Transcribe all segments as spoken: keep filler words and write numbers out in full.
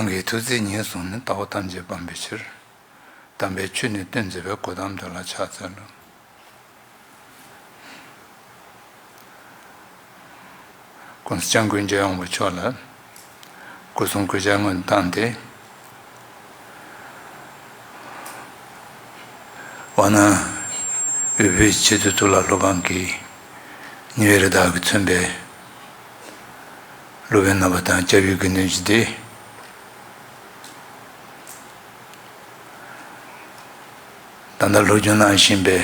གང་གིས་ཐུགས་བརྩེ་ཉེར་བཟུང་ནས། ལྟ་བ་ཐམས་ཅད་སྤང་བའི་ཕྱིར། དམ་པའི་ཆོས་ནི་སྟོན་མཛད་པའི། གོ་ཏམ་དེ་ལ་ཕྱག་འཚལ་ལོ། ༸གོང་ས་༸སྐྱབས་མགོན་རྒྱལ་བ་དབང་པོ་མཆོག་ལ་སྐུ་གསུང་གུས་ཕྱག་སྔོན་བཏང་སྟེ། ཝཱ་ཎ་འོས་བུའི་སྤྱི་འཐུས་གཙུག་ལག་སློབ་ཁང་གི་ཉི་འོད་རི་དྭགས་ཀྱིས་མཚོན་པའི་སློབ་དཔོན་རྣམ་པ་དང་སྐྱབས་ཡུལ་གྱི་གནས་ཀྱི་སྡེ། ད་ལྟ་སློབ་སྦྱོང་གནང་བཞིན་པའི་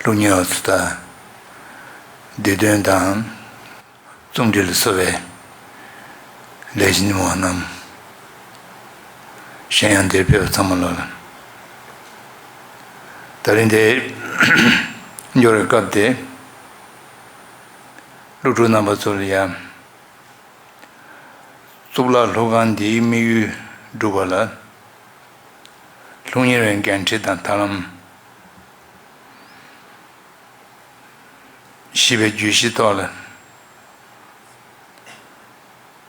སློབ་གཉེར་བ་ཚོ་དང་སྡེ་དོན་དང་རྩོམ་སྒྲིག་ལ་སོགས་པའི་ལས་གཞི་གཉེར་བ་རྣམས། གཞན་ཡང་འདིར་ཕེབས་པ་ཚང་མ་ལ། ད་རིང་འདིར་འབྱོར་བའི་སྐབས་དེ། སློབ་ཕྲུག་རྣམ་པ་ཚོ་ལ་ཡང་གཙུག་ལག་སློབ་ཁང་འདིའི་དམིགས་ཡུལ་སྒྲུབ་པ་ལ། སློབ་གཉེར་བའི་འགན་འཁྲི་དང་ཐབས་ལམ་ཞེས་པའི་བརྗོད་གཞིའི་ཐོག་ལ་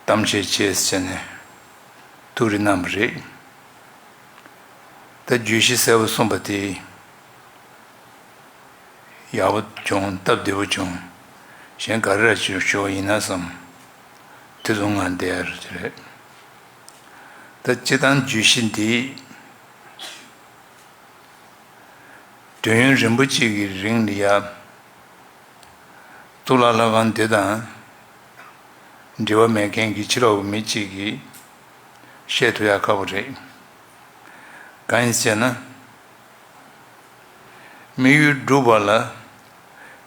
གཏམ་བཤད་བྱེད་ཟེར་ནས་ཐུགས་རེ་གནང་བ་རེད། ད་བརྗོད་གཞི་གསལ་པོ་གསུངས་པ་དེ་ཡག་པོ་བྱུང་། སྟབས་བདེ་པོ་བྱུང་། གཞན་ག་རེ་ར་ཞུ་ཞུ་བ་ཡིན་ན་བསམ། དེ་ཚོ་ང་འདིར་རེད། ད་སྤྱིར་བཏང་བརྗོད་གཞི་འདི་དུས་ཡུན་རིང་པོ་གཅིག་གི་རིང་ལ་ཡ། གཙུག་ལག་སློབ་ཁང་འདི་དང་འབྲེལ་བ་མེད་མཁན་གྱི་ཕྱི་ལོགས་ཀྱི་མི་གཅིག་གིས་བཤད་ཐུབ་ཡག་ཁག་པོ་རེད། གང་ཡིན་ཟེར་ན། དམིགས་ཡུལ་སྒྲུབ་པ་ལ་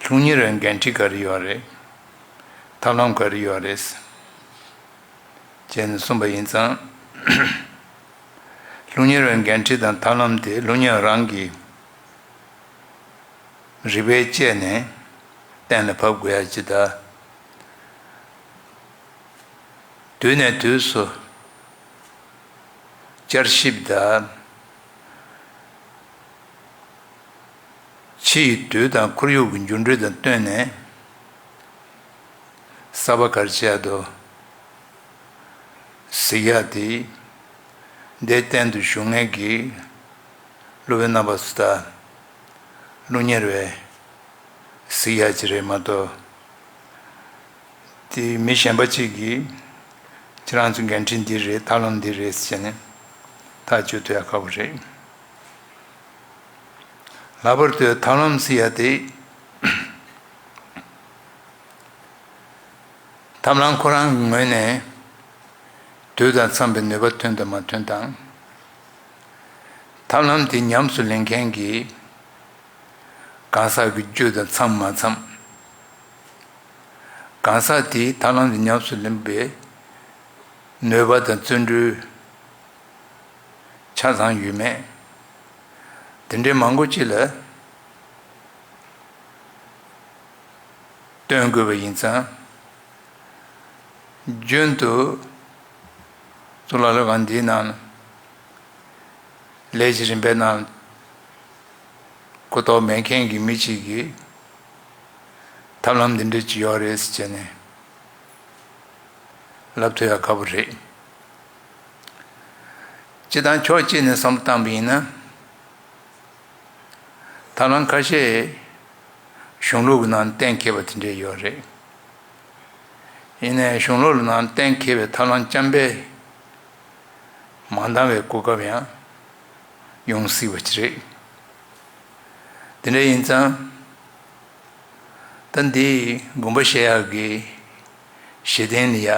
སློབ་གཉེར་བའི་འགན་འཁྲི་ག་རེ་ཡོད་རེད། ཐབས་ལམ་ག་རེ་ཡོད་རེད། བྱས་ནས་གསུངས་པ་ཡིན་ཙང་། སློབ་གཉེར་བའི་འགན་འཁྲི་དང་ཐབས་ལམ་དེ་སློབ་གཉེར་རང་གིས་རིག་པས་དཔྱད་ནས་གཏན་ལ་ཕབ་དགོས་ཡ་ཅིག་དང་། དུས་ནས་དུས་སུ་བསྐྱར་ཞིབ་དང་། ཕྱི་ཡི་དུས་དང་ཁོར་ཡུག་གི་འགྱུར་འགྲོས་དང་བསྟུན་ནས་གསར་པ་ག་རེ་བྱེད་ཡ་འདུག་གཟིགས་ཡ་དེ། འདིར་བརྟན་དུ་བཞུགས་མཁན་གྱི་སློབ་དཔོན་རྣམ་པ་ཚོ་དང་སློབ་གཉེར་བས་གཟིགས་ཡ་ཅིག་རེད་མ་གཏོགས། དེ་མི་གཞན་པ་གཅིག་གིས་ཁྱེད་རང་ཚོའི་འགན་འཁྲི་འདི་རེད། ཐབས་ལམ་འདི་རེད་ཟེར་ནས་ཐག་གཅོད་ཐུབ་ཡ་ཁག་པོ་རེད། ལྷག་པར་དུ་ཐབས་ལམ་ཟེར་ཡ་དེ། ཐབས་ལམ་ཁོ་རང་གི་ངོས་ནས་དུས་དང་འཚམས་པའི་ནུས་པ་ཐོན་དང་མ་ཐོན་དང་། ཐབས་ལམ་དེ་ཉམས་སུ་ལེན་མཁན་གྱི་གང་ཟག་གི་རྒྱུ་དང་འཚམས་མ་འཚམས། གང་ཟག་དེས་ཐབས་ལམ་དེ་ཉམས་སུ་ལེན་པའི་ནུས་པ་དང་བརྩོན་འགྲུས་ཆ་ཚང་ཡོད་མེད། དེ་འདྲའི་མང་པོ་ཅིག་ལ་སྟོན་དགོས་པ་ཡིན་ཙང་། རྒྱུན་དུ་གཙུག་ལག་སློབ་ཁང་འདིའི་ནང་ལ་ལས་ཀྱི་རིམ་པའི་ནང་གོ་རྟོགས་མེད་མཁན་གྱི་མི་གཅིག་གིས་ཐབས་ལམ་འདི་འདྲ་ཅིག་ཡོད་རེད་ཟེར་བྱས་ནས་ལབ་ཐུབ་ཡ་ཁག་པོ་རེད། སྤྱིར་བཏང་ཕྱོགས་གཅིག་ནས་བསམ་བློ་བཏང་པ་ཡིན་ན། ཐབས་ལམ་ཁ་ཤས་གཞུང་ལུགས་ཀྱི་ནང་གཏན་འཁེལ་བ་དེ་འདྲས་ཡོད་རེད། ཡིན་ནའི་གཞུང་ལུགས་ལ་ནང་གཏན་འཁེལ་བའི་ཐབས་ལམ་རྐྱང་པས་མ་འདང་བའི་གོ་སྐབས་ཡང་ཡོང་སྲིད་པ་ཅིག་རེད། དེ་འདྲ་ཡིན་ཙང་། ད་འདི་དགོངས་པ་བཞེས་ཡག་གི་གཞི་རྟེན་ལ་ཡ།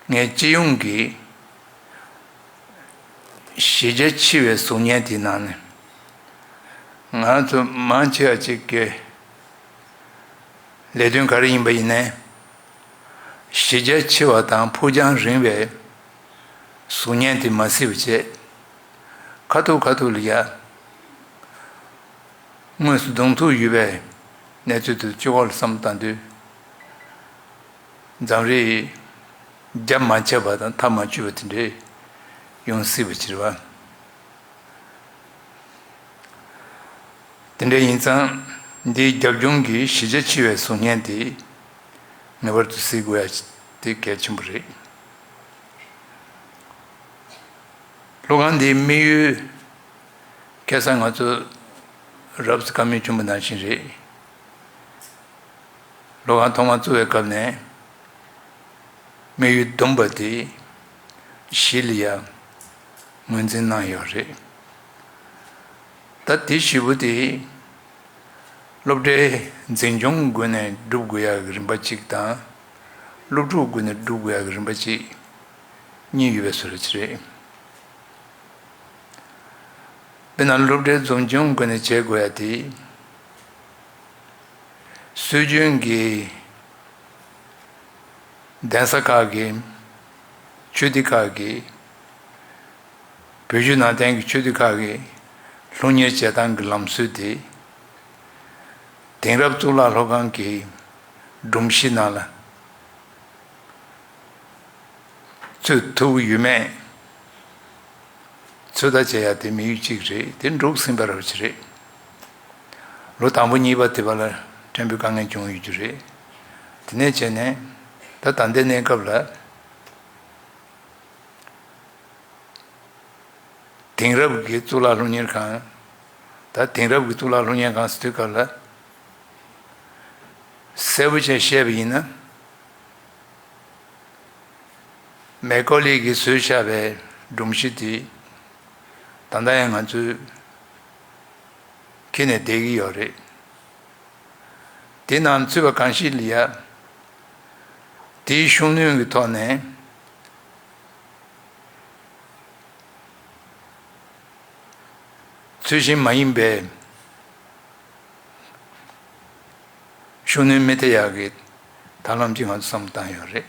ངས་སྤྱི་ཡོངས་ཀྱི་གཞི་རྒྱ་ཆེ་བའི་གཟུགས་བརྙན་དེའི་ནང་ནས། ང་ཚོ་མང་ཆེ་བ་ཅིག་གི་ལས་དོན་ག་རེ་ཡིན་པ་ཡིན་ནའི། གཞི་རྒྱ་ཆེ་བ་དང་ཕུགས་རྒྱང་རིང་བའི་གཟུགས་བརྙན་དེ་མ་གཟིགས་པ་བྱས། ཁ་ཐུག་ཁ་ཐུག་ལ་ཡ། དངོས་སུ་གདོང་ཐུག་ཡོད་པའི་གནས་ཚུལ་དེ་ཚོའི་སྐོར་ལ་བསམ་བློ་བཏང་དུས། འཛམ་རིག་རྒྱ་མ་ཆད་པ་དང་མཐའ་མ་ཆོད་པ་དེ་འདྲས་ཡོང་སྲིད་པ་ཅིག་རེད་བ། དེ་འདྲ་ཡིན་ཙང་། འདིའི་རྒྱབ་ལྗོངས་ཀྱི་གཞི་རྒྱ་ཆེ་བའི་གཟུགས་བརྙན་དེ་ ངེས་པར་དུ་གཟིགས་དགོས་ཡ་དེ་གལ་ཆེན་པོ་རེད། སློབ་ཁང་འདིའི་དམིགས་ཡུལ་ཁ་སང་ང་ཚོ་རབ་བཀའ་མོལ་བྱུང་བ་ནང་བཞིན་རེད། སློབ་ཁང་ཐོག་མར་བཙུགས་པའི་སྐབས་ནས་དམིགས་ཡུལ་བསྡོམས་པ་དེ་བཞི་ལ་ཡ་ངོས་འཛིན་གནང་ཡོད་རེད། ད་དེ་བཞི་པོ་དེ་སློབ་གྲྭའི་འཛིན་སྐྱོང་སྒོ་ནས་སྒྲུབ་དགོས་ཡ་གི་རིམ་པ་གཅིག་དང་། སློབ་ཕྲུག་སྒོ་ནས་སྒྲུབ་དགོས་ཡ་གི་རིམ་པ་གཅིག་གཉིས་ཡོད་པའི་བཟོ་འདྲ་ཅིག་རེད། དཔེར་ན་སློབ་གྲྭའི་འཛིན་སྐྱོང་སྒོ་ནས་བྱེད་དགོས་ཡ་དེ། སྲོལ་རྒྱུན་གྱི་གདན་ས་ཁག་གི་ཆོས་སྡེ་ཁག་གི་བོད་བརྒྱུད་ནང་བསྟན་གྱི་ཆོས་སྡེ་ཁག་གི་སློབ་གཉེར་བྱེད་སྟངས་ཀྱི་ལམ་སྲོལ་དེ་དེང་རབས་གཙུག་ལག་སློབ་ཁང་གི་སྒྲོམ་གཞི་ནང་ལ་ཚུད་ཐུབ་ཀྱི་ཡོད་མེད་ཚོད་ལྟ་བྱེད་ཡ་དེ་དམིགས་ཡུལ་གཅིག་རེད། དེ་འགྲུབ་ཟིན་པ་རབ་ཅིག་རེད། ལོ་དང་པོ་གཉིས་པ་དེ་བར་ལ་ཕྲན་བུ་དཀའ་ངལ་བྱུང་ཡོད་རྒྱུ་རེད། དེ་ནས་བྱས་ནས་ད་ད་ལྟའི་གནས་སྐབས་ལ་དེང་རབས་ཀྱི་གཙུག་ལག་སློབ་གཉེར་ཁང་། ད་དེང་རབས་ཀྱི་གཙུག་ལག་སློབ་གཉེར་ཁང་ཟེར་དུས་སྐབས་ལ་གསལ་པོ་བྱས་བཤད་པ་ཡིན་ན། མེ་ཀོ་ལི་གིས་བཟོས་བཞག་པའི་སྒྲོམ་གཞི་དེ་ད་ལྟ་ཡང་ང་ཚོས་འཁྱེར་ནས་བསྡད་ཀྱི་ཡོད་རེད། དེ་ནང་ཚུད་པ་གང་ཞིག་ལ་ཡ། དེའི་ཤུགས་སྣོན་གྱི་ཐོག་ནས་ཚུལ་བཞིན་མ་ཡིན་པའི་ཤུགས་སྣོན་མི་ཐེབས་ཡག་གི་ཐབས་ལམ་ཅིག་ང་ཚོ་བསམ་བློ་བཏང་ཡོད་རེད།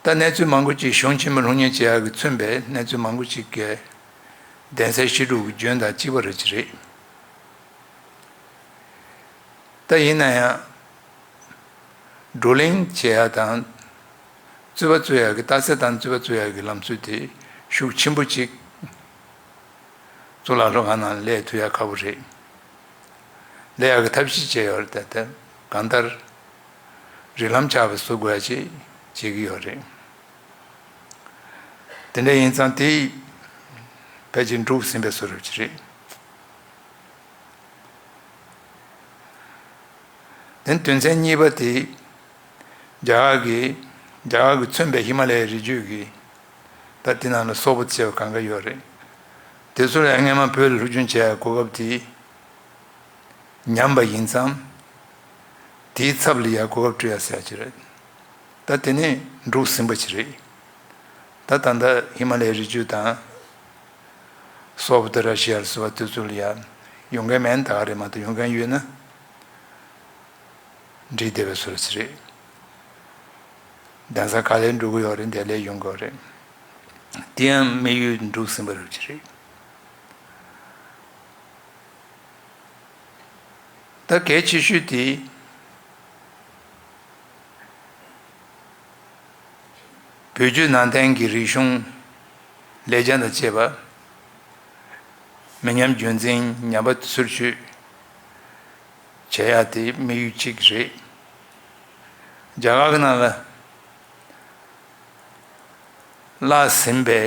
ད་གནས་ཚུལ་མང་པོ་ཅིག་གཞུང་ཆེན་མོ་སློབ་གཉེར་བྱེད་ཡག་གིས་མཚོན་པའི་གནས་ཚུལ་མང་པོ་ཅིག་གི་གདན་སའི་བཤད་སྒྲུབ་ཀྱི་རྒྱུན་དང་གཅིག་པ་རེད་ཅི་རེད། ད་ཡིན་ན་ཡང་། བགྲོ་གླེང་བྱེད་ཡ་དང་། རྩོད་པ་རྩོད་ཡ་གི་རྟགས་གསལ་དང་རྩོད་པ་རྩོད་ཡ་གི་ལམ་སྲོལ་དེ་ཤུགས་ཆེན་པོ་ཅིག་གཙུག་ལག་སློབ་ཁང་ནང་སླེབས་ཐུབ་ཡ་ཁག་པོ་རེད། སླེབས་ཡ་གི་ཐབས་ཤེས་བྱས་ཡོད་རེད། ད་ལྟ་གང་ལྟར་རིགས་ལམ་ཆགས་པ་བཟོ་དགོས་ཡ་ཅིག་བྱེད་ཀྱི་ཡོད་རེད། དེ་འདྲ་ཡིན་ཙང་དེ་ཕལ་ཆེར་འགྲུབ་ཟིན་པའི་བཟོ་འདྲ་ཅིག་རེད། དེ་དོན་ཚན་གཉིས་པ་དེ། རྒྱ་གར་གྱི་རྒྱ་གར་གྱིས་མཚོན་པའི་ཧི་མ་ལ་ཡའི་རི་རྒྱུད་ཀྱི་ད་དེ་ནང་ལ་སོག་པོ་ཅེས་པ་གང་ག་ཡོད་རེད། དེ་ཚོ་ལ་སྔས་མ་བོད་ལ་སློབ་སྦྱོང་བྱས་གོ་སྐབས་དེ་ཉམས་པ་ཡིན་ཙང་། དེའི་ཚབ་ལ་ཡ་གོ་སྐབས་སྤྲོད་ཡ་ཟེར་ཡ་ཅིག་རེད། ད་དེ་ནི་འགྲུབ་ཟིན་པ་ཅིག་རེད། ད་ད་ལྟ་ཧི་མ་ལ་ཡའི་རི་རྒྱུད་དང་། སོག་པོ་ཏི་ར་ཤི་ཡ་ལ་སོགས་པ་དེ་ཚོ་ལ་ཡ་ཡོང་མཁན་མེད་ན་ད་ག་རེད། མ་གཏོགས་ཡོང་མཁན་ཡོད་ན་འགྲིག་བསྡད་པའི་བཟོ་འདྲ་ཅིག་རེད། གདན་ས་ག་ལེར་འགྲོ་གི་ཡོད་རེད། འདི་ལ་ཡོང་གི་ཡོད་རེད། དེ་ཡང་དམིགས་ཡུལ་འགྲུབ་ཟིན་པ་རེད་ཅིག་རེད། ད་གལ་ཆེ་ཤོས་དེ། བོད་བརྒྱུད་ནང་བསྟན་གྱི་རིག་གཞུང་ལེགས་སྦྱར་དང་བཅས་པ་མི་ཉམས་རྒྱུན་འཛིན་ཉམས་པ་ཚུལ་འཆོས་བྱེད་ཡག་དེ་དམིགས་ཡུལ་གཅིག་རེད། རྒྱ་གར་གྱི་ནང་ལ་བརླག་ཟིན་པའི་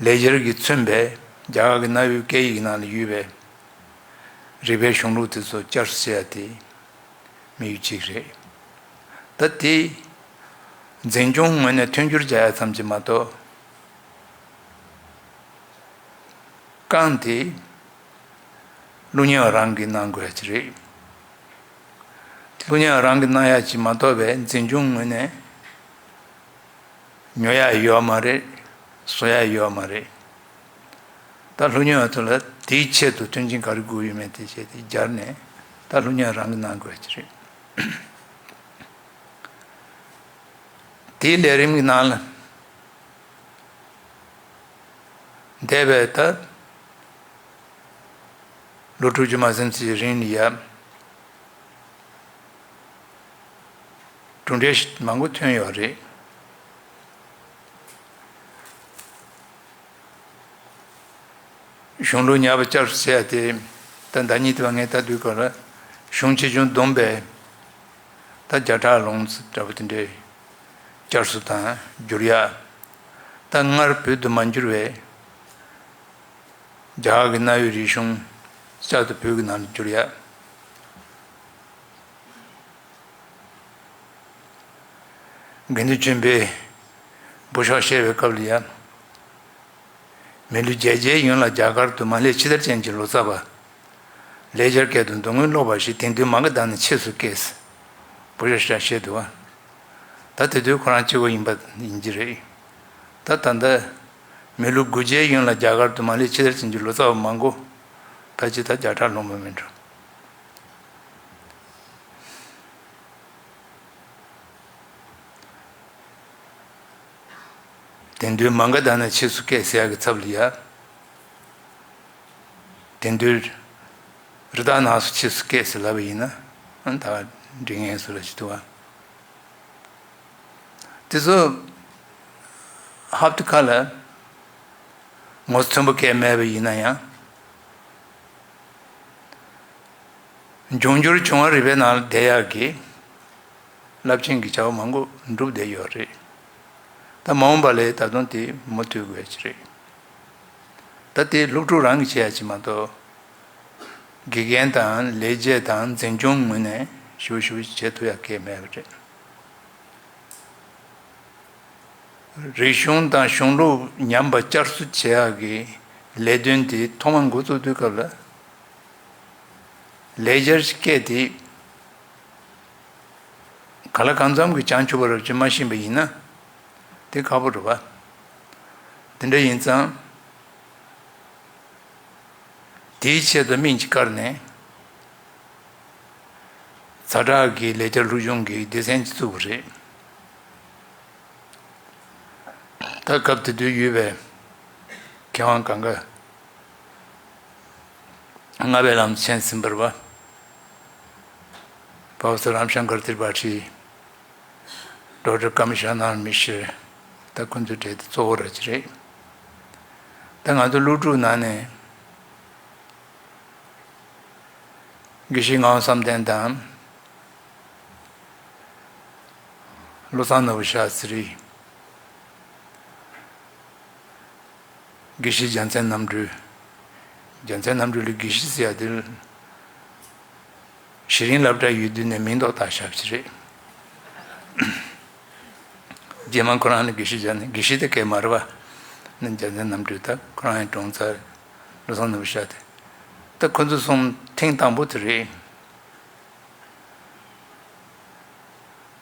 ལེགས་སྦྱར་གྱིས་མཚོན་པའི་རྒྱ་གར་གྱི་གནའ་བོའི་སྐད་ཡིག་ནང་ལ་ཡོད་པའི་རིག་པའི་གཞུང་ལུགས་དེ་ཚོ་བསྐྱར་གསོ་བྱེད་ཡ་དེ་དམིགས་ཡུལ་གཅིག་རེད། ད་དེ་འཛིན་སྐྱོང་ངོས་ནས་མཐུན་འགྱུར་བྱ་ཡ་ཙམ་གྱིས་མ་གཏོགས། རྐང་དེ་སློབ་གཉེར་བ་རང་གིས་གནང་དགོས་ཡ་ཅིག་རེད། སློབ་གཉེར་བ་རང་གིས་གནང་ཡ་ཅིག་མ་གཏོགས་པའི་འཛིན་སྐྱོང་ངོས་ནས་ཉོ་ཡ་ཡོད་མ་རེད། བཟོ་ཡ་ཡོད་མ་རེད། ད་སློབ་གཉེར་བ་ཚོ་ལ་དེའི་ཆེད་དུ་མཐུན་རྐྱེན་ག་རེ་དགོས་ཡོད་མེད་དེ་བྱས་ཏེ་སྦྱར་ནས་ད་སློབ་གཉེར་བ་རང་གིས་གནང་དགོས་ཡ་ཅིག་རེད། དེའི་ལས་རིམ་གྱི་ནང་ལ་འདས་པའི་ད་ལོ་དྲུག་ཅུ་མ་ཟིན་ཙམ་གྱི་རིང་ལ་ཡ་གྲུབ་འབྲས་མང་པོ་ཐོན་ཡོད་རེད། གཞུང་ལུགས་ཉམས་པ་བསྐྱར་གསོ་བྱས་ཏེ། ད་ཟླ་གཉིས་དེ་བ་ངས་ལྟ་དུས་སྐབས་ལ་ གཞུང་ཆེ་ཆུང་བསྡོམས་པས་ད་བརྒྱ་ཕྲག་ལོངས་འདྲ་པོ་དེ་འདྲའི་བསྐྱར་གསོ་དང་བསྒྱུར་ཡ། ད་སྔར་བོད་དུ་མ་འགྱུར་བའི་རྒྱ་གར་གྱི་གནའ་བོའི་རིག་གཞུང་བསྐྱར་དུ་བོད་ཀྱི་ནང་དུ་བསྒྱུར་ཡ། དགེ་འདུན་ཆོས་འཕེལ་འབུ་ཤོག་བཤད་པའི་སྐབས་ལ་ཡང་། མི་ལོ་བརྒྱད་བརྒྱའི་ཡུན་ལ་རྒྱ་གར་དུ་མ་སླེབས་ཕྱི་དར་ཅན་གྱི་ལོ་ཙཱ་བ། ལེགས་སྦྱར་སྐད་དུ་མདོ་སྔོན་སློབ་པ་ཞིག་དེང་དུས་མ་ག་དྷ་ནས་ཆེས་སུ་སྐྱེས། འབུ་ཤོག་ཤ་བཤད་འདུག་བ། ད་དེ་དུས་ཁོ་རང་སྐྱེ་བོ་ཡིན་པ་ཡིན་གྱི་རེད། ད་ད་ལྟ་མི་ལོ་དགུ་བརྒྱའི་ཡུན་ལ་རྒྱ་གར་དུ་མ་སླེབས་ཕྱི་དར་ཅན་གྱི་ལོ་ཙཱ་བ་མང་པོ་ཕལ་ཆེར་ད་བརྒྱ་ཕྲག་ལོངས་པ་མིན་འགྲོ། དེང་དུས་མ་ག་དྷ་ནས་ཆེས་སུ་སྐྱེས་ཟེར་ཡག་གི་ཚབ་ལ་ཡ། དེང་དུས་རི་དྭགས་ནགས་སུ་ཆེས་སུ་སྐྱེས་ཟེར་ལབ་པ་ཡིན་ན་ཨང་ད་འགྲིག་ངེས་སུ་ལ་ཅི་ཐུབ་བ། དེ་ཚོ་ཧབ་ཏུ་ཁ་ལ་ངོ་མཚར་པོ་སྐད་མེད་པ་ཡིན་ན་ཡང་། འབྱུང་འགྱུར་བྱུང་བ་རིག་པའི་ནང་ལ་བསྡད་ཡག་གི་རླབས་ཆེན་གྱི་བྱ་བ་མང་པོ་འགྲུབ་བསྡད་ཡོད་རེད། ད་མ་འོངས་པ་ལ་ད་དུང་དེ་མུ་མཐུད་དགོས་ཀྱི་རེད། ད་དེ་སློབ་ཕྲུག་རང་གིས་བྱེད་ཡ་ཅིག་མ་གཏོགས། དགེ་རྒན་དང་ལས་བྱེད་དང་འཛིན་སྐྱོང་ངོས་ནས་ཞུ་ཞུ་བྱེད་ཐུབ་ཡ་གལ་མེད་པ་རེད། རིག་གཞུང་དང་གཞུང་ལུགས་ཉམས་པ་བསྐྱར་གསོ་བྱེད་ཡག་གི་ལས་དོན་དེ་ཐོག་མར་འགོ་བཙུགས་དུས་སྐབས་ལ། ལེགས་སྦྱར་སྐད་དེ་ག་ལ་གང་འཚམ་གྱི་བྱང་ཆུབ་པ་རབ་ཅིག་མ་ཤེས་པ་ཡིན་ན་དེ་ཁག་པོ་རེད་བ། དེ་འདྲ་ཡིན་ཙང་། དེའི་ཆེད་དུ་སྨན་གྱིས་བཀར་ནས་ཛ་དྲག་གི་ལེགས་སྦྱར་སློབ་སྦྱོང་གི་སྡེ་ཚན་ཅིག་བཙུགས་པ་རེད། ད་སྐབས་དེ་དུས་ཡོད་པའི་མཁས་དབང་གང་ག་ལྔ་པའི་ལམ་མཁྱེན་ཟིན་པ་རེད་བ། Professor Ravi Shankar Tripathi། Doctor Kamishana Mishra། ད་ཁོང་ཚོའི་གྲས་དེ་གཙོ་བོ་ར་ཅི་རེད། ད་ང་ཚོ་སློབ་ཕྲུག་ནང་ནས་དགེ་བཤེས་ངག་དབང་བསམ་གཏན་དང་། བློ་བཟང་ནོར་བུ་ཤཱསྟྲི། དགེ་བཤེས་རྒྱལ་མཚན་རྣམ་གྲོལ། རྒྱལ་མཚན་རྣམ་གྲོལ་ལ་དགེ་བཤེས་ཟེར་ཡ་དེ་ལ། ཤེས་རིག་སློབ་གྲྭ་ཡོད་དུས་ནས་མིང་འདོགས་བཏགས་བཞག་པ་ཞིག་རེད། རྗེས་མ་ཁོ་རང་ལ་དགེ་བཤེས་བྱས་ནས་དགེ་བཤེས་དེ་སྐད་མ་རེད་པ། ནི་རྒྱལ་མཚན་རྣམ་གྲོལ་ད་ཁོ་རང་ཡང་གྲོངས་ཚར། བློ་བཟང་ནོར་བུ་ཤཱསྟྲི། ད་ཁོ་ཚོ་གསུམ་ཐེངས་དང་པོ་དེ་རེད།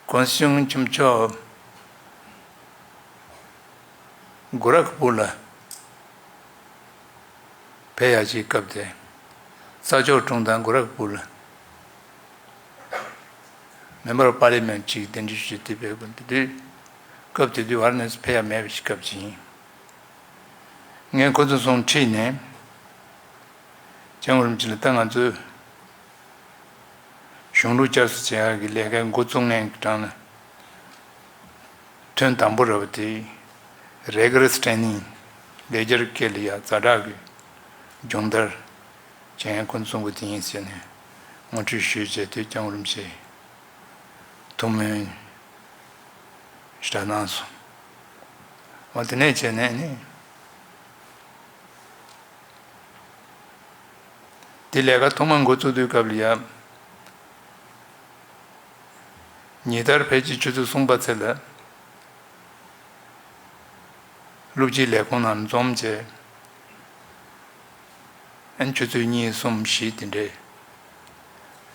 གོང་ས་སྐྱབས་མགོན་ཆེན་པོ་མཆོག་གོ་ར་ཁ་པུར་ལ་ཕེབས་ཡག་ཅིག་སྐབས་དེ། ས་ཕྱོགས་དྲུང་དང་གོ་ར་ཁ་པུར་ལ་Member of Parliament ཅིག་གདན་འདྲེན་ཞུས་ཏེ་ཕེབས་དགོས་འདུག་དུས། སྐབས་དེ་དུས་ཝཱ་ར་ཎ་སི་ཕེབས་ཡག་མེད་པ་ཞིག་སྐབས་ཅིག་ཡིན། ངས་ཁོ་ཚོ་གསུམ་ཁྲིད་ནས། སྐྱབས་མགོན་རིན་པོ་ཆེ་ལ་ད་ང་ཚོས་གཞུང་ལུགས་བསྐྱར་གསོ་བྱེད་ཡག་གི་ལས་ཀའི་འགོ་བཙུགས་མཁན་གྱི་གྲས་ལ། ཐོན་དང་པོ་རེད་པ་དེ། Rigorous Training ལེགས་སྦྱར་སྐད་ལ་ཡ་ཛ་དྲག་གི་སྦྱོང་བརྡར་བྱེད་མཁན་ཁོ་ཚོ་གསུམ་པོ་དེ་ཡིན་ཟེར་ནས་ངོ་སྤྲོད་ཞུས་བྱས་དུས། སྐྱབས་མགོན་རིན་པོ་ཆེ་ཐུགས་སྨོན་ཞེ་དྲག་གནང་སོང་། འོ་དེ་ནས་བྱས་ནས་ནི། དེ་ལས་ཀ་ཐོག་མ་འགོ་བཙུགས་དུས་སྐབས་ལ་ཡ། ཉིན་ལྟར་ཕལ་ཆེར་ཆུ་ཚོད་གསུམ་པ་ཚད་ལ་སློབ་སྤྱིའི་ལས་ཁུངས་ནང་འཛོམས་བྱས། ཨན་ཆུ་ཚོད་གཉིས་གསུམ་བཞི་དེ་འདྲའི་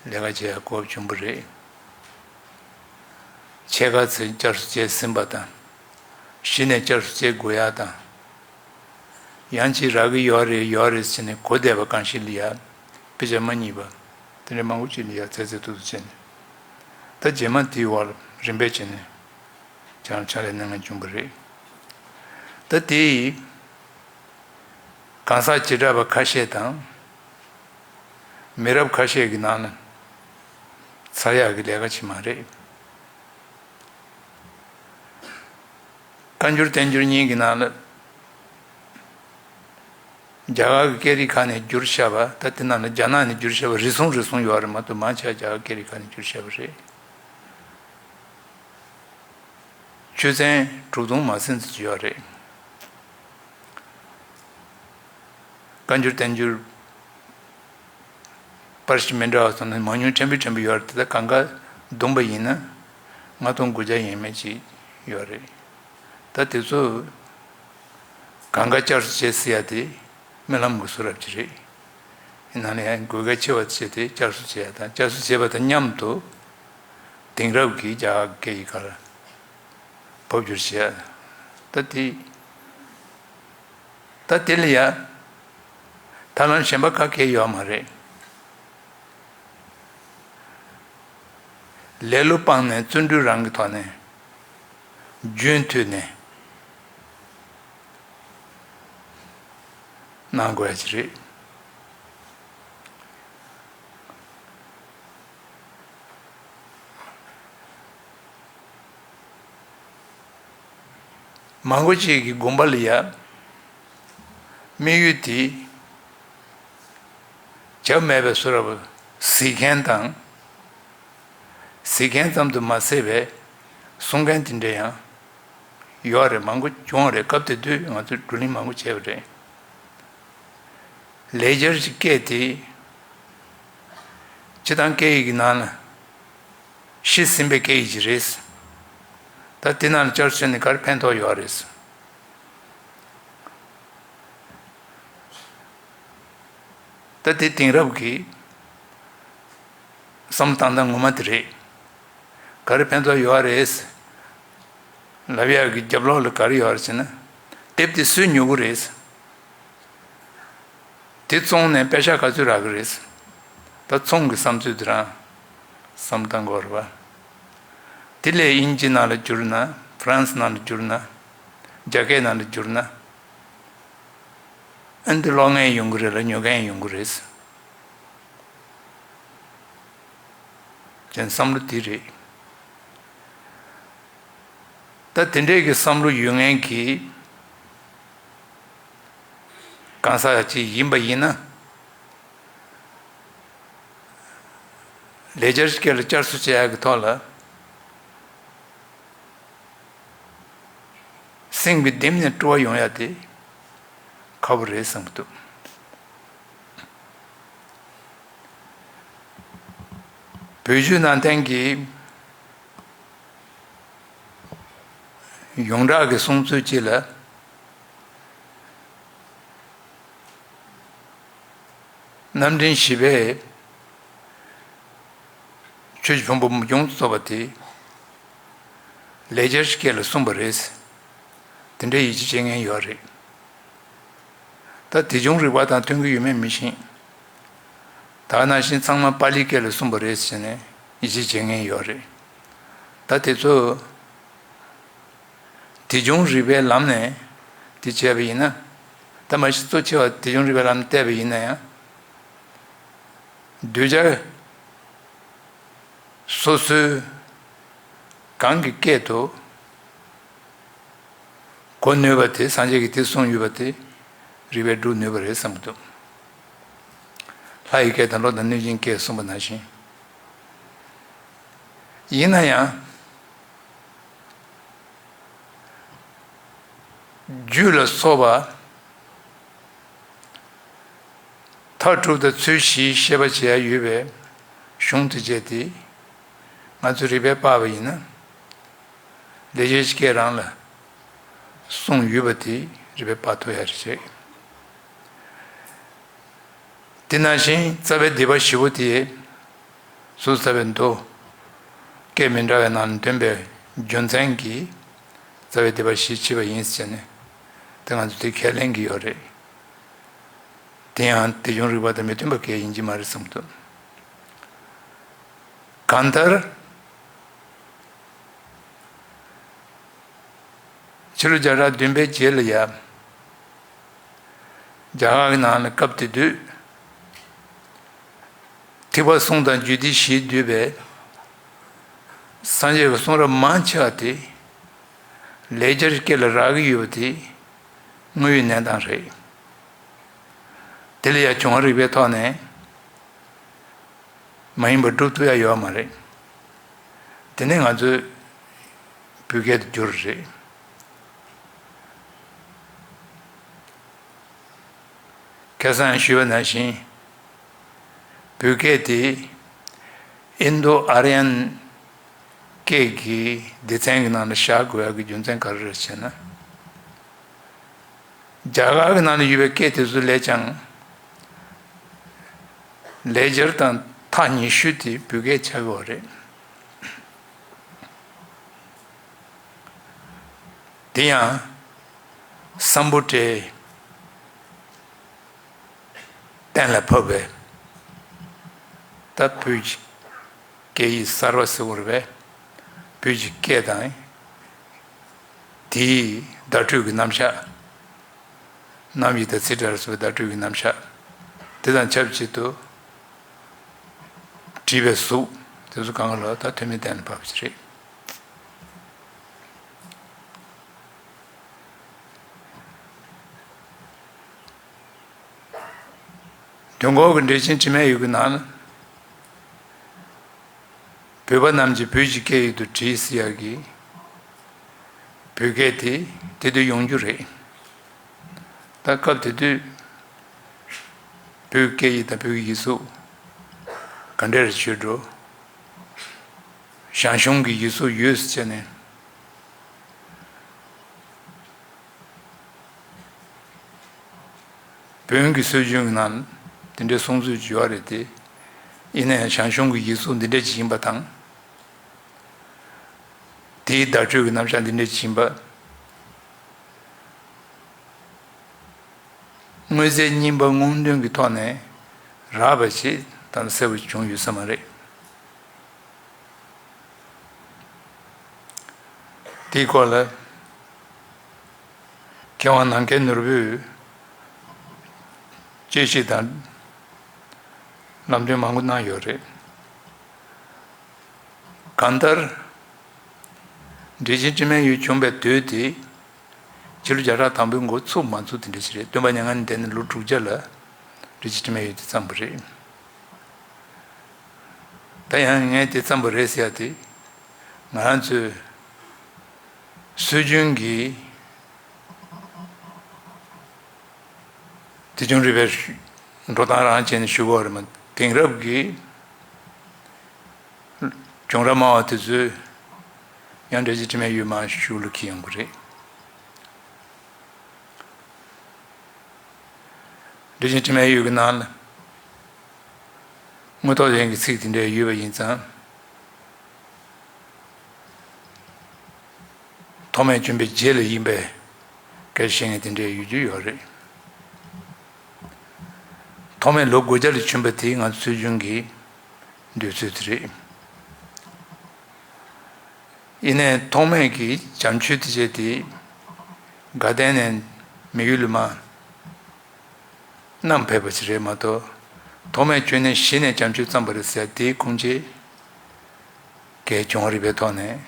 ལས་ཀ་བྱེད་ཡ་གོ་སྐབས་བྱུང་བ་རེད། ཕྱེད་ཀ་ཚད་བསྐྱར་གསོ་བྱས་ཟིན་པ་དང་། གཞི་ནས་བསྐྱར་གསོ་བྱེད་དགོས་ཡ་དང་། ཡང་ཅིག་རག་གི་ཡོད་རེད་ཡོད་རེད་ཟེར་ནས་གོ་བསྡད་པ་གང་ཞིག་ལ་ཡ། དཔེ་ཆ་མ་རྙེད་པ། དེ་འདྲ་མང་པོ་ཅིག་ལ་ཡ་ཚད་ཚད་ཐུབ་ཐུབ་བྱས་ནས། ད་རྗེས་མ་དེའི་འོག་ལ་རིམ་པས་བྱས་ནས་ཕྱག་ལས་གནང་མཁན་བྱུང་བ་རེད། ད་དེ་ཡི་གང་ཟག་བྱེ་བྲག་པ་ཁ་ཤས་དང་། མི་རབས་ཁ་ཤས་ཀྱི་ནང་ལ་འཚར་ཡག་གི་ལས་ཀ་ཅིག་མ་རེད། བཀའ་འགྱུར་བསྟན་འགྱུར་གཉིས་ཀྱི་ནང་ལ་ རྒྱ་གར་གྱི་སྐད་རིགས་ཁག་ནས་བསྒྱུར་བཞག་པ། ད་དེ་ནང་ལ་རྒྱ་ནག་ནས་བསྒྱུར་བཞག་པ་རེ་ཟུང་རེ་ཟུང་ཡོད་རེད་མ་གཏོགས། མང་ཆེ་བ་རྒྱ་གར་སྐད་རིགས་ཁག་ནས་བསྒྱུར་བཞག་པ་རེད། ཆོས་ཚན་དྲུག་སྟོང་མ་ཟིན་ཙམ་ཡོད་རེད། བཀའ་འགྱུར་བསྟན་འགྱུར། པར་ཞིག་མི་འདྲ་བ་སོང་ན་མང་ཉུང་ཕྲན་བུ་ཕྲན་བུ་ཡོད་རེད། ད་གང་ག་བསྡོམས་པ་ཡིན་ན་ལྔ་སྟོང་དགུ་བརྒྱ་ཡས་མས་ཅིག་ཡོད་རེད། ད་དེ་ཚོ་གང་ག་བསྐྱར་གསོ་བྱེད་སྲིད་ཡ་དེ་རྨི་ལམ་གྱི་བཟོ་འདྲ་ཅིག་རེད། ཡིན་ན་ཡང་དགོས་གལ་ཆེ་བ་བྱས་ཏེ་བསྐྱར་གསོ་བྱེད་ཡ་དང་། བསྐྱར་གསོ་བྱེད་པ་དང་མཉམ་དུ་དེང་རབས་ཀྱི་རྒྱ་གར་སྐད་ཡིག་ག་ལ་ཕབ་བསྒྱུར་བྱེད་ཡ། ད་དེ། ད་དེ་ལ་ཡ་ཐབས་ལམ་གཞན་པ་ག་གེ་ཡོད་མ་རེད། ལེ་ལོ་སྤངས་ནས་བརྩོན་འགྲུས་རང་གི་ཐོག་ནས་རྒྱུན་མཐུད་ནས་གནང་དགོས་ཡ་ཅིག་རེད། མང་པོ་ཅིག་གི་དགོངས་པ་ལ་ཡ། དམིགས་ཡུལ་དེ་བྱ་བ་མེད་པའི་བཟོ་འདྲ་པོ་གཟིགས་མཁན་དང་། གཟིགས་མཁན་ཙམ་དུ་མ་ཟད་པའི་གསུང་མཁན་དེ་འདྲ་ཡང་ཡོད་རེད། མང་པོ་བྱུང་བ་རེད། སྐབས་དེ་དུས་ང་ཚོས་བགྲོ་གླེང་མང་པོ་བྱས་པ་རེད། ལེགས་སྦྱར་གྱི་སྐད་དེ་སྤྱིར་བཏང་སྐད་ཡིག་གི་ནང་ལ་ཤི་ཟིན་པའི་སྐད་ཡིག་ཅིག་རེད། ད་དེ་ནང་ལ་བསྐྱར་གསོ་བྱས་ནས་ག་རེ་ཕན་ཐོགས་ཡོད་རེད། ད་དེ་དེང་རབས་ཀྱི་བསམ་བློ་བཏང་སྟངས་ངོ་མ་དེ་རེད། ག་རེ་ཕན་ཐོགས་ཡོད་རེད་ལབ་ཡག་གི་རྒྱབ་ལོགས་ལ་ག་རེ་ཡོད་རེད་ཟེར་ན། དེབ་དེ་སུས་ཉོ་གི་རེད། དེ་བཙོང་ནས་པེ་ཤག་ག་ཚོད་རག་གི་རེད། ད་ཚོང་གི་བསམ་ཚུལ་དེ་རང་བསམ་བཏང་དགོས་རེད་པ། དེ་ལས་དབྱིན་ཇི་ནང་ལ་བསྒྱུར་ན། ཧྥ་རན་སི་ནང་ལ་བསྒྱུར་ན། རྒྱ་སྐད་ནང་ལ་བསྒྱུར་ན། ཨ་ནི་དེ་ཀློག་མཁན་ཡོང་གི་རེད་ལ་ཉོ་མཁན་ཡོང་གི་རེད། ཅན་བསམ་བློ་དེ་རེད། ད་དེ་འདྲས་ཀྱི་བསམ་བློ་ཡོད་མཁན་གྱི་གང་ཟག་ཅིག་ཡིན་པ་ཡིན་ན། ལེགས་སྦྱར་སྐད་ལ་བསྐྱར་གསོ་བྱེད་ཡག་གི་ཐོག་ལ། སེམས་ཀྱི་གཏིང་ནས་སྤྲོ་བ་ཡོང་ཡ་དེ་ཁག་པོ་རེད་བསམ་གྱི་འདུག། བོད་བརྒྱུད་ནང་བསྟན་གྱི་ཡོངས་གྲགས་ཀྱི་གསུང་ཚུལ་གཅིག་ལ། རྣམ་འདྲེན་བཞི་པས་ཆོས་ཀྱི་ཕུང་པོ་ཡོངས་སུ་རྫོགས་པ་དེ་ལེགས་སྦྱར་སྐད་ལ་གསུངས་པ་རེད། དེ་འདྲའི་ཡིད་ཆེས་བྱེད་མཁན་ཡོད་རེད། ད་དེ་བྱུང་རིག་པ་དང་མཐུན་གྱི་ཡོད་མེད་མི་ཤེས། ད་ག་ནང་བཞིན་ཚང་མ་པཱ་ལིའི་སྐད་ལ་གསུངས་པ་རེད་ཟེར་ནས་ཡིད་ཆེས་བྱེད་མཁན་ཡོད་རེད། ད་དེ་ཚོ། དེ་བྱུང་རིག་པའི་ལམ་ནས་དེ་བྱས་པ་ཡིན་ན། ད་མ་གཞི་གཙོ་ཆེ་བ་དེ་བྱུང་རིག་པའི་ལམ་ནས་བལྟས་པ་ཡིན་ན་ཡང་། གདུལ་བྱ་སོ་སོའི་གང་གི་སྐད་དུ་གོ་ནུས་པ་དེ། སངས་རྒྱས་ཀྱིས་དེ་གསུངས་ཡོད་པ་དེ་རིག་པས་སྒྲུབ་ནུས་པ་རེད་བསམ་གྱི་འདུག། ལྷ་ཡི་སྐད་དང་། ཀླུ་དང་གནོད་སྦྱིན་སྐད་གསུངས་པ་ནང་བཞིན། ཡིན་ན་ཡང་། རྒྱུད་ལ་སོགས་པ་མཐར་གྲུབ་དང་ཚུལ་བཞིའི་བཤད་པ་བྱེད་ཡ་ཡོད་པའི་གཞུང་དེ་བྱས་ཏེ། ང་ཚོས་རིག་པས་དཔག་པ་ཡིན་ན། ལེགས་སྦྱར་སྐད་རང་ལ་གསུངས་ཡོད་པ་དེ་རིག་པས་དཔག་ཐུབ་ཡ་རེད། དེ་ནང་བཞིན་རྩ་བའི་སྡེ་པ་བཞི་པོ་དེ། ཟུར་ཟ་བའི་མདོ། སྐད་མི་འདྲ་བའི་ནང་ནས་འདོན་པའི་རྒྱུ་མཚན་གྱིས་རྩ་བའི་སྡེ་པ་བཞི་ཕྱེ་བ་ཡིན་ཟེར་ནས། དེ་ང་ཚོ་དེ་ཁས་ལེན་གྱི་ཡོད་རེད། དེ་ཡང་དེ་བྱུང་རིག་པ་དང་མི་མཐུན་པ་གང་ཡང་ཡིན་གྱི་མ་རེད་བསམ་གྱི་འདུག། གང་ལྟར། ཕྱི་ལོ་བརྒྱ་ཕྲག་བདུན་པའི་རྗེས་ལ་ཡ། རྒྱ་གར་གྱི་ནང་ལ་སྐབས་དེ་དུས། ཐེག་པ་གསུམ་དང་རྒྱུད་སྡེ་བཞིས་བསྡུས་པའི་སངས་རྒྱས་ཀྱི་གསུང་རབ་མང་ཆེ་བ་དེ་ལེགས་སྦྱར་སྐད་ལ་རག་གི་ཡོད་པ་དེ་དངོས་ཡོད་གནས་སྟངས་རེད། དེ་ལ་ཡང་བྱུང་བ་རིག་པའི་ཐོག་ནས་མ་ཡིན་པ་སྒྲུབ་ཐུབ་ཡ་ཡོད་མ་རེད། དེ་ནས་ང་ཚོས་བོད་སྐད་དུ་བསྒྱུར་རེད། ཁ་སང་ཞུས་པ་ནང་བཞིན། བོད་སྐད་དེ་ཨིན་དོ་ཨར་ཡན་སྐད་ཀྱི་སྡེ་ཚན་གྱི་ནང་ལ་བཞག་དགོས་ཡག་གི་རྒྱུ་མཚན་ག་རེ་རེད་ཟེར་ན། རྒྱ་གར་གྱི་ནང་ལ་ཡོད་པའི་སྐད་དེ་ཚོ་ལས་ཀྱང་ལེགས་སྦྱར་དང་ཐག་ཉེ་ཤོས་དེ་བོད་སྐད་ཆགས་ཡོད་རེད། དེ་ཡང་སམ་བྷོ་ཊས་གཏན་ལ་ཕབ་པའི་ད་བོད་ཀྱི་སྐད་ཡིག་གསར་བ་ཟེར་བ་རེད་པས། བོད་ཀྱི་སྐད་དང་དེའི་བརྡ་སྤྲོད་ཀྱི་རྣམ་གཞག་རྣམ་དབྱེ་དང་ཚིག་ཕྲད་ལ་སོགས་པའི་བརྡ་སྤྲོད་ཀྱི་རྣམ་གཞག་དེ་དང་ཆབས་ཅིག་ཏུ་བྲིས་པའི་གཟུགས་དེ་ཚོ་གང་ག་ལ་ད་ཐོན་མིའི་གཏན་ལ་ཕབ་ཀྱི་རེད། དུས་འཁོར་གྱི་འགྲེལ་ཆེན་དྲི་མེད་འོད་ཀྱི་ནང་ལ། བོད་པ་རྣམས་ཀྱིས་བོད་ཀྱི་སྐད་ཡིག་ཏུ་བྲིས་ཟེར་ཡག་གི་བོད་སྐད་དེ་དེ་དུས་ཡོང་རྒྱུ་རེད། ད་སྐབས་དེ་དུས་བོད་སྐད་ཡིག་དང་བོད་ཀྱི་ཡིག་གཟུགས་ག་འདྲ་རེ་བྱེད་འགྲོ། ཞང་ཞུང་གི་ཡིག་གཟུགས་ཡོད་ཟེར་བྱས་ནས། བོན་གྱི་སྲོལ་རྒྱུན་གྱི་ནང་དེ་འདྲའི་གསུང་ཚུལ་ཅིག་ཡོད་རེད་དེ། ཡིན་ན་ཡང་ཞང་ཞུང་གི་ཡིག་གཟུགས་འདི་འདྲ་ཅིག་ཡིན་པ་དང་། དེའི་བརྡ་སྤྲོད་ཀྱི་རྣམ་གཞག་འདི་འདྲ་ཅིག་ཡིན་པ། མངོན་གསལ་རྙིང་པ་སྔོག་འདོན་གྱི་ཐོག་ནས་རགས་པ་ཞིག་ད་ལྟ་གསལ་པོ་བྱུང་ཡོད་ས་མ་རེད། དེའི་སྐོར་ལ་མཁས་དབང་ནམ་མཁའི་ནོར་བུས་དཔྱད་ཞིབ་དང་ལམ་སྟོན་མང་པོ་གནང་ཡོད་རེད། གང་ལྟར། འགྲེལ་ཆེན་དྲི་མེད་འོད་བྱུང་བའི་དུས་དེ། ཕྱི་ལོ་བརྒྱ་ཕྲག་དང་པོའི་འགོ་ཚུགས་མ་ཚུགས་དེ་འདྲ་ཞིག་རེད། སྟོན་པ་མྱ་ངན་འདས་ནས་ལོ་དྲུག་བརྒྱ་ལ་འགྲེལ་ཆེན་དྲི་མེད་འོད་དེ་བརྩམས་པ་རེད། ད་ཡང་ངས་དེ་བརྩམས་པ་རེད་ཟེར་ཡ་དེ། ང་རང་ཚོའི་སྲོལ་རྒྱུན་གྱི་དེ་བྱུང་རིག་པའི་འགྲོ་སྟངས་རང་བྱས་ནས་ཞུ་དགོས་རེད་མ། དེང་རབས་ཀྱི་བྱུང་རབས་སྨྲ་བ་དེ་ཚོས་ཡང་འགྲེལ་ཆེན་དྲི་མེད་འོད་མར་ཤུགས་ལ་འཁྱེར་ཡོང་གི་རེད། འགྲེལ་ཆེན་དྲི་མེད་འོད་ཀྱི་ནང་ལ་དངོས་ཐོག་ཅན་གྱི་ཚིག་དེ་འདྲ་ཡོད་པ་ཡིན་ཙང་། ཐོགས་མེད་བྱོན་པའི་རྗེས་ལ་ཡིན་པའི་སྐད་ཆ་བཤད་མཁན་དེ་འདྲ་ཡོད་རྒྱུ་ཡོད་རེད། ཐོགས་མེད་ལོ་དགུ་བརྒྱ་ལ་བྱོན་པ་དེ་ང་ཚོའི་སྲོལ་རྒྱུན་གྱི་འདོད་ཚུལ་དེ་རེད། ཡིན་ནའི་ཐོགས་མེད་ཀྱི་བྱམས་ཆོས་དེ་བྱས་ཏེ་དགའ་ལྡན་ནས་མི་ཡུལ་ལ་མར་བསྣམས་ཕེབས་པ་ཞིག་རེད་མ་གཏོགས། ཐོགས་མེད་བྱོན་ནས་གཞི་ནས་བྱམས་ཆོས་བརྩམས་པ་རེད་ཟེར་དེའི་ཁུངས་སྐྱེལ་གྱི་བྱུང་བ་རིག་པའི་ཐོག་ནས་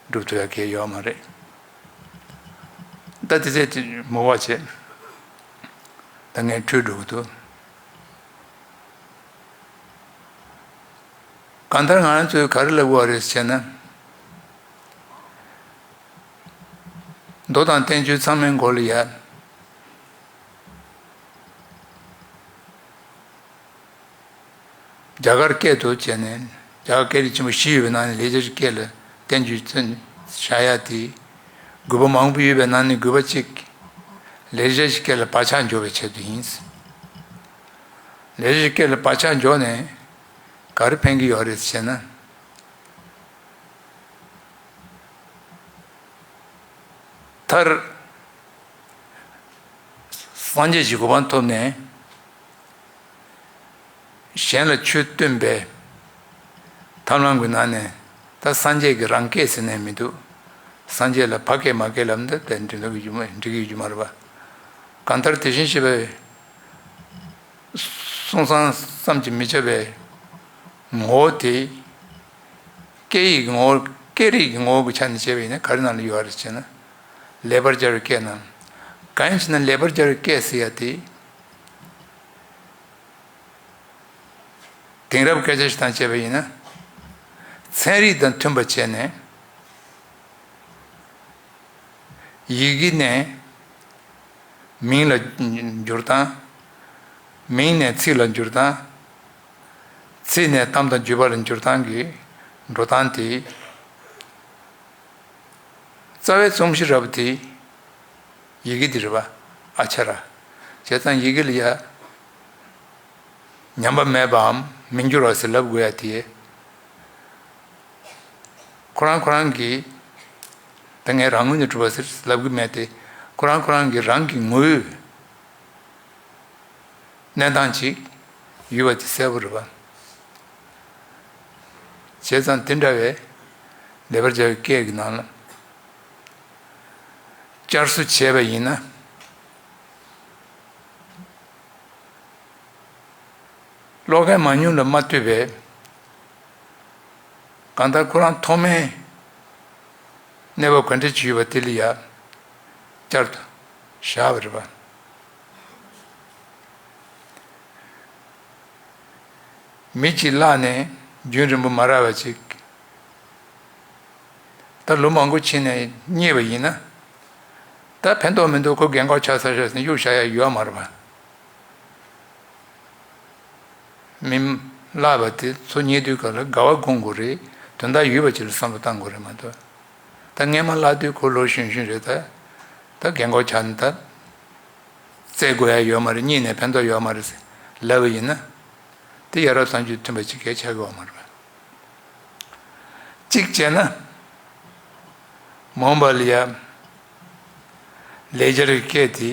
སྒྲུབ་ཐུབ་ཡ་གང་ཡང་ཡོད་མ་རེད། ད་དེ་ཚད་དེ་མོ་བ་བྱས། ད་ངས་འཕྲོས་འགྲོ་གི་འདུག་གང་ལྟར་ང་རང་ཚོས་ག་རེ་ལབ་དགོས་པ་རེད་ཟེར་ན། མདོ་དང་བསྟན་བཅོས་ཚང་མའི་མགོ་ལ་ཡ། རྒྱ་གར་སྐད་དུ་བྱས་ནས་རྒྱ་གར་སྐད་རིགས་ཆེན་པོ་བཞི་ཡོད་པའི་ནང་ནས་ལེགས་སྦྱར་གྱི་སྐད་ལ་བསྟན་བཅོས་བྱ་ཡ་དེ། དགོས་པ་མང་པོ་ཡོད་པའི་ནང་ནས་དགོས་པ་གཅིག་ལེགས་སྦྱར་གྱི་སྐད་ལ་བག་ཆགས་འཇོག་པའི་ཆེད་དུ་ཡིན། ལེགས་སྦྱར་གྱི་སྐད་ལ་བག་ཆགས་འཇོག་ནས་ག་རེ་ཕན་གྱི་ཡོད་རེད་ཟེར་ན། མཐར། སངས་རྒྱས་ཀྱི་གོ་འཕང་ཐོབ་ནས་གཞན་ལ་ཆོས་སྟོན་པའི་ཐབས་ལམ་གྱི་ནང་ནས་ད་སངས་རྒྱས་ཀྱི་རང་སྐད་ཟེར་ནས་མི་འདུག་སངས་རྒྱས་ལ་ཕ་སྐད་མ་སྐད་ལབ་ན་ད་འགྲིག་གི་ཡོད་མ་འགྲིག་གི་ཡོད་མ་རེད་པ། གང་ལྟར་དེ་བཞིན་གཤེགས་པའི་གསུང་བསམ་བསམ་གྱིས་མི་ཁྱབ་པའི་ངོ་བོ་དེ། སྐད་ཡིག་གི་ངོ་བོ། སྐད་རིགས་ཀྱི་ངོ་བོ་གི་ཆ་ནས་བྱས་པ་ཡིན་ན་ག་རེ་ནང་ལ་ཡོད་རེད་ཅེ་ན། ལེགས་པར་སྦྱར་བའི་སྐད་ནང་། གང་ཡིན་ཞེ་ན་ལེགས་པར་སྦྱར་བའི་སྐད་ཟེར་ཡ་དེ། དེང་རབས་སྐད་ཆ་ཞིག་དང་བྱས་པ་ཡིན་ན། ཚན་རིག་དང་མཐུན་པ་བྱས་ནས། ཡི་གེ་ནས་མིང་ལ་འགྱུར་སྟངས། མིང་ནས་ཚིག་ལ་འགྱུར་སྟངས། ཚིག་ནས་གཏམ་དང་བརྗོད་པ་ལ་འགྱུར་སྟངས་ཀྱི་འགྲོ་སྟངས་དེ། རྩ་བའི་རྩོམ་གཞི་ར་བ་དེ་ཡི་གེ་འདི་རེད་པ། ཨ་ཅེ་ར། བྱས་ཙང་ཡི་གེ་ལ་ཡ་ཉམས་པ་མེད་པའམ་མི་འགྱུར་བ་ཟེར་ལབ་དགོས་ཡ་དེ། ཁོ་རང་ཁོ་རང་གིས་ད་ངས་རང་ངོས་ནས་གྲུབ་པ་ཟེར་ལབ་གི་མེད་དེ། ཁོ་རང་ཁོ་རང་གིས་རང་གི་ངོས། གནས་སྟངས་ཅིག་ཡོད་པ་དེ་གསལ་པོ་རེད་པ། བྱས་ཙང་དེ་འདྲ་བའི་ལེགས་པར་སྦྱར་བའི་སྐད་ཀྱི་ནང་ལ་བསྐྱར་གསོ་བྱས་པ་ཡིན་ན། ཀློག་མཁན་མང་ཉུང་ལ་མ་ལྟོས་པའི། གང་ལྟར་ཁོ་རང་ཐོག་མའི་གནས་བབ་ག་འདྲ་ཅིག་ཡོད་པ་དེ་ལ་ཡ་བསྐྱར་དུ་བཞག་པ་རེད་པ། མི་གཅིག་བརླགས་ནས་རྒྱུན་རིང་པོ་མ་རག་པ་ཅིག། ད་ལོ་མང་པོ་ཕྱིན་ནས་རྙེད་པ་ཡིན་ན། ད་ཕན་ཐོགས་མི་འདུག་ཁོ་རྒན་གོག་ཆགས་ཚར་ཤག་ཟེར་ནས་གཡུག་བཞག་ཡ་ཡོད་མ་རེད་པ། མི་བརླགས་པ་དེ་ཚོ་རྙེད་དུས་ག་ལ་དགའ་བ་སྒོམ་དགོས་རེད། དོན་དག་ཡོད་པ་ཅིག་ལ་བསམ་བློ་བཏང་དགོས་རེད་མ་གཏོགས། ད་སྔས་མ་བརླགས་དུས་ཁོ་ལོ་གཞོན་གཞོན་རེད་ད། ད་རྒན་གོག་ཆགས་ནས་ད། བཙལ་དགོས་ཡ་ཡོད་མ་རེད། རྙེད་ནས་ཕན་ཐོགས་ཡོད་མ་རེད་ཟེར་ལབ་པ་ཡིན་ན། དེ་ཡ་རབས་བཟང་སྤྱོད་མཐུན་པ་ཅིག་གས་ཆགས་ཀྱི་ཡོད་མ་རེད། གཅིག་བྱས་ན། མོན་པ་ལ་ཡ་ལེགས་སྦྱར་གྱི་སྐད་དེ་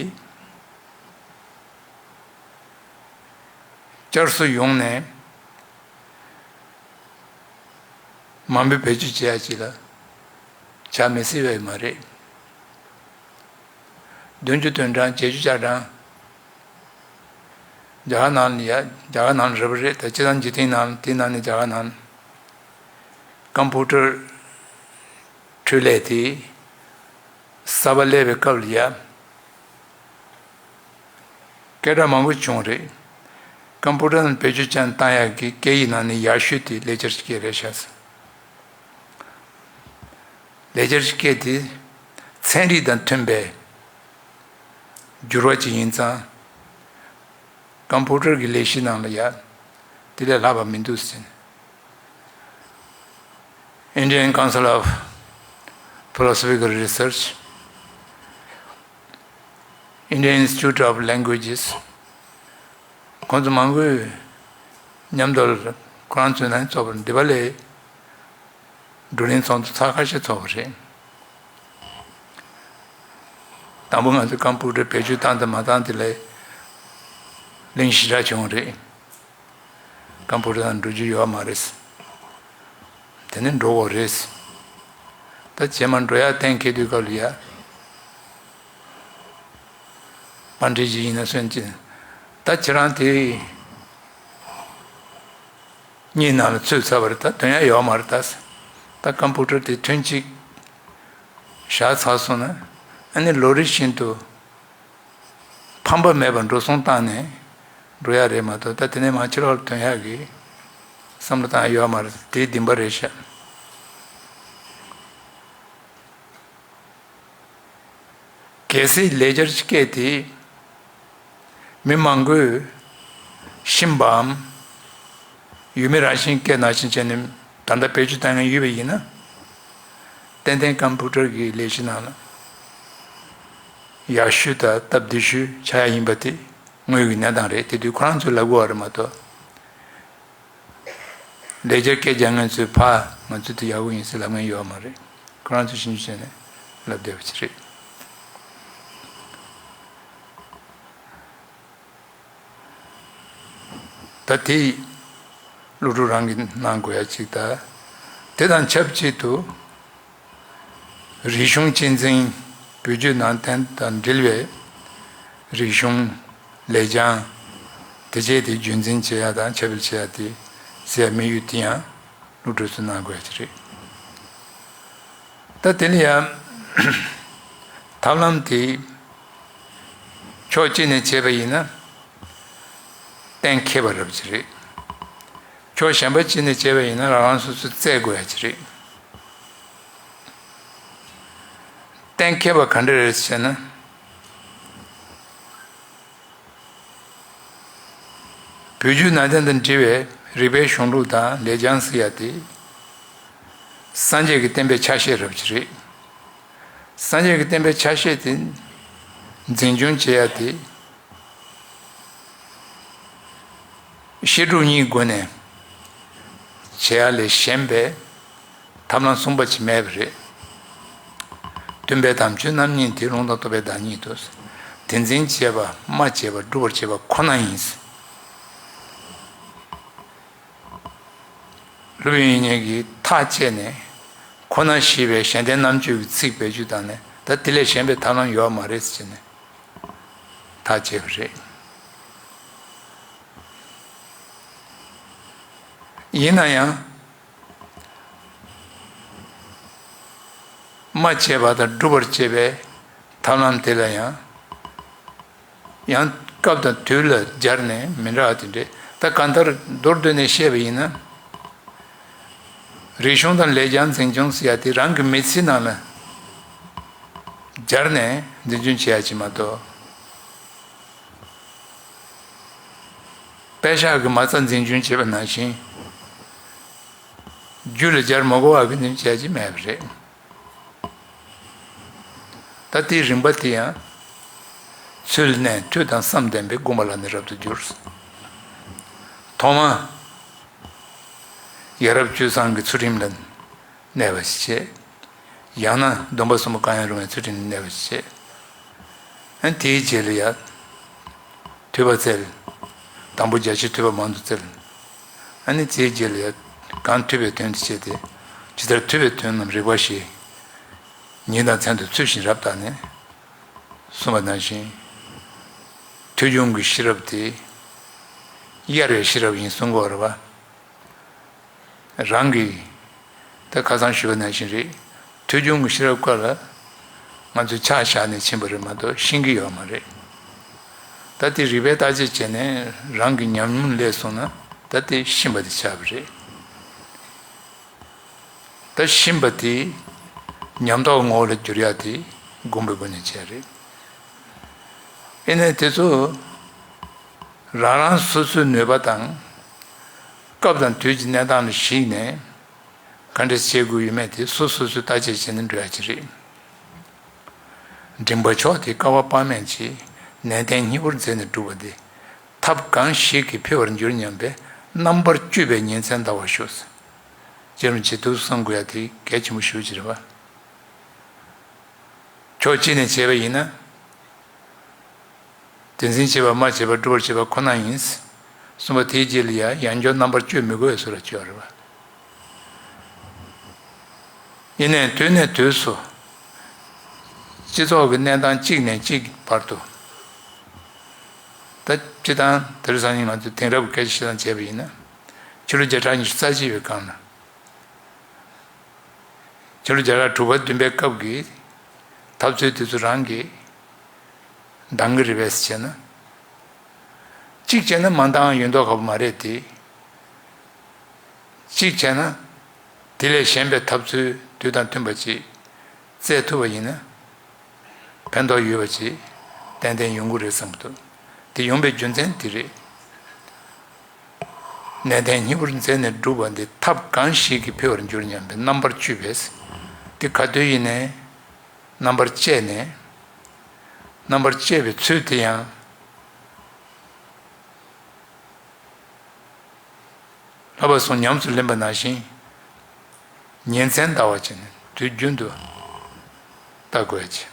བསྐྱར་གསོ་ཡོང་ནས་མང་པོས་བེད་སྤྱོད་བྱེད་ཡ་ཅིག་ལ་ཆགས་མི་སྲིད་པ་མ་རེད། བདུན་ཅུ་དོན་གྲངས་བརྒྱད་ཅུ་གྱ་གྲངས། རྒྱ་གར་ནང་ལ་ཡ་རྒྱ་གར་ནང་ལ་རེད་པ་རེད། ད་སྤྱིར་བཏང་འཇིག་རྟེན་ནང་དེའི་ནང་ནས་རྒྱ་གར་ནང་ཀམ་པུ་ཊར་འཕྲུལ་ལས་དེ་གསར་པ་སླེབས་པའི་སྐབས་ལ་ཡ་སྐད་གྲགས་མང་པོ་བྱུང་རེད། ཀམ་པུ་ཊར་ནང་བེད་སྤྱོད་ཅན་བཏང་ཡག་གི་སྐད་ཡིག་ནང་ནས་ཡག་ཤོས་དེ་ལེགས་སྦྱར་སྐད་རེད་ཤག་ལེགས་སྦྱར་སྐད་དེ་ཚན་རིག་དང་མཐུན་པའི་འགྱུར་བ་ཅིག་ཡིན་ཙང་། ཀམ་པུ་ཊར་གྱི་ལས་གཞི་ནང་ལ་ཡ་དེ་ལས་ལྷག་པ་མི་འདུག་ཟེར། Indian Council of Philosophical Research, Indian Institute of Languages, ཁོང་ཚོ་མང་པོས་མཉམ་དུ་ཁོ་རང་ཚོའི་ནང་ཚོགས་པ་འདི་པ་ལས་བགྲོ་གླེང་ཚོགས་འདུ་ཚར་ཁ་ཤས་ཚོགས་པ་རེད། དང་པོ་ང་ཚོས་ཀམ་པུ་ཊར་བེད་སྤྱོད་བཏང་དང་མ་བཏང་དེ་ལ་གླེང་ཞེ་དྲག་བྱུང་རེད། ཀམ་པུ་ཊར་དང་འགྲོ་རྒྱུ་ཡོད་མ་རེད། དེ་ནས་འགྲོ་དགོས་རེད། ད་རྗེས་མ་འགྲོ་ཡག་གཏན་འཁེལ་དུས་སྐབས་ལ་ཡ། པཎ་ཌི་ཏ་ཅིག་ཡིན་ན་སོན་ཅིག་ད་ཁྱེད་རང་དེ་གཉིས་ནང་ལ་ཚུད་ཚར་བ་རེད། ད་དོན་ཡག་ཡོད་མ་རེད་ད། ད་ཀམ་པུ་ཊར་དེ་ཐུན་གཅིག་བཞག་ཚར་སོང་ན་ཨ་ནི་ལོ་རེ་བཞིན་དུ། ཕམ་པ་མེད་པར་འགྲོ་སོང་བཏང་ནས་འགྲོ་ཡག་རེད་མ་གཏོགས། ད་དེ་ནས་མར་ཕྱི་ལོགས་ལ་ཐོན་ཡག་གི་བསམ་བློ་བཏང་ཡག་ཡོད་མ་རེད། དེའི་བདེན་པ་རེད་ཤག་གལ་སྲིད་ལེགས་སྦྱར་གྱི་སྐད་དེ་མི་མང་པོས་ཤེས་པའམ། ཡུལ་མི་རང་བཞིན་སྐད་ནང་བཞིན་བྱས་ནས་ད་ལྟ་བེད་སྤྱོད་བཏང་མཁན་ཡོད་པ་ཡིན་ན། ཏན་ཏན་ཀམ་པུ་ཊར་གྱི་ལས་གཞི་ནང་ལ་ཡག་ཤོས་དང་སྟབས་བདེ་ཤོས་ཆགས་ཡག་ཡིན་པ་དེ་དངོས་ཀྱི་གནས་སྟངས་རེད། དེ་དུས་ཁོ་རང་ཚོས་ལབ་དགོས་པ་རེད་མ་གཏོགས། ལེགས་སྦྱར་སྐད་རྒྱག་མཁན་ཚོས་ཕར་ང་ཚོ་དེ་ཡག་པོ་ཡིན་ཟེར་ལབ་མཁན་ཡོད་མ་རེད། ཁོ་རང་ཚོས་ཞིབ་འཇུག་བྱས་ནས་ལབ་བསྡད་པ་ཅིག་རེད། ད་དེ་སློབ་ཕྲུག་རང་གིས་གནང་དགོས་ཡ་གཅིག་ད། དེ་དང་ཆབས་ཅིག་ཏུ་རིག་གཞུང་གཅེས་འཛིན་བོད་བརྒྱུད་ནང་བསྟན་དང་འབྲེལ་བའི་རིག་གཞུང་ལེགས་སྦྱང་དེ་བཅས་དེ་རྒྱུན་འཛིན་བྱེད་ཡ་དང་ཁྱབ་སྤེལ་བྱེད་ཡ་དེ་ཟེར་ཡ་དམིགས་ཡུལ་དེ་ཡང་སློབ་ཕྲུག་ཚོས་གནང་དགོས་ཡ་ཅིག་རེད། ད་དེ་ལ་ཡང་ཐབས་ལམ་དེ་ཕྱོགས་གཅིག་ནས་བྱས་པ་ཡིན་ན་གཏན་འཁེལ་བ་རབ་ཅིག་རེད། ཕྱོགས་གཞན་པ་གཅིག་ནས་བྱས་པ་ཡིན་ན་རང་རང་སོ་སོས་བཙལ་དགོས་ཡ་ཅིག་རེད། གཏན་འཁེལ་བ་ག་འདྲ་རེད་ཟེར་ན། བོད་བརྒྱུད་ནང་བསྟན་དང་འབྲེལ་བའི་རིག་པའི་གཞུང་ལུགས་དང་ལེགས་བྱང་ཟེར་ཡ་དེ། སངས་རྒྱས་ཀྱི་བསྟན་པའི་ཆ་ཤས་རབ་ཅིག་རེད། སངས་རྒྱས་ཀྱི་བསྟན་པའི་ཆ་ཤས་དེ་འཛིན་སྐྱོང་བྱེད་ཡ་དེ། བཤད་སྒྲུབ་གཉིས་སྒོ་ནས་བྱེད་ཡ་ལས་གཞན་པའི་ཐབས་ལམ་གསུམ་པ་ཅིག་མེད་པ་རེད། སྟོན་པའི་དམ་ཆོས་རྣམ་གཉིས་ཏེ། ལུང་དང་རྟོགས་པའི་བདག་ཉིད་དོ། དེ་འཛིན་བྱེད་པ་སྨྲ་བྱེད་པ་སྒྲུབ་པར་བྱེད་པ་ཁོ་ན་ཡིན། སློབ་དཔོན་དབྱིག་གཉེན་གྱིས་ཐག་བཅད་ནས་ཁོ་ན་ཞེས་པའི་གཞན་ལྡན་རྣམ་དཔྱོད་ཀྱི་ཚིག་བེད་སྤྱོད་བཏང་ནས། ད་དེ་ལས་གཞན་པའི་ཐབས་ལམ་ཡོད་མ་རེད་ཟེར་ནས་ཐག་བཅད་པ་རེད། ཡིན་ན་ཡང་། སྨྲ་བྱེད་པ་དང་སྒྲུབ་པར་བྱེད་པའི་ཐབས་ལམ་དེ་ལ་ཡང་། ཡང་སྐབས་དང་དུས་ལ་སྦྱར་ནས་མི་འདྲ་བ་དེ་འདྲས། ད་གང་ལྟར་མདོར་བསྡུས་ནས་བཤད་པ་ཡིན་ན། རིག་གཞུང་དང་ལེགས་བྱང་འཛིན་སྐྱོང་ཟེར་ཡ་དེ་རང་གི་མི་ཚེའི་ནང་ལ་སྦྱར་ནས་འཛིན་སྐྱོང་བྱེད་ཡ་ཅིག་མ་གཏོགས། པད་ཤག་གི་མ་རྩ་འཛིན་སྐྱོང་བྱེད་པ་ནང་བཞིན། རྒྱུད་ལ་སྦྱར་མ་དགོས་པ་གི་འཛིན་སྐྱོང་བྱེད་ཡ་ཅིག་མེད་པ་རེད། ད་ལྟའི་རིམ་པ་དེ་ཡང་ཚུལ་གནས་ཐོས་དང་བསམ་ལྡན་པའི་སྒོམ་པ་ལ་ནི་རབ་ཏུ་འགྱུར། ཐོག་མ་ཡ་རབས་སྤྱོད་བཟང་གི་ཚུལ་ཁྲིམས་ལ་གནས་པ་ཞིག་བྱེད། ཡང་ན་སྡོམ་པ་གསུམ་པོ་གང་ཡང་རུང་བའི་ཚུལ་ཁྲིམས་ལ་གནས་པ་ཞིག་བྱེད། ཨ་ནི་དེའི་རྗེས་ལ་ཡ། ཐོས་པ་བཙལ། དང་པོ་རྒྱ་ཆེའི་ཐོས་པ་མང་དུ་བཙལ། ཨ་ནི་དེའི་རྗེས་ལ་ཡ། གང་ཐོས་པའི་དོན་དུ་བྱས་ཏེ། ཇི་ལྟར་ཐོས་པའི་དོན་རྣམས་རིགས་པ་བཞི། ཉིན་དང་མཚན་དུ་ཚུལ་བཞིན་རབ་བརྟགས་ནས། གསུངས་པ་ནང་བཞིན། ཐོས་བྱུང་གི་ཤེས་རབ་དེ། གཡར་བའི་ཤེས་རབ་ཡིན་གསུང་གི་ཡོད་རེད་པ། རང་གིས་ད་ཁ་སང་ཞུས་པ་ནང་བཞིན་རེད། ཐོས་བྱུང་གི་ཤེས་རབ་ཁག་ལ་ང་ཚོས་ཆ་བཞག་ནས་ཕྱིན་པ་རེད་མ་གཏོགས་ཤེས་ཀྱི་ཡོད་མ་རེད། ད་དེ་རིགས་པས་བརྟག་དཔྱད་བྱས་ནས་རང་གི་ཉམས་མྱོང་སླེབས་སོང་ན། ད་དེ་ཤེས་པ་དེ་ཆགས་པ་རེད། ད་ཤེས་པ་དེ་ཉམས་རྟོགས་ངོ་བོ་ལ་འགྱུར་ཡ་དེ་སྒོམ་པའི་སྒོ་ནས་བྱས་རེད། ཨེ་ནས་དེ་ཚོ་རང་རང་སོ་སོའི་ནུས་པ་དང་། སྐབས་དང་དུས་ཀྱི་གནས་སྟངས་ལ་གཞིགས་ནས། ག་འདྲ་བྱེད་དགོས་ཡོད་མེད་དེ་སོ་སོ་སོས་བརྟག་དཔྱད་བྱས་ནས་འགྲོ་ཡ་ཅིག་རེད། མགྲིན་པ་མཆོག་དེ་བསྐལ་པ་དཔག་མེད་ཀྱི་ནན་ཏན་སྙིང་པོར་མཛད་ནས་བསྒྲུབས་པ་དེ། ཐབས་གང་ཞིག་གིས་འཕེལ་བར་འགྱུར་སྙམ་པའི་རྣམ་པར་དཔྱོད་པའི་ཉིན་མཚན་འདའ་བར་ཤོག། ཅེས་རུང་ཇེ་ཐུ་གསུང་དགོས་ཡ་དེ་གལ་ཆེན་པོ་ཞེ་པོ་ཅིག་རེད་པ། ཕྱོགས་གཅིག་ནས་བྱས་པ་ཡིན་ན། དེ་འཛིན་བྱེད་པ་སྨྲ་བྱེད་པ་སྒྲུབ་པར་བྱེད་པ་ཁོ་ན་ཡིན། གསུངས་པ་དེའི་རྗེས་ལ་ཡང་ཡང་བསྐྱར་རྣམ་པར་དཔྱོད་མི་དགོས་སོ་ལ་བརྗོད་པ་རེད་པ། ཡིན་ནའི་དུས་ནས་དུས་སུ། སྤྱི་ཚོགས་ཀྱི་གནས་སྟངས་གཅིག་ནས་གཅིག་བར་དུ། ད་སྤྱི་བཏང་དེ་རིང་སང་ཉིན་ང་ཚོས་དེང་རབས་ཀྱི་སྐད་ཆ་བཤད་སྟངས་བྱས་པ་ཡིན་ན། ཕྱི་ལོ་བརྒྱ་ཕྲག་ཉི་ཤུ་རྩ་གཅིག་པའི་སྒང་ལ། ཕྱི་ལོ་བརྒྱ་ཕྲག་དྲུག་པ་བདུན་པའི་སྐབས་ཀྱི་འཐབ་རྩོད་དེ་ཚོ་རང་གིས་འདང་གི་རེད་པས་ཟེར་བྱས་ན། གཅིག་བྱས་ན་མ་འདང་ཡོད་མདོག་ཁ་པོ་མ་རེད་དེ། གཅིག་བྱས་ན་དེ་ལས་གཞན་པའི་འཐབ་རྩོད་དུས་དང་མཐུན་པ་ཅིག་བཙལ་ཐུབ་པ་ཡིན་ན། ཕན་ཐོགས་ཡོད་པ་ཅིག་ཏན་ཏན་ཡོང་གི་རེད་བསམ་གྱི་འདུག། དེ་ཡོང་པའི་རྒྱུ་མཚན་དེ་རེད། ནན་ཏན་སྙིང་པོར་མཛད་ནས་བསྒྲུབས་པ་འདི་ཐབས་གང་ཞིག་གིས་འཕེལ་བར་འགྱུར་སྙམ་པའི་རྣམ་པར་དཔྱོད་པས། དེ་ག་དུས་ཡིན་ནའི་རྣམ་པར་དཔྱད་ནས། རྣམ་པར་དཔྱད་པའི་ཚུལ་དེ་ཡང་། བསླབ་པ་གསུམ་ཉམས་སུ་ལེན་པ་ནང་བཞིན། ཉིན་མཚན་འདའ་བ་བྱས་ནས་དུས་རྒྱུན་དུ་བལྟ་དགོས་ཀྱི།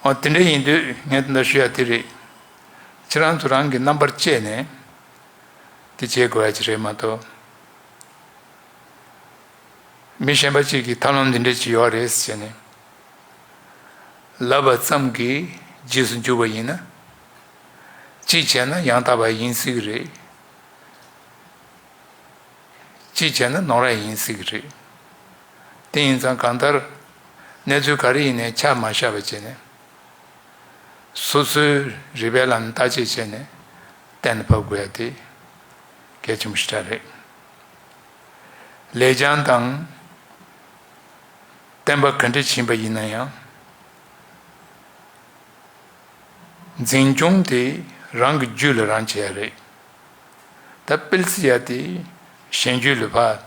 འོ་དེ་འདྲ་ཡིན་དུས་ངས་འདི་འདྲ་ཞུ་ཡ་དེ་རེད། ཁྱེད་རང་ཚོ་རང་གི་རྣམ་པར་དཔྱད་ནས་དེ་བྱེད་དགོས་ཡ་ཅིག་རེད་མ་གཏོགས། མི་གཞན་པ་ཅིག་གིས་ཐབས་ལམ་འདི་འདྲ་ཅིག་ཡོད་རེད་ཟེར་ནས་ལབ་པ་ཙམ་གྱིས་རྗེས་སུ་འཇུག་པ་ཡིན་ན། གཅིག་བྱས་ན་ཡང་དག་པ་ཡིན་སྲིད་ཀྱི་རེད། གཅིག་བྱས་ན་ནོར་བ་ཡིན་སྲིད་ཀྱི་རེད། དེ་ཡིན་ཙང་གང་ལྟར་གནས་ཚུལ་ག་རེ་ཡིན་ནའི་ཆ་མ་བཞག་པ་བྱས་ནས། སོ་སོའི་རིག་པའི་ལམ་བརྟག་དཔྱད་བྱས་ནས་གཏན་ལ་ཕབ་དགོས་ཡ་དེ་ གལ་ཆེན་པོ་ཞེ་དྲག་རེད། ལས་བྱང་དང་བསྟན་པ་ག་འདྲ་ཕྱིན་པ་ཡིན་ན་ཡང་འཛིན་སྐྱོང་དེ་རང་གི་རྒྱུད་ལ་རང་བྱེད་ཡ་རེད། ད་སྤེལ་ཟེར་ཡ་དེ་གཞན་རྒྱུད་ལ་ཕར་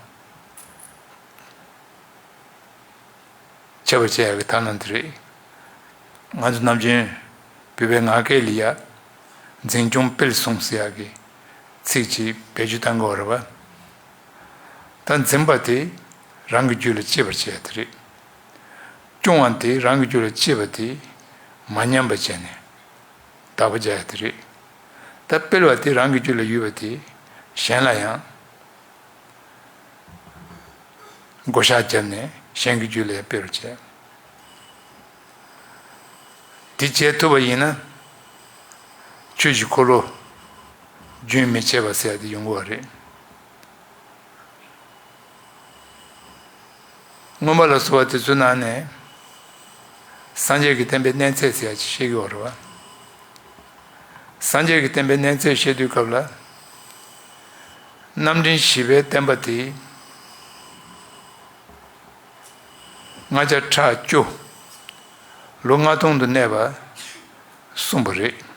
ཁྱབ་པ་བྱེད་ཡག་གི་ཐབས་ལམ་དེ་རེད། ང་ཚོ་ནམ་རྒྱུན་བོད་པའི་ངག་སྐད་ལ་ཡ་འཛིན་སྐྱོང་སྤེལ་གསུམ་ཟེར་ཡག་གི་ཚིག་ཅིག་བེད་སྤྱོད་གཏང་གི་ཡོད་རེད་པ། ད་འཛིན་པ་དེ་རང་གི་རྒྱུད་ལ་སྐྱེ་བར་བྱེད་ཡ་དེ་རེད། སྐྱོང་བ་དེ་རང་གི་རྒྱུད་ལ་སྐྱེ་བ་དེ་མ་ཉམས་པ་བྱས་ནས་དག་པ་རྒྱག་ཡ་དེ་རེད། ད་སྤེལ་བ་དེ་རང་གི་རྒྱུད་ལ་ཡོད་པ་དེ་གཞན་ལ་ཡང་བགོ་བཤའ་བརྒྱབ་ནས་གཞན་གྱི་རྒྱུད་ལ་སྤེལ་བར་བྱེད། དེ་བྱེད་ཐུབ་པ་ཡིན་ན་ཆོས་ཀྱི་འཁོར་ལོ་རྒྱུན་མི་ཆད་པ་ཟེར་ཡ་དེ་ཡོང་གི་ཡོད་རེད། མངོན་པ་ལ་སོགས་པ་དེ་ཚོའི་ནང་ནས་སངས་རྒྱས་ཀྱི་བསྟན་པའི་གནས་ཚད་ཟེར་ཡ་ཅིག་བཤད་ཀྱི་ཡོད་རེད་བ། སངས་རྒྱས་ཀྱི་བསྟན་པའི་གནས་ཚད་བཤད་དུས་སྐབས་ལ། རྣམ་འདྲེན་བཞི་པའི་བསྟན་པ་དེ་ལྔ་བརྒྱ་ཕྲག་བཅུ་ལོ་ལྔ་སྟོང་དུ་གནས་པ་གསུངས་པ་རེད།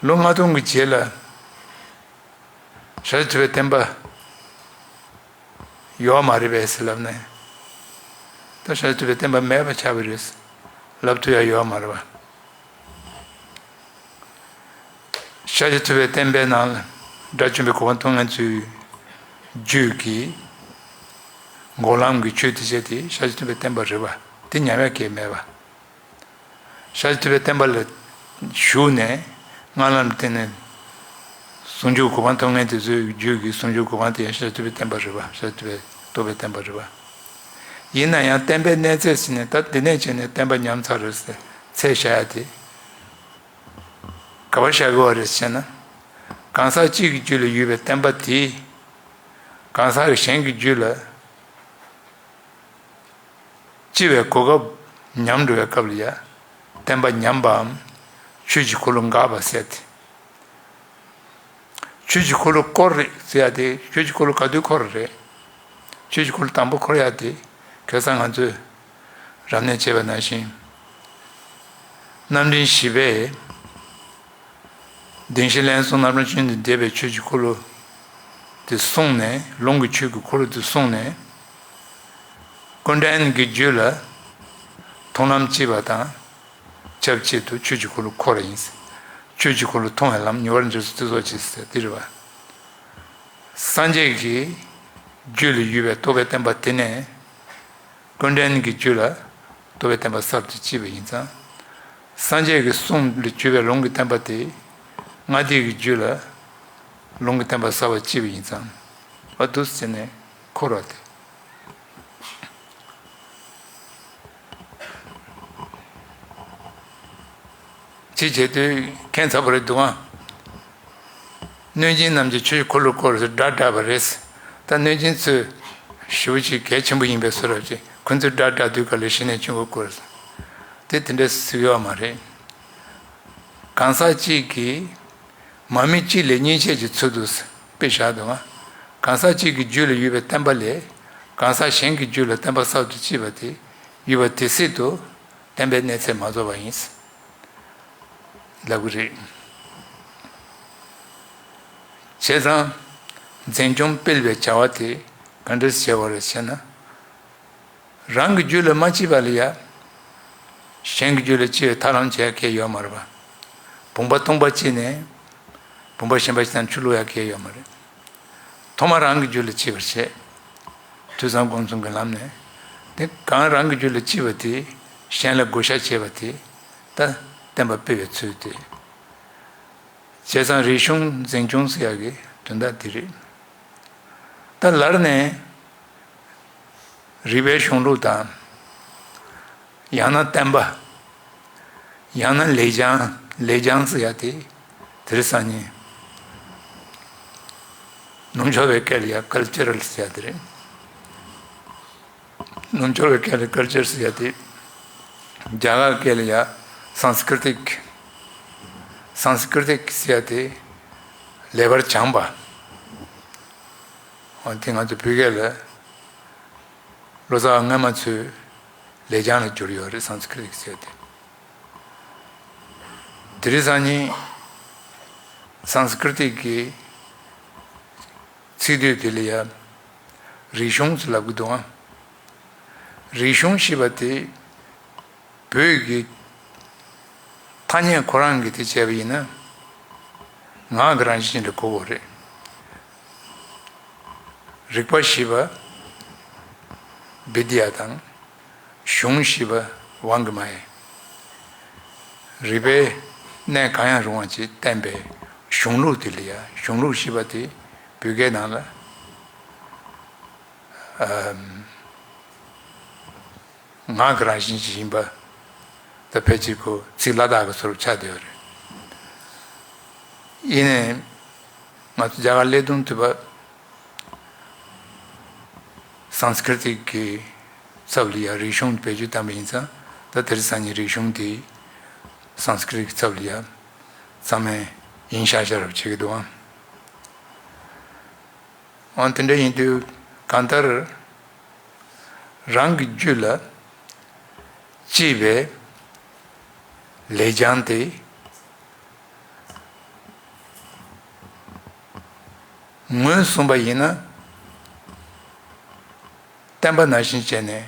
ལོ་ལྔ་སྟོང་གི་རྗེས་ལ་ཤཱཀྱ་ཐུབ་པའི་བསྟན་པ་ཡོད་མ་རེད་པས་ཟེར་ལབ་ནས། ད་ཤཱཀྱ་ཐུབ་པའི་བསྟན་པ་མེད་པ་ཆགས་པ་རེད་ལབ་ཐུབ་ཡ་ཡོད་མ་རེད་པ། ཤཱཀྱ་ཐུབ་པའི་བསྟན་པའི་ནང་ལ་དགྲ་བཅོམ་པའི་གོ་འཕང་མཐོང་མཁན་ཚོའི་རྒྱུད་ཀྱི་འགོག་ལམ་གྱི་ཆོས་དེ་བྱས་ཏེ་ཤཱཀྱ་ཐུབ་པའི་བསྟན་པ་རེད་པ། དེ་ཉམས་ཡ་གང་ཡང་མེད་པ། ཤཱཀྱ་ཐུབ་པའི་བསྟན་པ་ལ་ཞུགས་ནས་སྔགས་ལམ་དེ་ནས་ཟུང་འཇུག་གོ་འཕང་ཐོབ་མཁན་དེ་ཚོའི་རྒྱུད་ཀྱི་ཟུང་འཇུག་གོ་འཕང་དེ་ཡང་ཤཱཀྱ་ཐུབ་པའི་བསྟན་པ་རེད་པ། ཤཱཀྱ་ཐུབ་པའི་རྟོགས་པའི་བསྟན་པ་རེད་པ། ཡིན་ན་ཡང་བསྟན་པའི་གནས་ཚད་ཟེར་ནས་ད་འདི་ནས་བྱས་ནས་བསྟན་པ་ཉམས་ཚར་རེད་ཟེར་ཚད་བཞག་ཡ་དེ་ག་པར་བཞག་དགོས་པ་རེད་ཟེར་ན། གང་ཟག་གཅིག་གི་རྒྱུད་ལ་ཡོད་པའི་བསྟན་པ་དེ་གང་ཟག་གཞན་གྱི་རྒྱུད་ལ་སྐྱེ་བའི་གོ་སྐབས་ཉམས་འགྲོ་བའི་སྐབས་ལ་ཡ་བསྟན་པ་ཉམས་པའམ་ཆོས་ཀྱི་འཁོར་ལོ་འགག་པ་ཟེར་ཏེ། ཆོས་ཀྱི་འཁོར་ལོ་བསྐོར་རེད་ཟེར་ཡ་དེ་ཆོས་ཀྱི་འཁོར་ལོ་ག་དུས་བསྐོར་རེད། ཆོས་ཀྱི་འཁོར་ལོ་དང་པོ་བསྐོར་ཡ་དེ་ཁ་སང་ང་ཚོས་རབ་གནས་བྱས་པ་ནང་བཞིན། རྣམ་འདྲེན་བཞི་པས་བདེན་བཞི་ལན་གསུམ་རྣམ་གྲངས་ཀུན་ཏུ་བསྡེབས་པའི་ཆོས་ཀྱི་འཁོར་ལོ་དེ་གསུངས་ནས། ལུང་གི་ཆོས་ཀྱི་འཁོར་ལོ་དེ་གསུངས་ནས། ཀུན་ལྡན་གྱི་རྒྱུད་ལ་མཐོང་ལམ་སྐྱེས་པ་དང་ཆབས་ཅིག་ཏུ་ཆོས་ཀྱི་འཁོར་ལོ་འཁོར་བ་ཡིན། ཆོས་ཀྱི་འཁོར་ལོ་མཐོང་བའི་ལམ་ཉེ་བར་འབྱོར་ཚུལ་སོགས་ཀྱིས་ཟེར་དེ་རེད་པ། སངས་རྒྱས་ཀྱི་རྒྱུད་ལ་ཡོད་པའི་རྟོགས་པའི་བསྟན་པ་དེ་ནས་ཀུན་ལྡན་གྱི་རྒྱུད་ལ་རྟོགས་པའི་བསྟན་པ་གསར་དུ་སྐྱེས་པ་ཡིན་ཙང་། སངས་རྒྱས་ཀྱི་གསུང་ལས་གྱུར་པའི་ལུང་གི་བསྟན་པ་དེ་ལྔ་སྡེ་གི་རྒྱུད་ལ་ལུང་གི་བསྟན་པ་གསར་པ་སྐྱེས་པ་ཡིན་ཙང་། འོ་འདུག་སེ་བྱས་ནས་འཁོར་བ་དེ། ཅི་བྱེད་དུས་ཁྱད་མཚར་པོ་རེད་འདུག་ཨང་། གནོད་སྦྱིན་རྣམས་ཀྱིས་ཆོས་འཁོར་ལོ་བསྐོར་ཟེར་སྒྲ་བསྒྲགས་པ་རེད། ད་གནོད་སྦྱིན་ཚོས་ཞེ་པོ་ཅིག་གལ་ཆེན་པོ་ཡིན་པའི་བཟོ་འདྲ་ཅིག་ཁོ་ཚོས་སྒྲ་བསྒྲགས་དུས་ག་ལ་ཞི་གནས་ཆོས་འཁོར་བསྐོར་ཟེར། དེ་དེ་འདྲ་ཟེར་གྱི་ཡོད་མ་རེད། གང་ཟག་གཅིག་གིས་མ་དམིགས་གཅིག་ལས་གཉིས་ཆད་ཀྱི་ཚུལ་དུ་དཔེ་བཞག་འདུག་ཨང་། གང་ཟག་གཅིག་གི་རྒྱུད་ལ་ཡོད་པའི་བསྟན་པ་ལས་གང་ཟག་གཞན་གྱི་རྒྱུད་ལ་བསྟན་པ་གསར་དུ་སྐྱེས་པ་དེ་ཡོད་པ་དེ་སྲིད་དུ་བསྟན་པའི་གནས་ཚད་མ་རྫོགས་པ་ཡིན་ལབ་ཀྱི་རེད། བྱས་ཙང་འཛིན་སྐྱོང་སྤེལ་བའི་བྱ་བ་དེ་ག་འདྲ་བྱས་པ་རེད་ཟེར་ན། རང་གི་རྒྱུད་ལ་མ་སྐྱེས་པ་ལ་ཡ། གཞན་གྱི་རྒྱུད་ལ་སྐྱེ་བའི་ཐབས་ལམ་བྱེད་ཡ་གང་ཡང་ཡོད་མ་རེད་པ། བུམ་པ་སྟོང་པ་སྐྱེས་ནས། བུམ་པ་གཞན་པ་ཞིག་དང་ཆུ་བླུག་ཡ་གང་ཡང་ཡོད་མ་རེད། ཐོག་མར་རང་གི་རྒྱུད་ལ་སྐྱེ་བར་བྱེད། ཐོས་བསམ་སྒོམ་གསུམ་གྱི་ལམ་ནས། དེ་གང་རང་གི་རྒྱུད་ལ་སྐྱེས་པ་དེ། གཞན་ལ་བགོ་བཤའ་བྱེད་པ་དེ། ད་བསྟན་པ་སྤེལ་བའི་ཚུལ་དེ། བྱས་ཙང་རིག་གཞུང་འཛིན་སྐྱོང་ཟེར་ཡག་གི་དོན་དག་དེ་རེད། ད་ལར་ནས་རིག་པའི་གཞུང་ལུགས་དང་། ཡང་ན་བསྟན་པ། ཡང་ན་ལེགས་བྱང་། ལེགས་བྱང་ཟེར་ཡག་དེ་དེ་རིང་སང་ཉིན་ནུབ་ཕྱོགས་པའི་སྐད་ལ་ཡ་ཀལ་ཅར་ཟེར་ཡག་དེ་རེད། ནུབ་ཕྱོགས་པའི་སྐད་ལ་ཀལ་ཅར་ཟེར་ཡག་དེ། རྒྱ་གར་སྐད་ལ་ཡ་སཾ་སྐྲྀ་ཏིཀ། སཾ་སྐྲྀ་ཏིཀ་ཟེར་ཡག་དེ་ ལེགས་པར་སྦྱངས་པ། འོ་དེ་ང་ཚོ་བོད་སྐད་ལ་ལོ་ཙཱ་བ་སྔ་མ་ཚོའི་ལེགས་སྦྱང་ལ་གྱུར་ཡོད་རེད། སཾ་སྐྲྀ་ཏ་ཟེར་དེ། དེ་རིང་སང་ཉིན་སཾ་སྐྲྀ་ཏ་གི་ཚིག་སྡུད་དེ་ལ་ཡང་རིག་གཞུང་ཟེར་ལབ་ཀྱི་འདུག་ཨང་། རིག་གཞུང་ཞེས་པ་དེ་བོད་ཀྱི་ཐ་སྙད་ཁོ་རང་གིས་དེ་བྱས་པ་ཡིན་ན་ངག་གི་རང་བཞིན་ཅིག་ལ་གོ་དགོས་རེད། རིག་པ་ཞེས་པ་བི་དི་ཡ་དང་། གཞུང་ཞེས་པ་ཝང་གི་མ་ཡིན། རིག་པའི་གནས་གང་ཡང་རུང་བ་ཅིག་བསྟན་པའི་གཞུང་ལུགས་དེ་ལ་ཡང་གཞུང་ལུགས་ཞེས་པ་དེ་བོད་སྐད་ནང་ལ་ཨམ། ངག་གི་རང་བཞིན་ཅིག་ཡིན་པ། ད་ཕལ་ཆེར་ཁོ་ཚིག་ལ་དྭགས་ཀྱི་བཟོ་འདྲ་ཆགས་བསྡད་ཡོད་རེད། ཡིན་ནའི་ང་ཚོ་རྒྱ་གར་ཀླད་སྟོང་དུ་བ་སཾ་སྐྲྀ་ཏ་གི་ཚབ་ལ་ཡང་རིག་གཞུང་བེད་སྤྱོད་བཏང་པ་ཡིན་ཙང་། ད་དེ་རིང་སང་ཉིན་རིག་གཞུང་དེ་སཾ་སྐྲྀ་ཏ་གི་ཚབ་ལ་ཡང་ཚང་མས་ཡིན་ཤག་ཤག་རབ་བྱེད་ཀྱི་འདུག་ཨང་། འོན་དེ་འདྲ་ཡིན་དུས་གང་ལྟར་རང་གི་རྒྱུད་ལ་སྐྱེས་པའི་ལེགས་སྦྱང་དེ་ངོས་བཟུང་བ་ཡིན་ན། བསྟན་པ་ནང་བཞིན་བྱས་ནས་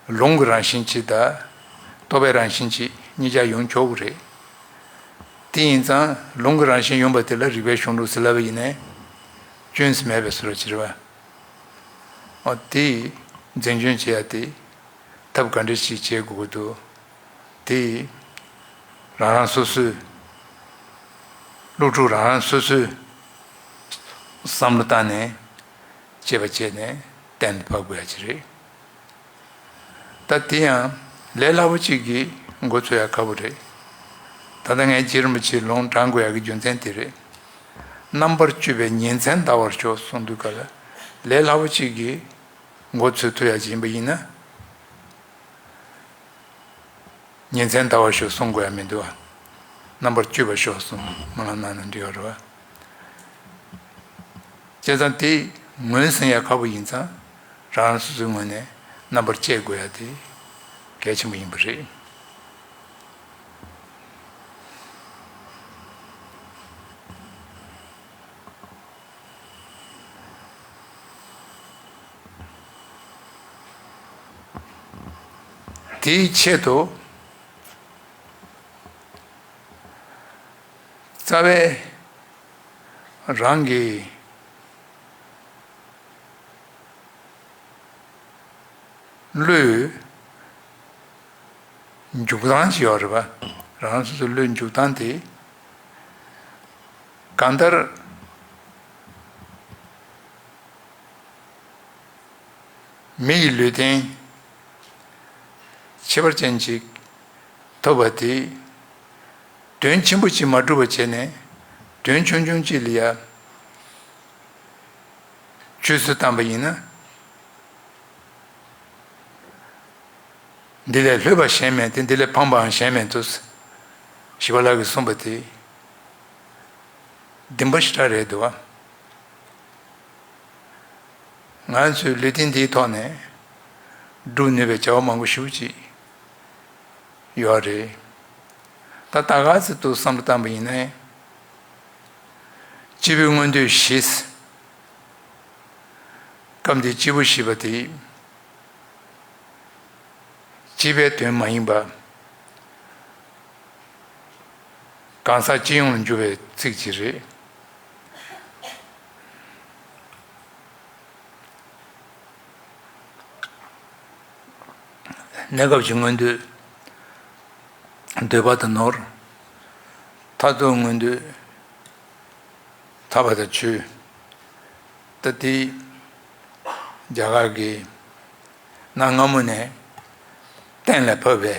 ལུང་གི་རང་བཞིན་གཅིག་དང་རྟོགས་པའི་རང་བཞིན་གཅིག་གཉིས་ཆ་ཡོང་ཆོག་གི་རེད། དེ་ཡིན་ཙང་ལུང་གི་རང་བཞིན་ཡོང་བ་དེ་ལ་རིག་པའི་གཞུང་ལུགས་ཟེར་ལབ་པ་ཡིན་ནའི་སྐྱོན་ཟེར་མེད་པའི་བཟོ་འདྲ་ཅིག་རེད་པ། འོ་དེ་འཛིན་སྐྱོང་བྱེད་ཡ་དེ་ཐབས་ག་འདྲ་ཞིག་བྱེད་དགོས་ཀྱི་འདུག་དེ་རང་རང་སོ་སོའི་སློབ་ཕྲུག་རང་རང་སོ་སོའི་བསམ་བློ་བཏང་ནས་དཔྱད་པ་བྱས་ནས་གཏན་དུ་ཕབ་དགོས་ཡ་ཅིག་རེད། ད་དེ་ཡང་ལས་སླ་པོ་གཅིག་གིས་འགོ་ཚུགས་ཡ་ཁག་པོ་རེད། ད་ལྟ་ངས་རྗེ་རིན་པོ་ཆེའི་ལུང་དྲངས་དགོས་ཡ་གི་རྒྱུ་མཚན་དེ་རེད། རྣམ་པར་དཔྱོད་པས་ཉིན་མཚན་འདའ་བར་ཤོག་གསུངས་དུས་སྐབས་ལ་ལས་སླ་པོ་གཅིག་གིས་འགོ་ཚུགས་ཐུབ་ཡ་ཅིག་ཡིན་པ་ཡིན་ན། ཉིན་མཚན་འདའ་བར་ཤོག་གསུང་དགོས་ཡ་མི་འདུག་ཨ། རྣམ་པར་དཔྱོད་པར་ཤོག་གསུང་སྨོན་ལམ་གནང་ན་འགྲིག་ཡོད་རེད་བ། བྱས་ཙང་དེ་ངོས་ཟིན་ཡ་ཁག་པོ་ཡིན་ཙང་རང་རང་སོ་སོའི་ངོས་ནས་རྣམ་པར་དཔྱད་དགོས་ཡ་དེ་གལ་ཆེན་པོ་ཡིན་པ་རེད། དེའི་ཆེད་དུ་རྩ་བའི་རང་གི་བློའི་འཇུག་སྟངས་ཤིག་ཡོད་རེད་པ། རང་སོ་སོའི་བློའི་འཇུག་སྟངས་དེ་གང་ལྟར་མི་ཡི་ལུས་རྟེན་ཁྱད་པར་ཅན་ཅིག་ཐོབ་པ་དེ་དོན་ཆེན་པོ་ཅིག་མ་སྒྲུབ་པ་བྱས་ནས་དོན་ཆུང་ཆུང་ཅིག་ལ་ཡ་ཆུད་ཟོས་བཏང་པ་ཡིན་ན། འདི་ལས་ལྷོད་པ་གཞན་མེད་དེ། འདི་ལས་ཕངས་པའང་གཞན་མེད་དོ། ཞི་བ་ལྷ་གིས་གསུངས་པ་དེ་བདེན་པ་ཞེ་དྲག་རེད་འདུག་བ། ང་ཚོའི་ལུས་རྟེན་འདིའི་ཐོག་ནས་སྒྲུབ་ནུས་པའི་བྱ་བ་མང་པོ་ཞེ་པོ་ཅིག་ཡོད་རེད། ད་ད་ག་ཚོད་འདུག་བསམ་བློ་བཏང་པ་ཡིན་ན། སྐྱེས་བུའི་མངོན་འདོད་བཞི། སྐབས་འདིའི་སྐྱེས་བུ་ཞེས་པ་དེ་སྐྱེས་པའི་དོན་མ་ཡིན་པ། གང་ཟག་སྤྱི་ཡོངས་ལ་འཇུག་པའི་ཚིག་ཅིག་རེད། གནས་སྐབས་ཀྱི་མངོན་འདོད་འདོད་པ་དང་ནོར། མཐར་ཐུག་མངོན་འདོད་ཐར་པ་དང་ཆོས། ད་དེ་རྒྱ་གར་གྱི་གནའ་སྔ་མོ་ནས་གཏན་ལ་ཕབ་པའི་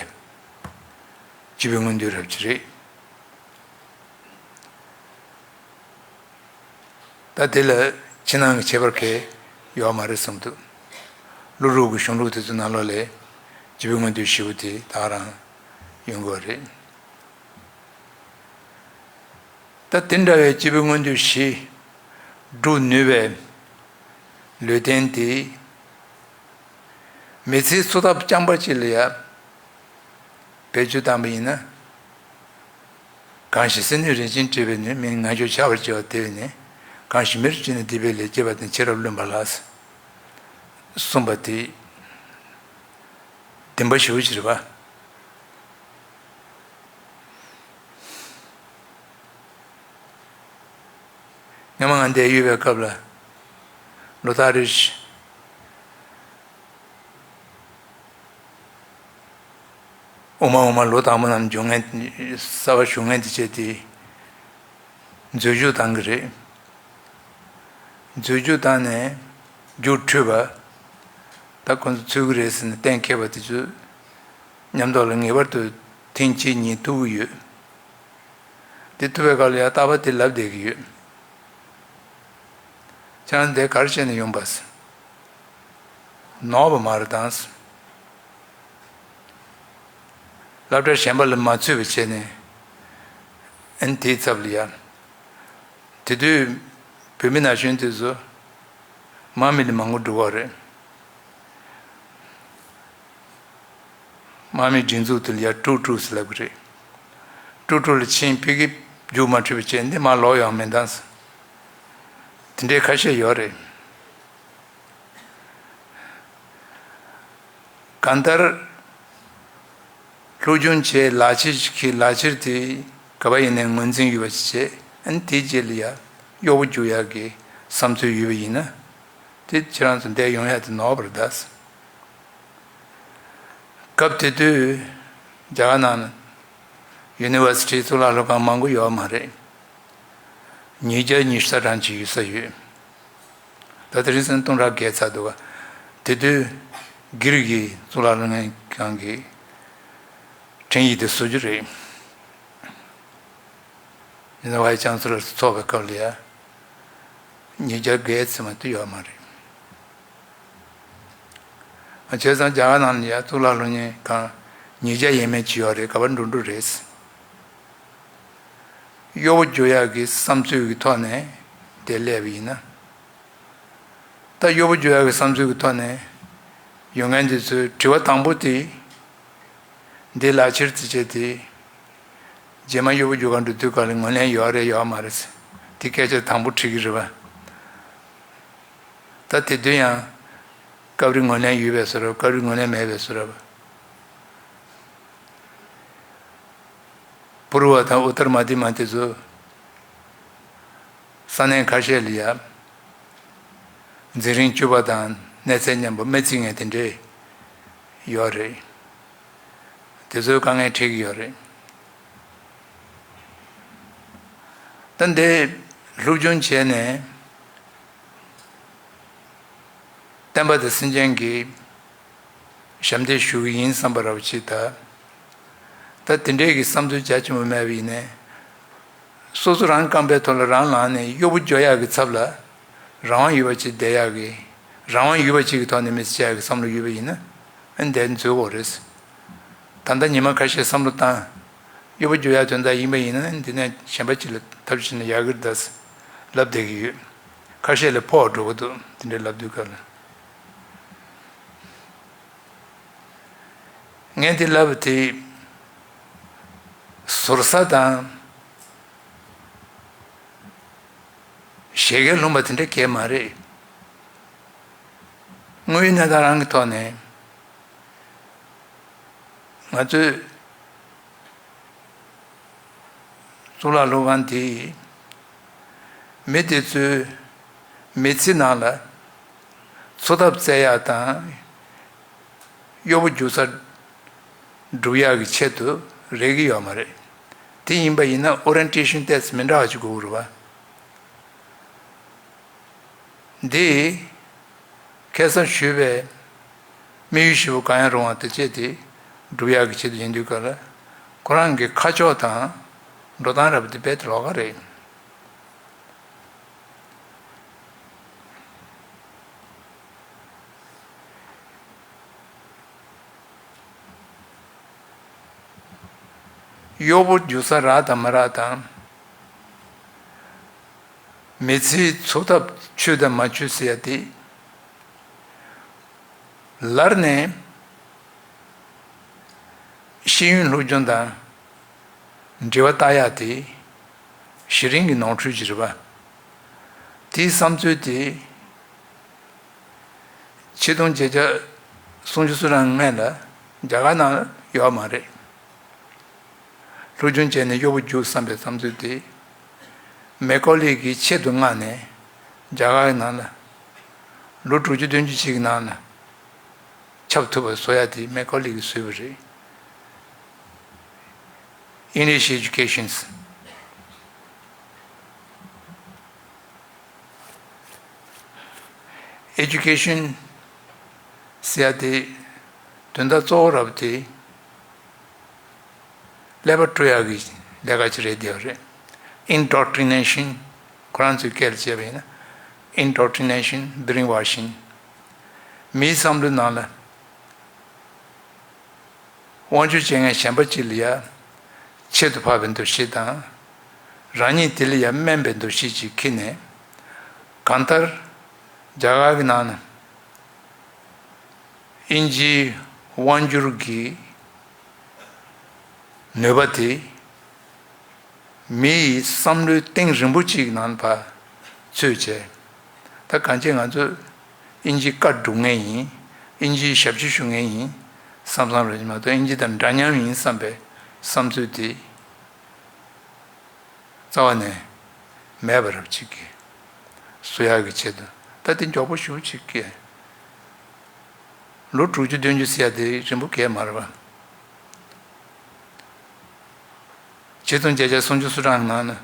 སྐྱེས་བུའི་མངོན་འདོད་རབ་ཅིག་རེད། ད་དེ་ལ་ཕྱི་ནང་གི་ཁྱད་པར་གང་ཡོད་མ་རེད་བསམ་འདུག་བློ་རུག་གི་གཞུང་ལུགས་དེ་ཚོའི་ནང་ལོགས་ལས་སྐྱེས་བུའི་མངོན་འདོད་བཞི་པོ་དེ་ད་ག་རང་ཡོང་གི་ཡོད་རེད། ད་དེ་འདྲ་བའི་སྐྱེས་བུ་མངོན་འདོད་བཞི་སྒྲུབ་ནུས་པའི་ལུས་རྟེན་དེ། མི་ཚེའི་འཚོ་ཐབས་རྐྱང་པ་ཅིག་ལ་ཡ་བེད་སྤྱོད་བཏང་བ་ཡིན་ན། གང་ཞིག་སེམས་ནི་རིན་ཆེན་སྤྲས་པས་ནི། མི་ནི་ངན་སྤྱོད་བྱ་བར་བྱེད་པ་དེ་བས་ནི། གང་ཞིག་མིར་སྤྱོད་ནས་སྡིག་པའི་ལས། སྐྱེས་པ་དེ་ནི་ཕྱི་རབས་བླུན་པ་ལགས། གསུངས་པ་དེ་བདེན་པ་ཞེ་པོ་ཅིག་རེད་པ། སྔོན་མ་ང་འདིར་ཡོད་པའི་སྐབས་ལ། ལོ་ལྟར་རེ་བཞིན། འོ་མ་འོ་མ་ལོ་དང་པོ་ནང་འཇུག་མཁན། གསར་པ་ཞུགས་མཁན་དེ་བྱས་ཏེ། འཛུལ་ཞུགས་བཏང་གི་རེད། འཛུལ་ཞུགས་བཏང་ནས་རྒྱུགས་འཕྲོད་པ། ད་ཁོང་ཚོ་ཚུད་ཀྱི་རེད་ཟེར་ནས་གཏན་འཁེལ་བ་དེ་ཚོ་མཉམ་དུ་ལ་ངེས་པར་དུ་ཐེངས་གཅིག་གཉིས་ཐུག་གི་ཡོད། དེ་ཐུག་པའི་སྐབས་ལ་ཡང་རྟག་པར་དེ་ལབ་བསྡད་ཀྱི་ཡོད། ཁྱེད་རང་འདིར་ག་རེ་བྱས་ནས་ཡོང་པ། ནོར་བ་མ་རེད་དམ། སློབ་གྲྭ་གཞན་པ་ལ་མ་ཚུད་པ་བྱས་ནས། ཨ་ནི་དེའི་ཚབ་ལ་ཡ། དེ་དུས་བོད་མི་ན་གཞོན་དེ་ཚོ་དམག་མི་ལ་མང་པོ་འགྲོ་གི་རེད། དམག་མིའི་སྒྲིག་འཛུགས་དེ་ལ་ཡ་ཀྲུའུ་ཀྲུའུ་ཟེར་ལབ་ཀྱི་རེད། ཀྲུའུ་ཀྲུའུ་ལ་ཕྱིན། ཕ་གིར་རྒྱུགས་མ་འཕྲོད་པ་བྱས་ནས་མར་ལོག་ཡོང་མི་འདུག། དེ་འདྲའི་ཁ་ཤས་ཡོད་རེད། གང་ལྟར། སློབ་སྦྱོང་བྱས། ལག་ཁྱེར་ཞིག་ཁྱེར། ལག་ཁྱེར་དེ་ག་པར་ཡིན་ནའི་ངོས་འཛིན་ཡོད་པ་ཞིག་བྱས། ཨ་ནི་དེའི་རྗེས་ལ་ཡ་གཡོག་པོ་རྒྱུག་ཡག་གི་བསམ་ཚུལ་ཡོད་པ་ཡིན་ན། དེ་ཁྱེད་རང་ཚོ་འདིར་ཡོང་ཡག་དེ་ནོར་བ་རེད་ད། སྐབས་དེ་དུས་རྒྱ་གར་ནང་ཡུ་ནི་ཝར་སི་ཊི་གཙུག་ལག་སློབ་ཁང་མང་པོ་ཡོད་མ་རེད། ཉིས་བརྒྱ་ཉི་ཤུ་རྩ་གྲངས་ཅིག་ཡོད་ས་ཡོད། ད་ལྟ་རིང་སང་སྟོང་ཕྲག་བརྒལ་ཚར་འདུག་ག། དེ་དུས་སྒེར་གྱི་གཙུག་ལག་སློབ་ཁང་གི་འཕྲིན་ཡིག་དེ་བཟོ་རྒྱུ་རེད། ཡིན་ནའི་ཝའི་ཅང་སི་ལར་ཚོགས་པའི་སྐབས་ལ་ཡ་ཉིས་བརྒྱ་བརྒལ་ཚད་མ་དེ་ཡོད་མ་རེད། བྱས་ཙང་རྒྱ་གར་ནང་ལ་ཡ་གཙུག་ལག་སློབ་གཉེར་ཁང་ཉིས་བརྒྱ་ཡས་མས་ཅིག་ཡོད་རེད། ག་པར་འགྲོ་འགྲོ་རེད། གཡོག་པོ་རྒྱུག་ཡག་གི་བསམ་ཚུལ་གྱི་ཐོག་ནས་དེ་སླེབས་པ་ཡིན་ན། ད་གཡོག་པོ་རྒྱུག་ཡག་གི་བསམ་ཚུལ་གྱི་ཐོག་ནས་ཡོང་མཁན་དེ་ཚོའི་དྲི་བ་དང་པོ་དེ། འདི་ལག་ཁྱེར་རྩིས་བྱས་ཏེ། རྗེས་མ་གཡོག་པོ་རྒྱུག་གར་འགྲོ་དུས་སྐབས་ལ་ངོས་ལེན་ཡོད་རེད་ཡོད་མ་རེད། དེ་སྐད་ཆ་དང་པོ་དྲི་གི་རེད་པ། ད་དེ་དུས་ཡང་སྐབས་རེ་ངོས་ལེན་ཡོད་པའི་བཟོ་འདྲ། སྐབས་རེ་ངོས་ལེན་མེད་པའི་བཟོ་འདྲ། པུ་རུ་བ་དང་ཨུ་ཏར་མ་དྷི་མ་དེ་ཚོ་ས་གནས་ཁ་ཤས་ལ་ཡ་འཛིན་རིམ་བཅུ་པ་དང་གནས་ཚད་མཉམ་པ་སྨན་རྩིས་མཁན་དེ་འདྲས་ཡོད་རེད། དེ་ཚོའི་དཀའ་ངལ་འཕྲད་ཀྱི་ཡོད་རེད། ད་འདི་སློབ་སྦྱོང་བྱས་ནས་བསྟན་པ་དང་སེམས་ཅན་གྱི་ཞབས་འདེགས་ཞུ་གི་ཡིན་བསམ་པ་ར་བ་ཅིག་ད། ད་དེ་འདྲའི་གི་བསམ་ཚུལ་རྒྱ་ཆེན་པོ་མེད་པ་ཡིན་ནའི། སོ་སོ་རང་རྐང་པའི་ཐོག་ལ་རང་ལངས་ནས་གཡོག་པོ་རྒྱུག་ཡག་གི་ཚབ་ལ་རང་དབང་ཡོད་པ་ཅིག་བསྡད་ཡག་གི། རང་དབང་ཡོད་པ་ཅིག་གི་ཐོག་ནས་མི་ཚེ་སྐྱེལ་ཡག་གི་བསམ་བློ་ཡོད་པ་ཡིན་ན། ཨ་ནི་འདིར་འཛུལ་དགོས་རེད། ད་ལྟ་ཉི་མ་ཁ་ཤས་བསམ་བློ་བཏང་། གཡོག་པོ་རྒྱུག་ཡག་དོན་དག་ཡིན་པ་ཡིན་ན། འདི་ནས་གཞན་པ་ཅིག་ལ་ཐབས་ཤེས་ན་ཡག་གི་རེད་ད་ལབ་བསྡད་ཀྱི་ཡོད། ཁ་ཤས་ལ་ཕོག་འགྲོ་གི་འདུག། དེ་འདྲའི་ལབ་དུས་སྐབས་ལ། ངས་འདི་ལབ་པ་དེ་ཟུར་ཟ་དང་བཞད་གད་སློང་པ་དེ་འདྲ་གང་ཡང་མ་རེད། དངོས་ཡོད་གནས་སྟངས་རང་གི་ཐོག་ནས་ང་ཚོས་གཙུག་ལག་སློབ་ཁང་དེ་མི་དེ་ཚོའི་མི་ཚེ་ནང་ལ་འཚོ་ཐབས་བཙལ་ཡག་དང་གཡོག་པོ་རྒྱུག་ས་སྒྲུབ་ཡག་གི་ཆེད་དུ་རེག་གི་ཡོད་མ་རེད། དེ་ཡིན་པ་ཡིན་ན་ཨོ་རི་ཡེན་ཊེ་ཤན་ཏེ་སི་མི་འདྲ་བ་ཅིག་དགོས་རེད་པ། འདི་ཁ་སང་ཞུས་པའི་དམིགས་ཡུལ་བཞི་པོ་གང་ཡང་རུང་བ་དེ་བྱས་ཏེ་སྒྲུབ་ཡག་གི་ཆེད་དུ་ཡིན་དུས་སྐབས་ལ། ཁོ་རང་གི་ཁ་ཕྱོགས་དང་འགྲོ་སྟངས་ར་བ་དེ་རྦད་དེ་ལོགས་ཀ་རེད། གཡོག་པོ་རྒྱུག་ས་རག་དང་མ་རག་དང་། མི་ཚེའི་འཚོ་ཐབས་ཆོས་དང་མ་ཆོས་ཟེར་ཡ་དེ། ལར་ནས་ཤེས་ཡོན་སློབ་སྦྱོང་དང་འབྲེལ་བ་བཏགས་ཡ་དེ་གཞི་རིམ་གྱི་ནོར་འཁྲུལ་ཅིག་རེད་པ། དེའི་བསམ་ཚུལ་དེ་ཆིག་སྟོང་བརྒྱད་བརྒྱ་སུམ་ཅུ་སོ་གྲངས་སྔོན་ལ་རྒྱ་གར་ནང་ཡོད་མ་རེད། སློབ་སྦྱོང་བྱས་ནས་གཡོག་པོ་རྒྱུགས་བསམ་པའི་བསམ་ཚུལ་དེ། མེ་ཀོ་ལི་གིས་ཆེད་དུ་མངགས་ནས་རྒྱ་གར་གྱི་ནང་ལ་ལོ་དྲུག་ཅུ་བདུན་ཅུ་ཅིག་གི་ནང་ལ་ཁྱབ་ཐུབ་པ་བཟོ་ཡ་དེ་མེ་ཀོ་ལི་གིས་བཟོས་པ་རེད། English educations. Education ཟེར་ཡ་དེ་དོན་དག་གཙོ་བོ་རབ་དེ་ཀླད་པ་བཀྲུ་ཡག་གི་ལས་ཀ་ཅིག་རེད་བསྡད་པ་རེད། Indoctrination ཁོ་རང་ཚོའི་སྐད་ལ་བྱས་པ་ཡིན་ན། Indoctrination, brainwashing. མིའི་བསམ་བློའི་ནང་ལ་དབང་སྒྱུར་བྱེད་མཁན་གཞན་པ་ཅིག་ལ་ཡ་ཆེད་དུ་ཕབ་པའི་འདུ་ཤེས་དང་། རང་ཉིད་དེ་ལ་ཡ་དམན་པའི་འདུ་ཤེས་ཅིག་འཁྱེར་ནས། གང་ལྟར་རྒྱ་གར་གྱི་ནང་ན་དབྱིན་ཇིའི་དབང་སྒྱུར་གྱི་ནུས་པ་དེ་མི་ཡི་བསམ་བློའི་གཏིང་རིང་པོ་ཅིག་ནང་ཕར་ཚུད་བྱས། ད་གང་ཅི་ང་ཚོ་དབྱིན་ཇིའི་བཀའ་སྒྲུབ་མཁན་ཡིན། དབྱིན་ཇིའི་ཞབས་ཕྱི་ཞུ་མཁན་ཡིན་བསམ་བསམ་རེད་མ་གཏོགས། དབྱིན་ཇི་དང་འདྲ་མཉམ་ཡིན་བསམ་པའི་བསམ་ཚུལ་དེ་རྩ་བ་ནས་མེད་པ་རབ་ཅིག་གིས་བཟོ་ཡག་གི་ཆེད་དུ། ད་དེ་མགྱོགས་པོ་ཞེ་པོ་ཅིག་གིས། ལོ་དྲུག་ཅུ་བདུན་ཅུ་ཟེར་ཡ་དེ་རིང་པོ་གས་མ་རེད་པ། ཆིག་སྟོང་བརྒྱད་བརྒྱ་སུམ་ཅུ་སོ་གྲངས་ནང་ན་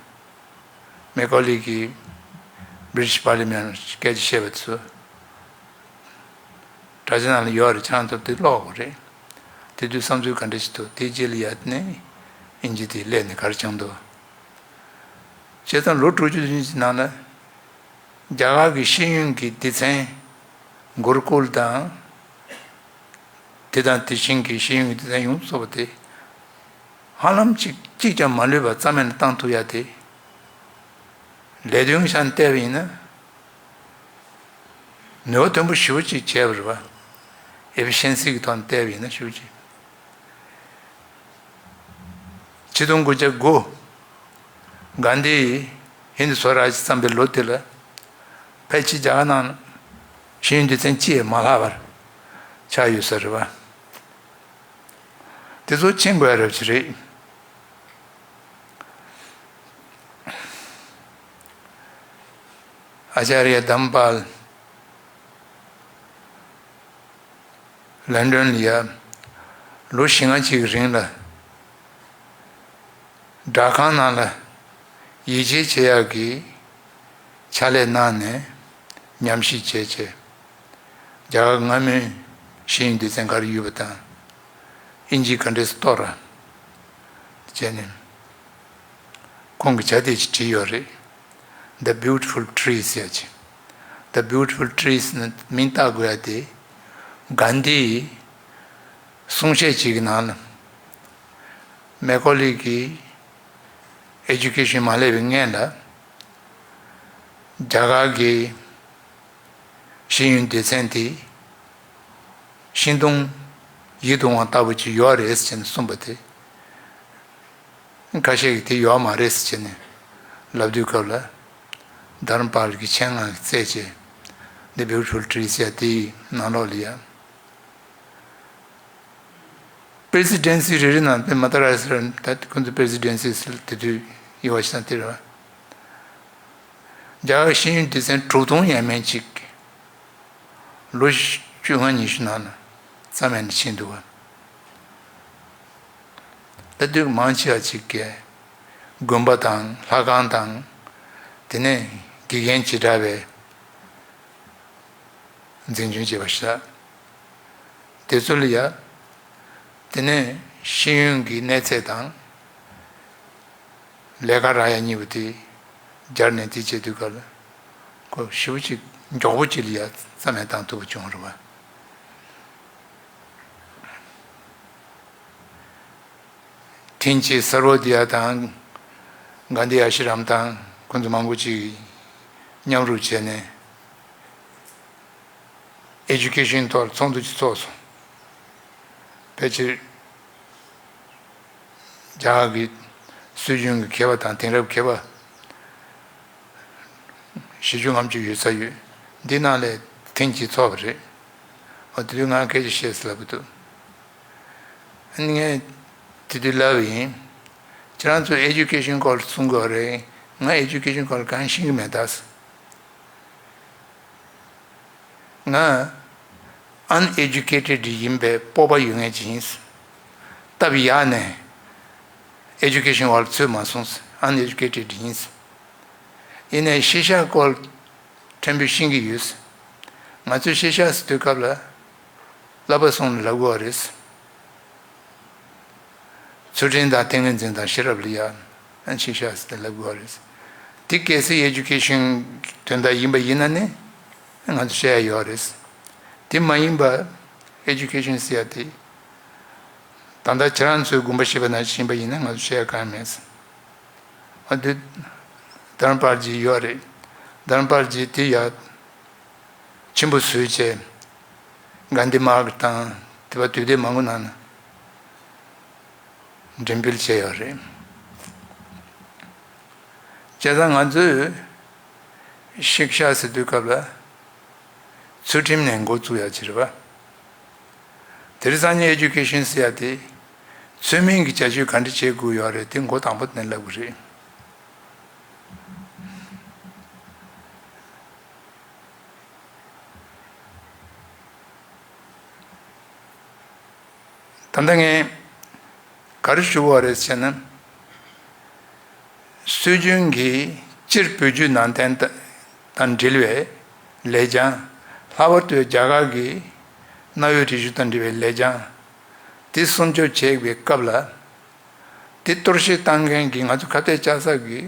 མེ་ཀོ་ལི་གིས་British Parliament སྐད་ཆ་བཤད་པ་ཚོ་དྲ་རྒྱ་ནང་ལ་ཡོད་རེད། ཁྱེད་རང་ཚོ་དེ་ཀློག་དགོས་རེད། དེ་དུས་བསམ་ཚུལ་ག་འདྲ་ཞིག་འདུག་དེ་རྗེས་ལ་ཡ་ནས་དབྱིན་ཇི་དེ་སླེབས་ནས་ག་རེ་བྱུང་འདུག་བྱས་ཙང་ལོ་དྲུག་ཅུ་བདུན་ཅུ་ནང་ལ་རྒྱ་གར་གྱི་ཤེས་ཡོན་གྱི་སྡེ་ཚན་གུ་རུ་ཀུལ་དང་། དེ་དང་དེ་བཞིན་གྱི་ཤེས་ཡོན་གྱི་སྡེ་ཚན་ཡོངས་སུ་རྫོགས་པ་དེ་ཧ་ལམ་གཅིག་གཅིག་ཀྱང་མ་ལུས་པ་རྩ་མེད་ལ་བཏང་ཐུབ་ཡ་དེ་ལས་དོན་ཆ་ནས་བལྟས་པ་ཡིན་ན་ནུས་པ་ཐོན་པོ་ཞེ་པོ་ཅིག་བྱས་པ་རེད་པ། ཨེ་ཕི་ཤན་སི་གི་ཐོག་ནས་བལྟས་པ་ཡིན་ན་ཞེ་པོ་ཅིག་ཆིག་སྟོང་དགུ་བརྒྱ་དགུ། གྷན་དྷི་ཧིན་དི་སྭ་རཱཇ་བརྩམས་པའི་ལོ་དེ་ལ་ཕལ་ཆེར་རྒྱ་གར་ནང་ཤེས་ཡོན་སྡེ་ཚན་གཅིག་མ་ལྷག་པར་ཆགས་ཡོད་ས་རེད་པ། དེ་ཚོ་ཕྱིན་དགོས་ཡ་རབ་ཅིག་རེད། ཨ་ཅཱརྱ་དྷམ་པཱལ་ལན་ཌོན་ལ་ཡ་ལོ་བཞི་ལྔ་ཅིག་གི་རིང་ལ་སྦྲག་ཁང་ནང་ལ་ཡིད་ཆེས་བྱེད་ཡག་གི་ཕྱག་ལས་གནང་ནས་ཉམས་ཞིབ་བྱས་བྱས། རྒྱ་གར་སྔ་མོའི་ཤེས་ཡོན་སྡེ་ཚན་ག་རེ་ཡོད་པ་དང་། དབྱིན་ཇི་ག་འདྲས་སུ་གཏོར་བ་བྱས་ནས། ཁོང་གིས་བྱ་དེ་ཅིག་བྲིས་ཡོད་རེད། The Beautiful Trees ཟེར་ཡ་ཅིག The Beautiful Trees ནི་མིང་བཏགས་དགོས་ཡ་དེ། གྷན་དྷི་ཡི་གསུང་བཤད་ཅིག་གི་ནང་ལ། མེ་ཀོ་ལི་གིས་ཨེ་ཌུ་ཀེ་ཤན་མ་སླེབས་པའི་སྔོན་ལ། རྒྱ་གར་གྱི་ཤེས་ཡོན་སྡེ་ཚན་དེ་ཤིང་སྡོང་ཡིད་དུ་འོང་བ་ལྟ་བུ་ཅིག་ཡོད་རེད་ཟེར་ནས་གསུངས་པ་དེ། ཁ་ཤས་ཀྱིས་དེ་ཡོད་མ་རེད་ཟེར་ནས་ལབ་དུས་སྐབས་ལ། དྷརམ་པཱལ་གྱི་མཆན་ངག་གིས་བཙལ་བྱས། The Beautiful Trees ཟེར་ཡ་དེའི་ནང་ལོགས་ལ་ཡ། པེ་རེ་སི་ཌེན་སི་རེ་རེ་ནང་དཔེ་མ་ཏཱ་ར་ཟེར་ད་ཁོ་ཚོ་པེ་རེ་སི་ཌེན་སི་ཟེར་དེ་དུས་ཡོད་པ་ཞིག་དང་དེ་རེད་བ། རྒྱ་གར་ཤེས་ཡོན་སྡེ་ཚན་དྲུག་སྟོང་ཡས་མས་ཅིག་ལོ་བཅོ་ལྔ་ཉི་ཤུ་ནང་ལ་རྩ་མེད་ནས་ཕྱིན་འདུག་བ། ད་དུས་མང་ཆེ་བ་ཅིག་གིས་དགོན་པ་དང་ལྷ་ཁང་དང་། དེ་ནས་དགེ་རྒན་བྱེ་བྲག་པའི་འཛིན་སྐྱོང་བྱེད་པ་ཞིག་ལ། དེ་ཚོ་ལ་ཡ། དེ་ནས་ཤེས་ཡོན་གྱི་གནས་ཚད་དང་། ལས་ཀ་རག་ཡ་གཉིས་པོ་དེ་སྦྱར་ནས་དེ་བྱེད་དུས་སྐབས་ལ། ཁོ་ཞེ་པོ་ཅིག་མགྱོགས་པོ་ཅིག་ལ་ཡ་རྩ་མེད་བཏང་ཐུབ་པ་བྱུང་རེད་བ། ཐིན་ཅི་སར་བོ་དི་ཡ་དང་། གྷན་དྷི་ཨ་ཤི་རམ་དང་ཁོང་ཚོ་མང་པོ་ཅིག་ མཉམ་རུབ་བྱས་ནས་ཨེ་ཌུ་ཀེ་ཤན་ཐོག་ལ་ཚོགས་འདུ་ཅིག་ཚོགས་སོང་། ཕལ་ཆེར་རྒྱ་གར་གྱི་སྲོལ་རྒྱུན་གྱི་མཁས་པ་དང་དེང་རབས་མཁས་པ་བཞི་བཅུ་ལྔ་བཅུ་ཡོད་ས་ཡོད། འདི་ནང་ལས་ཐེངས་གཅིག་ཚོགས་པ་རེད། འོ་དེ་དུས་ང་སྐད་ཆ་བཤད་ཟེར་ལབ་ཀྱི་འདུག་ཨ་ནི་ངས་དེ་དུས་ལབ་པ་ཡིན། ཁྱེད་རང་ཚོ་ཨེ་ཌུ་ཀེ་ཤན་སྐོར་གསུང་གི་ཡོད་རེད། ང་ཨེ་ཌུ་ཀེ་ཤན་སྐོར་གང་ཤེས་ཀྱི་མེད་ད། ང་ཨན་ཨེ་ཌུ་ཀེ་ཊེཌ་ཡིན་པའི་སྤོབས་པ་ཡོད་མཁན་ཅིག་ཡིན། སྟབས་ཡག་ནས་ཨེ་ཌུ་ཀེ་ཤན་འོག་ལ་ཚུད་མ་སོང་། ཨན་ཨེ་ཌུ་ཀེ་ཊེཌ་ཡིན། ཡིན་ནའི་ཤེས་བྱ་སྐོར་ཕྲན་བུ་ཤེས་ཀྱི་ཡོད། ང་ཚོས་ཤེས་བྱ་ཟེར་དུས་སྐབས་ལ་བསླབ་པ་གསུམ་ལ་ལབ་དགོས་པ་རེད། ཚུལ་ཁྲིམས་དང་ཏིང་ངེ་འཛིན་དང་ཤེས་རབ་ལ་ཡ་ཨན་ཤེས་བྱ་ཟེར་ཏེ་ལབ་དགོས་པ་རེད། དེ་གལ་སྲིད་ཨེ་ཌུ་ཀེ་ཤན་དོན་དག་ཡིན་པ་ཡིན་ན་ནི་ང་ཚོ་བཤད་ཡ་ཡོད་རེད། དེ་མ་ཡིན་པ་ཨེ་ཌུ་ཀེ་ཤན་ཟེར་ཡ་དེ་ད་ལྟ་ཁྱེད་རང་ཚོའི་དགོངས་པ་བཞེས་པ་ནང་བཞིན་ཡིན་པ་ཡིན་ན་ང་ཚོ་བཤད་ཡ་གང་ཡང་མེད། ཨ་དེ་དྷ་རམ་པཱལ་ཇི་ཡོད་རེད། དྷ་རམ་པཱལ་ཇི་དེ་ཡ་ཆེན་པོ་བཟོས་བྱས་གྷན་དྷི་མཱར་ག་དང་དེ་བ་དུས་དེབ་མང་པོ་ནང་ན་འགྲེམས་སྤེལ་བྱས་ཡོད་རེད། བྱས་ཙང་ང་ཚོས་ཤེས་བྱ་ཟེར་དུས་སྐབས་ལ་ཚུལ་ཁྲིམས་ནས་འགོ་བཙུགས་ཡ་ཅིག་རེད་པ། དེ་རིང་སང་ཉིན་ཨེ་ཌུ་ཀེ་ཤན་ཟེར་ཡ་དེ་ཚུལ་མིན་གྱི་བྱ་སྤྱོད་ག་འདྲ་བྱེད་དགོས་ཡོད་རེད་དེ་མགོ་དང་པོ་ནས་ལབ་དགོས་རེད། ད་ལྟ་ངས་ག་རེ་ཞུ་བ་རེད་ཟེར་ན། སྲོལ་རྒྱུན་གྱི་སྤྱིར་བོད་བརྒྱུད་ནང་བསྟན་དང་འབྲེལ་བའི་ལེགས་བྱང་། ལྷག་པར་དུ་རྒྱ་གར་གྱི་གནའ་བོའི་རིག་གཞུང་དང་འབྲེལ་བའི་ལེགས་བྱང་དེ་སྲུང་སྐྱོབ་བྱེད་པའི་སྐབས་ལ། དེ་གཏོར་བཤིག་བཏང་མཁན་གྱི་ང་ཚོ་ཁ་གཏད་བཅག་ས་གི་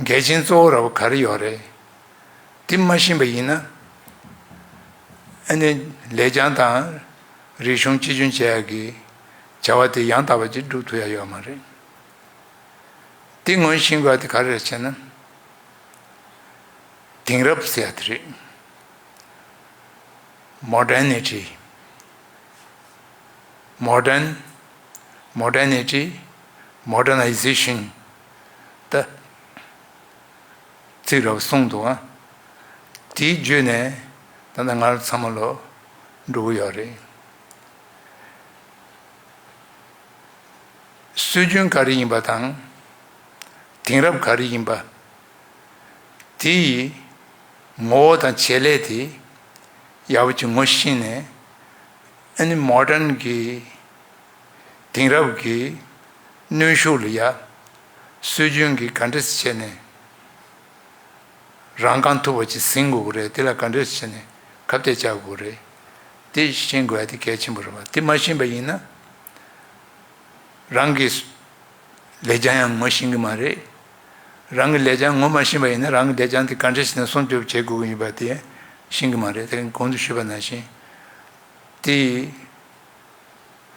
འགལ་རྐྱེན་གཙོ་བོ་ར་བ་ག་རེ་ཡོད་རེད། དེ་མ་ཤེས་པ་ཡིན་ན། ཨ་ནི་ལེགས་བྱང་དང་རིག་གཞུང་གཅེས་འཛིན་བྱེད་ཡག་གི་བྱ་བ་དེ་ཡང་དག་པ་ཅིག་སྒྲུབ་ཐུབ་ཡ་ཡོད་མ་རེད། དེ་ངོས་ཤེས་དགོས་པ་དེ་ག་རེ་རེད་ཟེར་ན། དེང་རབས་ཟེར་ཡ་དེ་རེད། Modernity། Modern, Modernity, Modernization ད་ཚིག་རབ་གསུངས་འདུག་ཨ། དེའི་བརྒྱུད་ནས་ད་ལྟ་ང་རང་ཚང་མ་ལོ་འགྲོ་གི་ཡོད་རེད། སྲོལ་རྒྱུན་ག་རེ་ཡིན་པ་དང་། དེང་རབས་ག་རེ་ཡིན་པ། དེ་ཡི་ངོ་བོ་དང་བྱེད་ལས་དེ་ཡག་པོ་ཅིག་ངོ་ཤེས་ནས། ཨ་ནི་མོ་ཌན་གྱི་དེང་རབས་ཀྱི་གནོན་ཤུགས་ལ་ཡ་སྲོལ་རྒྱུན་གྱི་ག་འདྲ་བྱས་ནས། རང་རྐང་ཐུབ་པ་ཅིག་ཟིན་དགོས་ཀྱི་རེད། དེ་ལ་ག་འདྲ་བྱས་ནས་ཁ་གཏད་བཅག་དགོས་རེད། དེ་ཤེས་དགོས་ཡ་དེ་གལ་ཆེན་པོ་རེད་བ། དེ་མ་ཤེས་པ་ཡིན་ན། རང་གི་ལེགས་བྱང་ཡང་ངོ་ཤེས་ཀྱི་མ་རེད། རང་གི་ལེགས་བྱང་ངོ་མ་ཤེས་པ་ཡིན་ན་རང་གི་ལེགས་བྱང་དེ་ག་འདྲ་བྱས་ནས་སྲུང་སྐྱོབ་བྱེད་དགོས་ཀྱི་ཡིན་པ་དེ་ཤེས་ཀྱི་མ་རེད། དེ་གོང་དུ་ཞུས་པ་ནང་བཞིན་དེ།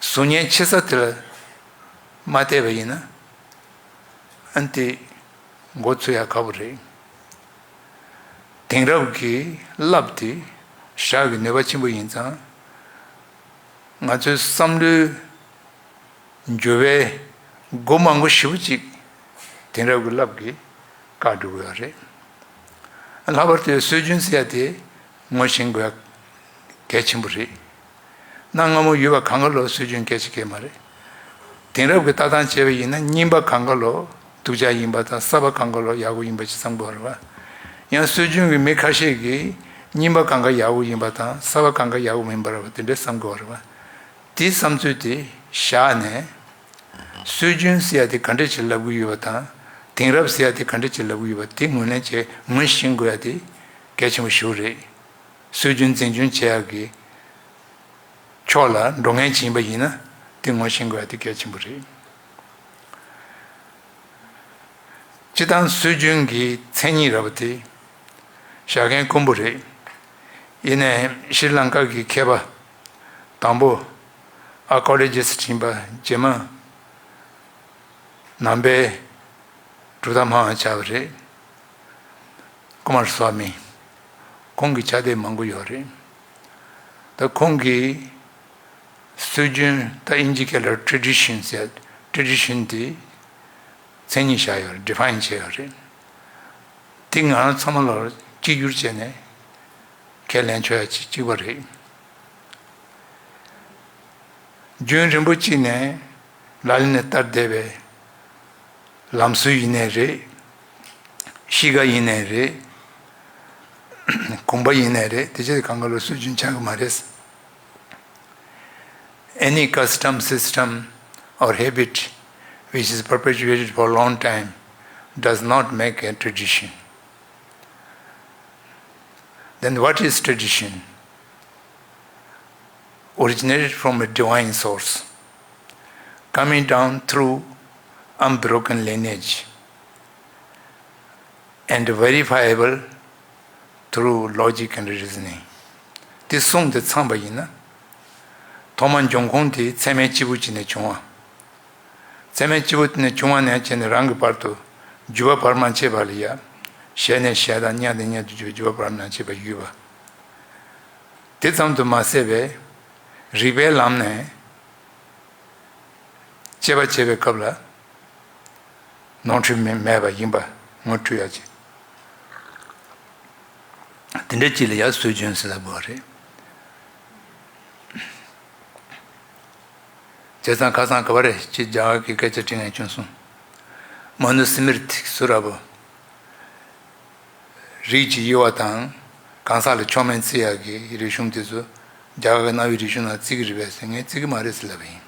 གཟུགས་བརྙན་ཆེ་ས་དེ་ལ་མ་བལྟས་པ་ཡིན་ན། ཨ་ནི་དེ་མགོ་ཚོས་ཡག་ཁག་པོ་རེད། དེང་རབས་ཀྱི་རླབས་དེ་ཞག་གི་ནུས་པ་ཆེན་པོ་ཡིན་ཙང་། ང་ཚོའི་བསམ་བློའི་འགྱུར་བའི་སྒོ་མང་པོ་ཞེ་པོ་ཅིག་དེང་རབས་ཀྱི་རླབས་ཀྱིས་བཀག་འགྲོ་གི་ཡོད་རེད། ལྷག་པར་དུ་སྲོལ་རྒྱུན་ཟེར་ཡ་དེ་ངོ་ཤེས་དགོས་ཡ་གལ་ཆེན་པོ་རེད། གནའ་སྔ་མོ་ཡོད་པ་གང་ག་ལོ་སྲོལ་རྒྱུན་སྐད་ཆ་སྐད་མ་རེད། དེང་རབས་ཀྱི་ལྟ་སྟངས་བྱས་པ་ཡིན་ན་རྙིང་པ་གང་ག་ལོ་སྡུག་ཅག་ཡིན་པ་དང་གསར་པ་གང་ག་ལོ་ཡག་པོ་ཡིན་པ་ཞིག་བསམ་དགོས་རེད་བ། ཡང་སྲོལ་རྒྱུན་གྱི་མི་ཁ་ཤས་ཀྱིས་རྙིང་པ་གང་ག་ཡག་པོ་ཡིན་པ་དང་གསར་པ་གང་ག་ཡག་པོ་མིན་པ་རེད་བ། དེ་འདྲ་བསམ་དགོས་རེད་བ། དེའི་བསམ་ཚུལ་དེ་བཞག་ནས། སྲོལ་རྒྱུན་ཟེར་ཡ་དེ་ག་འདྲ་ཅིག་ལབ་ཀྱི་ཡོད་པ་དང་། དེང་རབས་ཟེར་ཡ་དེ་ག་འདྲ་ཅིག་ལབ་ཀྱི་ཡོད་པ་དེ་ངོས་ལེན་བྱས་ངོས་ཤེས་དགོས་ཡ་དེ་གལ་ཆེན་པོ་ཞིག་རེད། སྲོལ་རྒྱུན་འཛིན་སྐྱོང་བྱེད་ཡག་གི་ཕྱོགས་ལ་འགྲོ་མཁན་ཅིག་ཡིན་པ་ཡིན་ན་དེ་ངོས་ཤེས་དགོས་ཡ་དེ་གལ་ཆེན་པོ་རེད། སྤྱིར་བཏང་སྲོལ་རྒྱུན་གྱི་མཚན་ཉིད་ར་བ་དེ་བཞག་མཁན་དཀོན་པོ་རེད། ཡིན་ནའི་ཤྲི་ལང་ཀ་གི་མཁས་པ་དང་པོ་ཨར་ཀི་ཡོ་ལོ་ཇི་སི་ཊི་ཡིན་པ་རྗེས་མ་ ནང་པའི་གྲུབ་མཐའ་སྨྲ་བ་ཆགས་པ་རེད། ཀུ་མར་སྭ་མི། ཁོང་གི་ཕྱག་དེབ་མང་པོ་ཡོད་རེད། ད་ཁོང་གིས་སྲོལ་རྒྱུན། ད་དབྱིན་ཇི་སྐད་ལ་tradition ཟེར། tradition དེ་མཚན་ཉིད་བཞག་ཡོད་རེད། define བྱས་ཡོད་རེད། དེ་ང་རང་ཚང་མ་ལ་གཅིག་གྱུར་བྱས་ནས་ཁས་ལེན་ཆོག་ཡ་གཅིག་གཅིག་པ་རེད། རྒྱུན་རིང་པོ་གཅིག་ནས་ལག་ལེན་ནས་བསྟར་བསྡད་པའི་ལམ་སྲོལ་ཡིན་ནའི་རེད། གཤིས་ཀ་ཡིན་ནའི་རེད། གོམས་པ་ཡིན་ནའི་རེད། དེ་ཆ་དེ་གང་ག་ལ་སྲོལ་རྒྱུན་ཆགས་ཀྱི་མ་རེད། Any custom, system, or habit which is perpetuated for a long time does not make a tradition. Then what is tradition? Originated from a divine source, coming down through unbroken lineage, and verifiable through logic and reasoning. དེ་གསུངས་ཏེ་ཚང་པ་ཡིན་ན། ཐོག་མར་འབྱུང་ཁུངས་དེ་ཚད་མའི་སྤྱི་བོ་གཅིག་ནས་བྱུང་བ། ཚད་མའི་སྤྱི་བོ་དེ་ནས་བྱུང་བ་ནས་བྱས་ནས་རང་གི་བར་དུ་རྒྱུད་པ་བར་མ་ཆད་པ་ལ་ཡ། ཞལ་ནས་ཞལ་དང་སྙན་ནས་སྙན་དུ་བརྒྱུད་པའི་རྒྱུད་པ་བར་མ་ཆད་པ་ཡོད་པ། དེ་ཙམ་དུ་མ་ཟད་པའི་རིགས་པའི་ལམ་ནས་དཔྱད་པ་བྱེད་པའི་སྐབས་ལ་ནོར་འཁྲུལ་མེད་མེད་པ་ཡིན་པ་ངོ་འཕྲོད་ཡ་ཅིག་དེ་འདྲ་ཅིག་ལ་ཡ་སྲོལ་རྒྱུན་ཟེར་ལབ་དགོས་པ་རེད། བྱས་ཙང་ཁ་སང་ག་བ་རེད། ཅིག་རྒྱ་གར་གྱི་སྐད་ཆ་དྲི་ནས་བྱུང་སོང་། མ་ནུ་སི་མིར་ཐིག་སུ་ར་བོ། རིགས་ཀྱི་དབྱེ་བ་དང་། གང་ཟག་ལ་མཆོག་དམན་བརྩི་ཡག་གི་རིག་གཞུང་དེ་ཚོ་རྒྱ་གར་གྱི་གནའ་བོའི་རིག་གཞུང་ནང་བརྩི་གི་རེད་པས་ཟེར། ངས་བརྩི་གི་མ་རེད་ཟེར་ལབ་པ་ཡིན།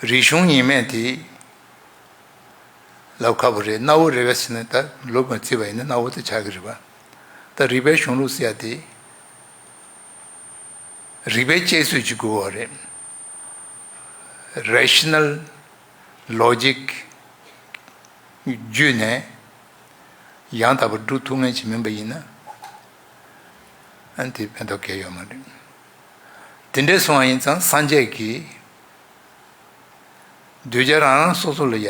རིག་གཞུང་ཡིན་མིན་དེ་ལབ་ཁག་པོ་རེད། གནའ་བོ་རེད་པས་ཟེར་ནས་ད་ལོ་མ་བརྩིས་པ་ཡིན་ན་གནའ་བོ་དེ་ཆགས་ཀྱི་རེད་པ། ད་རིགས་པའི་གཞུང་ལུགས་ཟེར་ཡ་དེ། རིགས་པའི་དཔྱད་བཟོད་ཅིག་དགོས་པ་རེད། Rational logic བརྒྱུད་ནས་ཡང་དག་པར་སྒྲུབ་ཐུབ་མཁན་ཅིག་མིན་པ་ཡིན་ན། ཨ་ནི་དེ་ཕན་ཐོགས་གང་ཡང་ཡོད་མ་རེད། དེ་འདྲ་སོང་བ་ཡིན་ཙང་སངས་རྒྱས་ཀྱིས། གདུལ་བྱ་རང་རང་སོ་སོ་ལ་ཡ།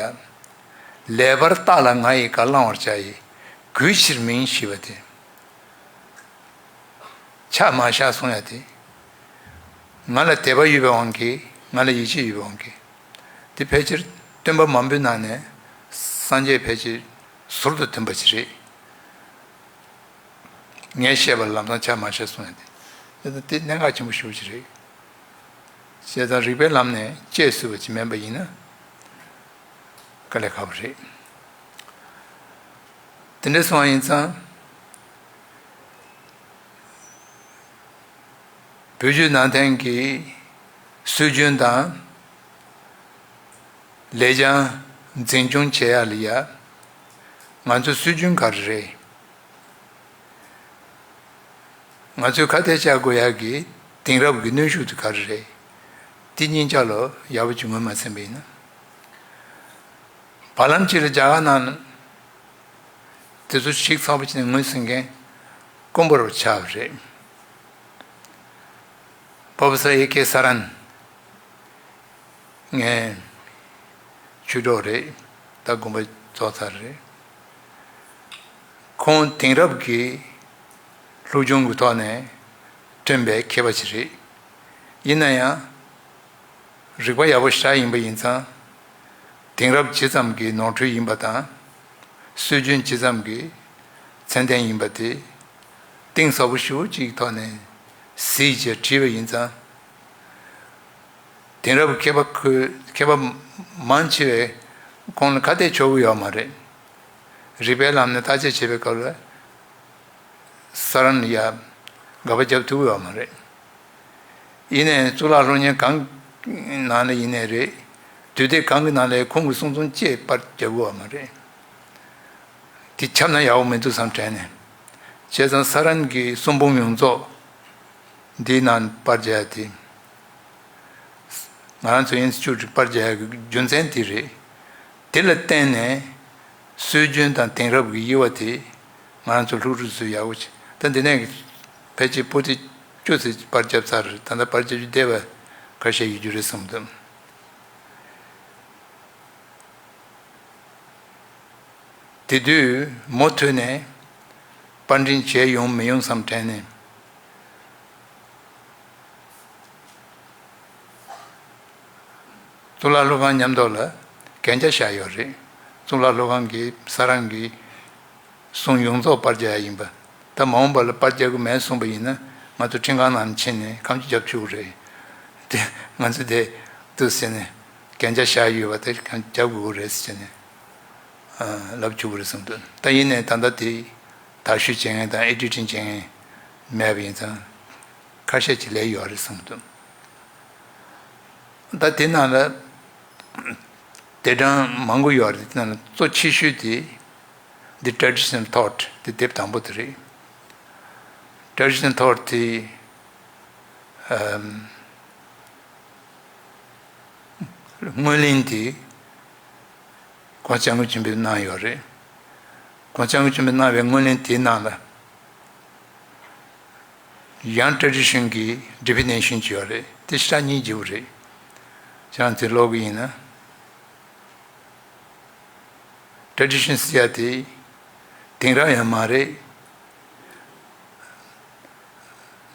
ལེགས་པར་བརྟགས་ལ་ང་ཡི་བཀའ་བླང་བར་བྱ་ཡི། གུས་ཕྱིར་མིན་ཞེས་པ་དེ། ཆ་མ་བཞག་གསུང་ཡ་དེ། ང་ལ་དད་པ་ཡོད་པའི་དབང་གིས། ང་ལ་ཡིད་ཆེས་ཡོད་པའི་དབང་གིས། དེ་ཕལ་ཆེར་སྟོན་པ་མང་པོའི་ནང་ནས་སངས་རྒྱས་ཕལ་ཆེར་ཟུར་དུ་ཐོན་པ་ཞིག་རེད། ངས་བཤད་པ་ལམ་སང་ཆ་མ་བཞག་གསུང་ཡ་དེ། དེ་གནད་འགག་ཆེན་པོ་ཞེ་པོ་ཅིག་རེད། བྱས་ཙང་རིགས་པའི་ལམ་ནས་དཔྱད་བཟོད་པ་ཅིག་མིན་པ་ཡིན་ན་དཀའ་ལས་ཁག་པོ་རེད། དེ་འདྲ་སོང་བ་ཡིན་ཙང་། བོད་བརྒྱུད་ནང་བསྟན་གྱི་སྲོལ་རྒྱུན་དང་ལེགས་བྱང་འཛིན་སྐྱོང་བྱེད་ཡ་ལ་ཡ། ང་ཚོའི་སྲོལ་རྒྱུན་ག་རེ་རེད། ང་ཚོས་ཁ་གཏད་བཅག་དགོས་ཡག་གི་དེང་རབས་ཀྱི་གནོན་ཤུགས་དེ་ག་རེ་རེད། དེ་གཉིས་ཆ་ལ་ཡག་པོ་ཅིག་ངོས་མ་ཟིན་པ་ཡིན་ན། བར་ལམ་གཅིག་ལ་རྒྱ་གར་ནང་དེ་ཚོ་ཞིབ་ཚགས་པོ་བྱས་ནས་ངོས་ཟིན་མཁན་དཀོན་པོ་རུ་ཆགས་པ་རེད། Professor A K Saran། ངའི་ཆོས་གྲོགས་རེད། ད་དགོངས་པ་རྫོགས་ཚར་རེད། ཁོང་དེང་རབས་ཀྱི་སློབ་སྦྱོང་གི་ཐོག་ནས་ཐོན་པའི་མཁས་པ་ཞིག་རེད། ཡིན་ན་ཡང་། རིག་པ་ཡག་པོ་ཞེ་དྲག་ཡིན་པ་ཡིན་ཙང་། དེང་རབས་ཇི་ཙམ་གྱི་ནོར་འཁྲུལ་ཡིན་པ་དང་། སྲོལ་རྒྱུན་ཇི་ཙམ་གྱི་ཚད་ལྡན་ཡིན་པ་དེ། གཏིང་ཟབ་པོ་ཞེ་པོ་ཅིག་ཐོག་ནས་གཟིགས་བྱས་བྲིས་པ་ཡིན་ཙང་། དེང་རབས་མཁས་པ་ཁོས་མཁས་པ་མང་ཆེ་བས་ཁོང་ལ་ཁ་གཏད་གཅོག་གི་ཡོད་མ་རེད། རིགས་པའི་ལམ་ནས་བརྟག་དཔྱད་བྱེད་པའི་སྐབས་ལ་ས་རན་ལ་ཡ་དགག་པ་བརྒྱབ་ཐུབ་ཀྱི་ཡོད་མ་རེད། ཡིན་ནའི་གཙུག་ལག་སློབ་གཉེར་གང་ནང་ལ་ཡིན་ནའི་རེད། དུས་དེབ་གང་གི་ནང་ལ་ཁོང་གི་གསུང་རྩོམ་ཅིག་པར་རྒྱབ་ཀྱི་ཡོད་མ་རེད། དེ་ཁྱབ་ན་ཡག་པོ་མི་འདུག་བསམ་དྲན་ནས། བྱས་ཙང་ས་རན་གྱི་གསུང་འབུམ་ཡོངས་རྫོགས་འདིའི་ནང་པར་རྒྱག་ཡ་དེ། ང་རང་ཚོ་ཨིན་སི་ཊི་ཊུཊ་པར་རྒྱག་ཡ་གི་རྒྱུ་མཚན་དེ་རེད། དེ་ལ་བརྟེན་ནས་སྲོལ་རྒྱུན་དང་དེང་རབས་ཀྱི་དབྱེ་བ་དེ་ང་རང་ཚོ་སློབ་ཕྲུག་ཚོས་ཡག་པོ་བྱས། ད་འདི་ནས་ཕལ་ཆེར་པོ་ཏི་བཅུ་ཙམ་པར་བརྒྱབ་ཚར་རེད། ད་ལྟ་པར་བརྒྱབ་རྒྱུ་བསྡད་པ་ཁ་ཤས་ཡོད་རྒྱུ་རེད་བསམ་འདུག་དེ་དུས་མུ་མཐུད་ནས་པར་འདྲེན་བྱས་ཡོང་མི་ཡོང་བསམ་དྲན་ནས། གཙུག་ལག་སློབ་ཁང་མཉམ་དུ་ལ་གན་རྒྱ་བཞག་ཡོད་རེད། གཙུག་ལག་སློབ་ཁང་གིས་ས་རང་གི་གསུང་ཡོངས་རྫོགས་པར་རྒྱག་ཡ་ཡིན་པ། ད་མ་འོངས་པ་ལ་པར་རྒྱག་གི་མེད་གསུངས་པ་ཡིན་ན། ང་ཚོ་ཁྲིམས་ཁང་ནང་ཕྱིན་ནས་ཁ་མཆུ་རྒྱབ་ཆོག་གི་རེད། དེ་ང་ཚོ་དེ་འདུག་ཟེར་ནས་གན་རྒྱ་བཞག་ཡོད་པ་དེ་ཁ་མཆུ་རྒྱབ་དགོས་ཀྱི་རེད་ཟེར་ནས་ལབ་བཅུག་གི་རེད་གསུངས་འདུག་ད་ཡིན་ནའི་ད་ལྟ་དེ་དག་ཞུ་བྱེད་མཁན་དང་ཨེ་ཌི་ཊིང་བྱེད་མཁན་མེད་པ་ཡིན་ཙང་། ཁ་ཤས་ཅིག་ལས་ཡོད་རེད་གསུངས་འདུག་ད་དེ་ནང་ལ་དེ་གྲངས་མང་པོ་ཡོད་རེད། དེ་ནང་ལ་གཙོ་ཆེ་ཤོས་དེ། The Traditional Thought དེ་དེབ་དང་པོ་དེ་རེད། Traditional Thought དེ་ཨམ། སྔོན་གླེང་དེ་༸གོང་ས་༸སྐྱབས་མགོན་ཆེན་པོས་གནང་ཡོད་རེད།༸གོང་ས་༸སྐྱབས་མགོན་ཆེན་པོས་གནང་བའི་སྔོན་གླེང་དེའི་ནང་ལ། Young Tradition གི་Definition ཅིག་ཡོད་རེད། དེ་ཞེ་དྲག་སྙིང་རྗེ་པོ་རེད། ཁྱེད་རང་ཚོས་ཀློག་གི་ཡིན་ན། Tradition ཟེར་ཡ་དེ་དེང་རབས་ཡང་མ་རེད།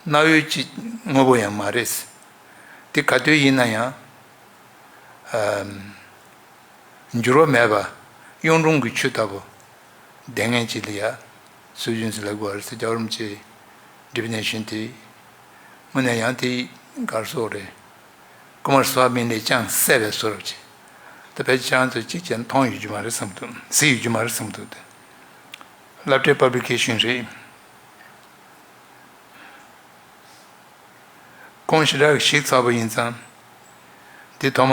གནའ་བོའི་ཅིག་དངོས་པོ་ཡང་མ་རེད། དེ་ག་དུས་ཡིན་ན་ཡང་། ཨམ། འགྱུར་བ་མེད་པ། གཡུང་དྲུང་གི་ཆོས་ལྟ་བུ་ལྡན་མཁན་ཅིག་ལ་ཡ་སྲོལ་རྒྱུན་ཟེར་ལབ་དགོས་པ་རེད་ཟེར། རྒྱལ་བ་རིན་པོ་ཆེའི་Definition དེ་དངོས་གནས་ཡང་དེ་གར་སོགས་རེད། ཀུ་མར་སྭ་མི་ལས་ཀྱང་གསལ་བའི་བཟོ་འདྲ་ཅིག་ད་ཕལ་ཆེར་ཁྱེད་རང་ཚོས་གཅིག་ཀྱང་མཐོང་ཡོད་རྒྱུ་མ་རེད་བསམ་འདུག་གཟིགས་ཡོད་རྒྱུ་མ་རེད་བསམ་འདུག་དེ་སློབ་གྲྭའི་པབ་ལི་ཀེ་ཤན་རེད། ཁོང་ཞེ་དྲག་གི་ཞིབ་ཚགས་པོ་ཡིན་ཙང་། འདི་ཐོག་མ་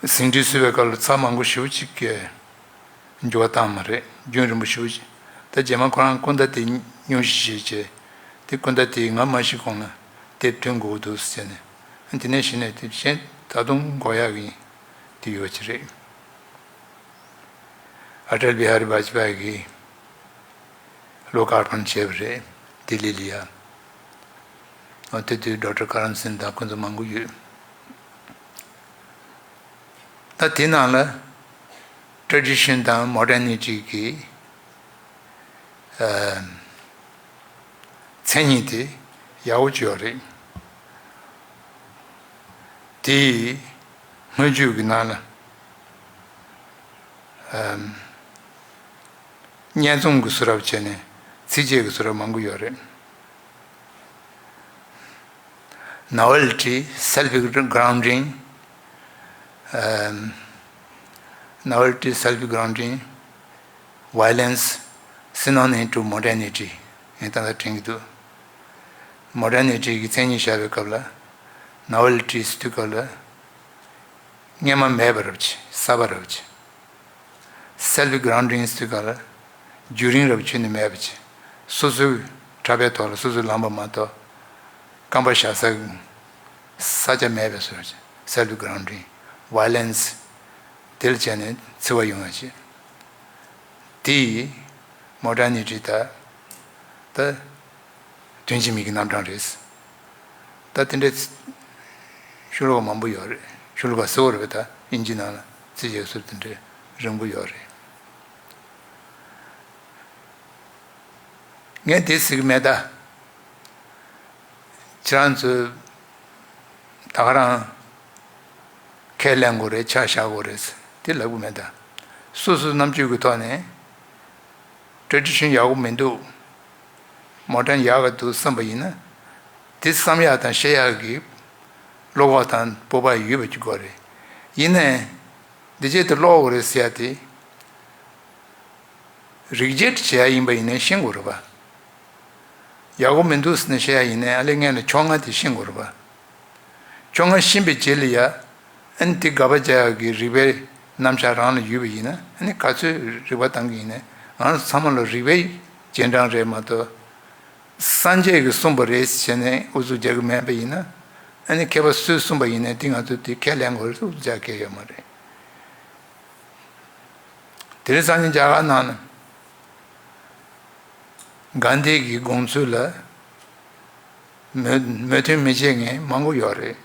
ཟིན་བྲིས་བཟོས་པའི་སྐབས་ལ་ཚར་མང་པོ་ཞེ་པོ་ཅིག་གི་འགྱུར་བ་བཏང་མ་རེད། རྒྱུན་རིང་པོ་ཞེ་པོ་ཅིག་ད་རྗེས་མ་ཁོ་རང་སྐུ་ཟླ་དེ་སྙུང་གཞི་བྱས་བྱས། དེ་སྐུ་ཟླ་དེ་ང་མ་ཤི་གོང་ལ་དེབ་ཐོན་དགོས་ཀྱི་འདུག་ཟེར་ནས། དེ་ནས་གཞི་ནས་དེ་གཞན་ད་དུང་འགོར་ཡག་གི་དེ་ཡོད་ཀྱི་རེད། ཨ་ཊལ་བི་ཧ་རི་བྷ་ཇ་པ་ཡི་གི་ལོ་ཀ་ཨར་པན་བྱས་པ་རེད། ལྡི་ལི་ལ་ཡ། ཨ་དེ་དུས་ཌོག་ཊར་ཀ་རན་སིན་དང་ཁོང་ཚོ་མང་པོ་ཡོད། ད་དེ་ནང་ལ་ཊ་རེ་ཌི་ཤན་དང་མོ་ཌར་ནི་ཊི་གི་ཨ་མཚན་ཉིད་དེ་ཡག་པོ་ཅིག་ཡོད་རེད། དེའི་སྔོན་ཇུས་ཀྱི་ནང་ལ་ཨམ། སྙན་རྩོམ་གྱི་བཟོ་འདྲ་བྱས་ནས་ཚིགས་བཅད་ཀྱི་བཟོ་འདྲ་མང་པོ་ཡོད་རེད། Novelty, self grounding, um, novelty, self grounding, violence, synonym to modernity ཡིན་ད་ལྟ་དྲན་གྱི་འདུག་མོ་ཌར་ནི་ཊི་གི་མཚན་ཉིད་བཞག་པའི་སྐབས་ལ། ནོ་ཝེལ་ཊི་ཟེར་དུས་སྐབས་ལ། སྔོན་མ་མེད་པ་རབ་ཆེ། གསར་པ་རབ་ཆེ། སེལ་ཕི་གྷ་རའུན་ཌིང་ཟེར་དུས་སྐབས་ལ། རྒྱུན་རིང་རབ་ཆེ་ནི་མེད་པ་ཆེ། སོ་སོའི་གྲྭ་པའི་ཐོག་ལ་སོ་སོའི་ལངས་པ་མ་གཏོགས། རྐང་པ་བཞག་ས་ས་ཆ་མེད་པའི་བཟོ་འདྲ་ཆེ། སེལ་ཕི་གྷ་རའུན་ཌིང་། ཝའི་ལེན་སི། དེ་ལ་བྱས་ནས་འཚེ་བ་ཡོང་ཡ་ཆེ། དེ་ཡིས་མོ་ཌར་ནི་ཊི་ད་ད་དོན་གཅིག་མིང་གི་རྣམ་གྲངས་རེད། ད་དེ་འདྲའི་ཤོ་ལོ་ཀ་མང་པོ་ཡོད་རེད། ཤོ་ལོ་ཀ་གསལ་བོ་རེད་པས། ད་དབྱིན་ཇི་ནང་ལ་ཚིགས་བཅད་ཟུར་དེ་འདྲའི་རིང་པོ་ཡོད་རེད། ངས་དེ་ཟེར་གི་མེད་ད། ཁྱེད་རང་ཚོས་ད་ག་རང་ཁས་ལེན་དགོས་རེད། ཆ་བཞག་དགོས་རེད་དེ་ལབ་གི་མེད་ད། སོ་སོའི་རྣམ་དཔྱོད་ཀྱི་ཐོག་ནས་ཊ་རེ་ཌི་ཤན་ཡག་པོ་མི་འདུག་མོ་ཌརན་ཡག་ག་འདུག་བསམ་པ་ཡིན་ན། དེ་བསམ་ཡག་དང་ཤེས་ཡག་གི་བློ་ཁོག་དང་སྤོབས་པ་ཡོད་པ་ཅིག་དགོས་རེད། ཡིན་ནའི་འདི་བྱས་དེ་ཀློག་དགོས་རེད་ཟེར་ཡ་དེ། རིགས་བརྒྱུད་བྱས་ཡ་ཡིན་པ་ཡིན་ནའི་ཤེས་དགོས་རེད་པ། ཡག་པོ་མི་འདུག་ཟེར་ནས་བཤད་ཡ་ཡིན་ནའི་ཨ་ལས་སྔོན་ལ་ཕྱོགས་སྔ་དེ་ཤེས་དགོས་རེད་པ། ཕྱོགས་སྔ་ཤེས་པའི་རྗེས་ལ་ཡ། ཨ་ནི་དེ་དགག་པ་རྒྱག་ཡ་གི་རིགས་པའི་རྣམ་གཞག་རང་ལ་ཡོད་པ་ཡིན་ན། ཨ་ནི་ག་ཚོད་རིགས་པ་བཏང་གི་ཡིན་ནའི་ང་རང་ཚོ་ཚང་མ་ལ་རིགས་པའི་རྗེས་འབྲང་རེད་མ་གཏོགས། སངས་རྒྱས་ཀྱིས་གསུངས་པ་རེད་ཟེར་ནས་ཨུ་ཚུགས་རྒྱག་གི་མེད་པ་ཡིན་ན། ཨ་ནི་མཁས་པ་སུས་གསུངས་པ་ཡིན་ནའི་དེ་ང་ཚོ་དེ་ཁས་ལེན་དགོས་རེད། ཨུ་ཚུགས་རྒྱག་གི་ཡོད་མ་རེད། དེ་རིང་སང་ཉིན་རྒྱ་གར་ནང་ན་གྷན་དྷི་གི་དགོངས་ཚུལ་ལ་མོས་མོས་མཐུན་མི་བྱེད་མཁན་མང་པོ་ཡོད་རེད།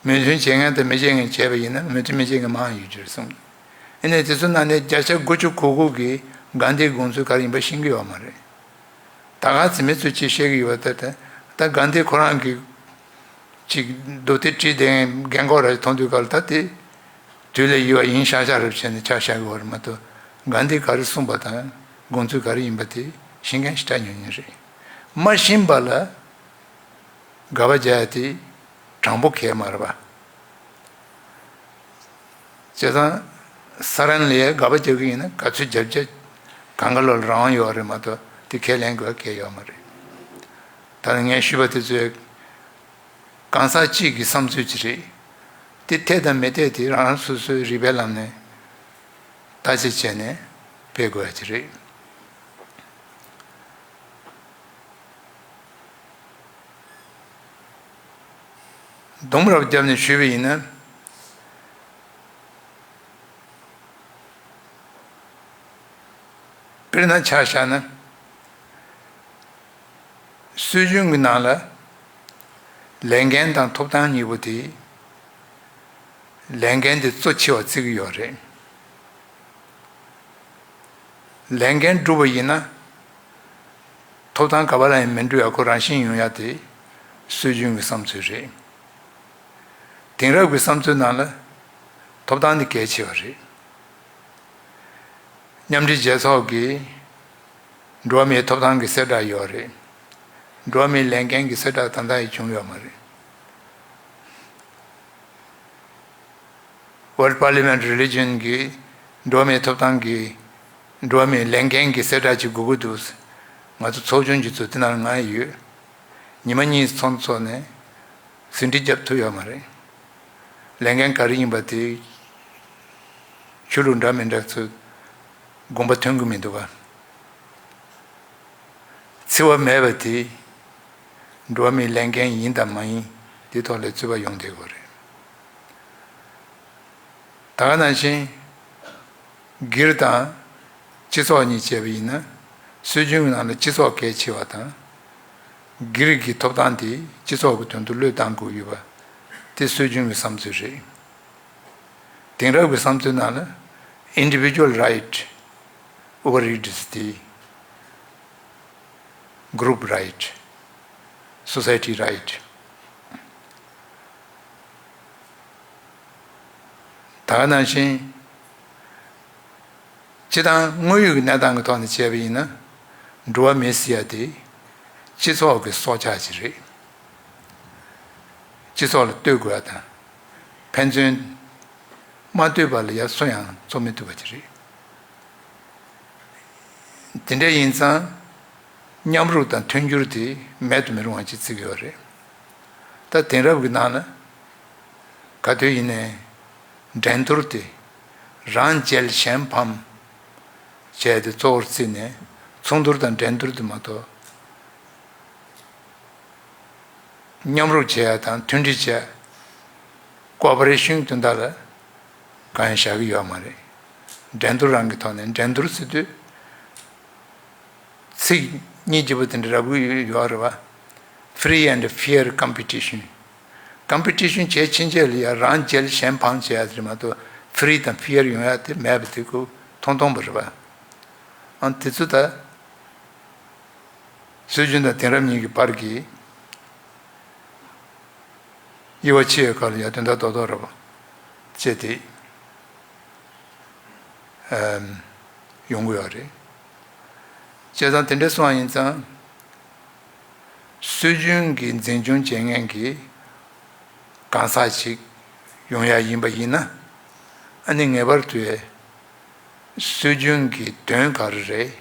མོས་མཐུན་བྱེད་མཁན་དང་མི་བྱེད་མཁན་བྱས་པ་ཡིན་ན་མོས་མཐུན་མི་བྱེད་མཁན་མང་ཡོད་རྒྱུ་རེད་གསུངས། ཨ་ནི་དེ་ཚོ་ནང་ནས་བརྒྱ་ཆ་དགུ་བཅུ་གོ་དགུ་གིས་གྷན་དྷིའི་དགོངས་ཚུལ་ག་རེ་ཡིན་པ་ཤེས་ཀྱི་ཡོད་མ་རེད། ད་ག་ཚོད་མི་ཚོས་ཅིག་བཤད་ཀྱི་ཡོད་པ་ལྟར་ད་ད་གྷན་དྷི་ཁོ་རང་གི་ཅིག་མདོ་དེབ་བྲིས་ཏེ་རྒན་གོག་ར་མཐོང་དུས་སྐབས་ལ་ད་དེ་དུས་ལས་ཡོལ་བ་ཡིན་ཤག་ཤག་རེད་བྱས་ནས་ཆ་བཞག་གི་ཡོད་རེད་མ་གཏོགས། གྷན་དྷིས་ག་རེ་གསུངས་པ་དང་དགོངས་ཚུལ་ག་རེ་ཡིན་པ་དེ་ཤེས་མཁན་ཞེ་དྲག་ཉུང་ཉུང་རེད། མ་ཤེས་པ་ལ་དགག་པ་རྒྱག་ཡ་དེ་དྲང་པོ་གལ་མ་རེད་པ། བྱས་ཙང་ས་རན་ལ་ཡ་དགག་པ་རྒྱག་གི་ཡིན་ན་ག་ཚོད་རྒྱབ་རྒྱག་གང་ག་ལོ་ལ་རང་དབང་ཡོད་རེད་མ་གཏོགས་དེ་ཁས་ལེན་དགོས་གལ་ཡོད་མ་རེད། ད་ནི་ངས་ཞུས་པ་དེ་ཚོས་གང་ཟག་གཅིག་གི་བསམ་ཚུལ་ཅིག་རེད། དེ་འཐད་དང་མི་འཐད་དེ་རང་རང་སོ་སོའི་རིག་པའི་ལམ་ནས་བརྟག་དཔྱད་བྱས་ནས་སྤེལ་དགོས་ཡ་ཅིག་རེད། ལྡོམ་ར་བརྒྱབ་ནས་ཞུས་པ་ཡིན་ན། དཔེར་ན་ཆ་བཞག་ན། སྲོལ་རྒྱུན་གྱི་ནང་ལ་ལས་འགན་དང་ཐོབ་ཐང་གཉིས་པོ་དེ། ལས་འགན་དེ་གཙོ་ཆེ་བ་བརྩི་གི་ཡོད་རེད། ལས་འགན་བསྒྲུབས་པ་ཡིན་ན། ཐོབ་ཐང་ག་པ་ལ་ཡང་མི་འགྲོ་ཡ་ཁོ་རང་བཞིན་ཡོང་ཡ་དེ་སྲོལ་རྒྱུན་གྱི་བསམ་ཚུལ་རེད། དེང་རབས་ཀྱི་བསམ་ཚུལ་ནང་ལ་ཐོབ་ཐང་དེ་གལ་ཆེ་བ་རེད། མཉམ་འབྲེལ་རྒྱལ་ཚོགས་ཀྱི་འགྲོ་བ་མིའི་ཐོབ་ཐང་གི་གསལ་བསྒྲགས་ཡོད་རེད། འགྲོ་བ་མིའི་ལས་འགན་གྱི་གསལ་བསྒྲགས་ད་ལྟ་ཡང་བྱུང་ཡོད་མ་རེད། World Parliament Religion གི་འགྲོ་བ་མིའི་ཐོབ་ཐང་གི་འགྲོ་བ་མིའི་ལས་འགན་གྱི་གསལ་བསྒྲགས་ཅིག་དགོས་ཀྱི་འདུག་ང་ཚོ་ཚོགས་ཆུང་གི་ཚོ་དེ་ནང་ང་ཡོད། ཉི་མ་གཉིས་ཚོགས་ཚོགས་ནས་ཟིན་བྲིས་བརྒྱབ་ཐུབ་ཡོད་མ་རེད། ལས་འགན་ག་རེ་ཡིན་པ་དེ་ཆོས་ལུགས་འདྲ་མི་འདྲ་ཚོས་དགོངས་པ་མཐུན་གྱི་མི་འདུག་ག་འཚེ་བ་མེད་པ་དེ་འགྲོ་བ་མིའི་ལས་འགན་ཡིན་དང་མ་ཡིན་དེ་ཐོག་ལ་རྩོད་པ་ཡོང་བསྡད་ཡོད་རེད། ད་ག་ནང་བཞིན་སྒེར་དང་སྤྱི་ཚོགས་གཉིས་བྱས་པ་ཡིན་ན་སྲོལ་རྒྱུན་གྱི་ནང་ལ་སྤྱི་ཚོགས་གལ་ཆེ་བ་དང་། སྒེར་གྱི་ཐོབ་ཐང་དེ་སྤྱི་ཚོགས་ཀྱི་དོན་དུ་བློས་བཏང་དགོས་ཡོད་པ་དེ་སྲོལ་རྒྱུན་གྱི་བསམ་ཚུལ་རེད། དེང་རབས་ཀྱི་བསམ་ཚུལ་ནང་ལ་individual right overrides the group right, society right. ད་ག་ནང་བཞིན་སྤྱི་བཏང་དངོས་ཡོད་ཀྱི་གནས་སྟངས་ཀྱི་ཐོག་ནས་བྱས་པ་ཡིན་ན་འགྲོ་བ་མི་ཟེར་ཡ་དེ་སྤྱི་ཚོགས་ཀྱི་སྲོག་ཆགས་ཅིག་རེད། སྤྱི་ཚོགས་ལ་ལྟོས་དགོས་ཡ་དང་ཕན་ཚུན་མ་ལྟོས་པ་ལ་ཡ་སུ་ཡང་འཚོ་མི་ཐུབ་པ་ཅིག་རེད། དེ་འདྲ་ཡིན་ཙང་མཉམ་རུབ་དང་མཐུན་འགྱུར་དེ་མེད་དུ་མི་རུང་བ་ཅིག་བརྩི་གི་ཡོད་རེད། ད་དེང་རབས་ཀྱི་ནང་ལ་ག་དུས་ཡིན་ནའི་འགྲན་བསྡུར་དེ་རང་རྒྱལ་གཞན་ཕམ་བྱས་ཏེ་གཙོ་བོར་བརྩིས་ནས་མཚུངས་བསྡུར་དང་འགྲན་བསྡུར་དེ་མ་གཏོགས། མཉམ་རུབ་བྱེད་ཡ་དང་མཐུན་སྒྲིལ་བྱེད་ཡ། ཀོ་ཨོ་པ་རེ་ཤན་དོན་དག་ལ་གང་ཡང་བཞག་གི་ཡོད་མ་རེད། འགྲན་བསྡུར་རང་གི་ཐོག་ནས་འགྲན་བསྡུར་ཟེར་དུས་ཚིག་སྙིང་རྗེ་པོ་དེ་འདྲ་རབ་གི་ཡོད་རེད་བ། Free and fair competition. Competition བྱེད་ཕྱིན་ཆད་ལ་ཡ་རང་རྒྱལ་གཞན་ཕམ་བྱེད་ཡ་དེ་མ་གཏོགས་free་དང་fair ཡོང་ཡ་དེ་མེད་པ་དེ་ཁོ་མཐོང་མཐོང་པ་རེད་བ། ཨང་དེ་ཚོ་ད། སྲོལ་རྒྱུན་དང་དེང་རབས་གཉིས་ཀྱི་བར་གྱི་དབྱེ་བ་ཕྱེ་ཡོད་སྐབས་ལ་ཡང་དོན་དག་རྡོག་རྡོག་རེད་པ་བྱས་ཏེ་ཨམ་ཡོང་གི་ཡོད་རེད། བྱས་ཙང་དེ་འདྲ་སོང་བ་ཡིན་ཙང་སྲོལ་རྒྱུན་གྱི་འཛིན་སྐྱོང་བྱེད་མཁན་གྱི་གང་ཟག་ཅིག་ཡོང་ཡ་ཡིན་པ་ཡིན་ན་ཨ་ནི་ངེས་པར་དུ་སྲོལ་རྒྱུན་གྱི་དོན་ག་རེ་རེད།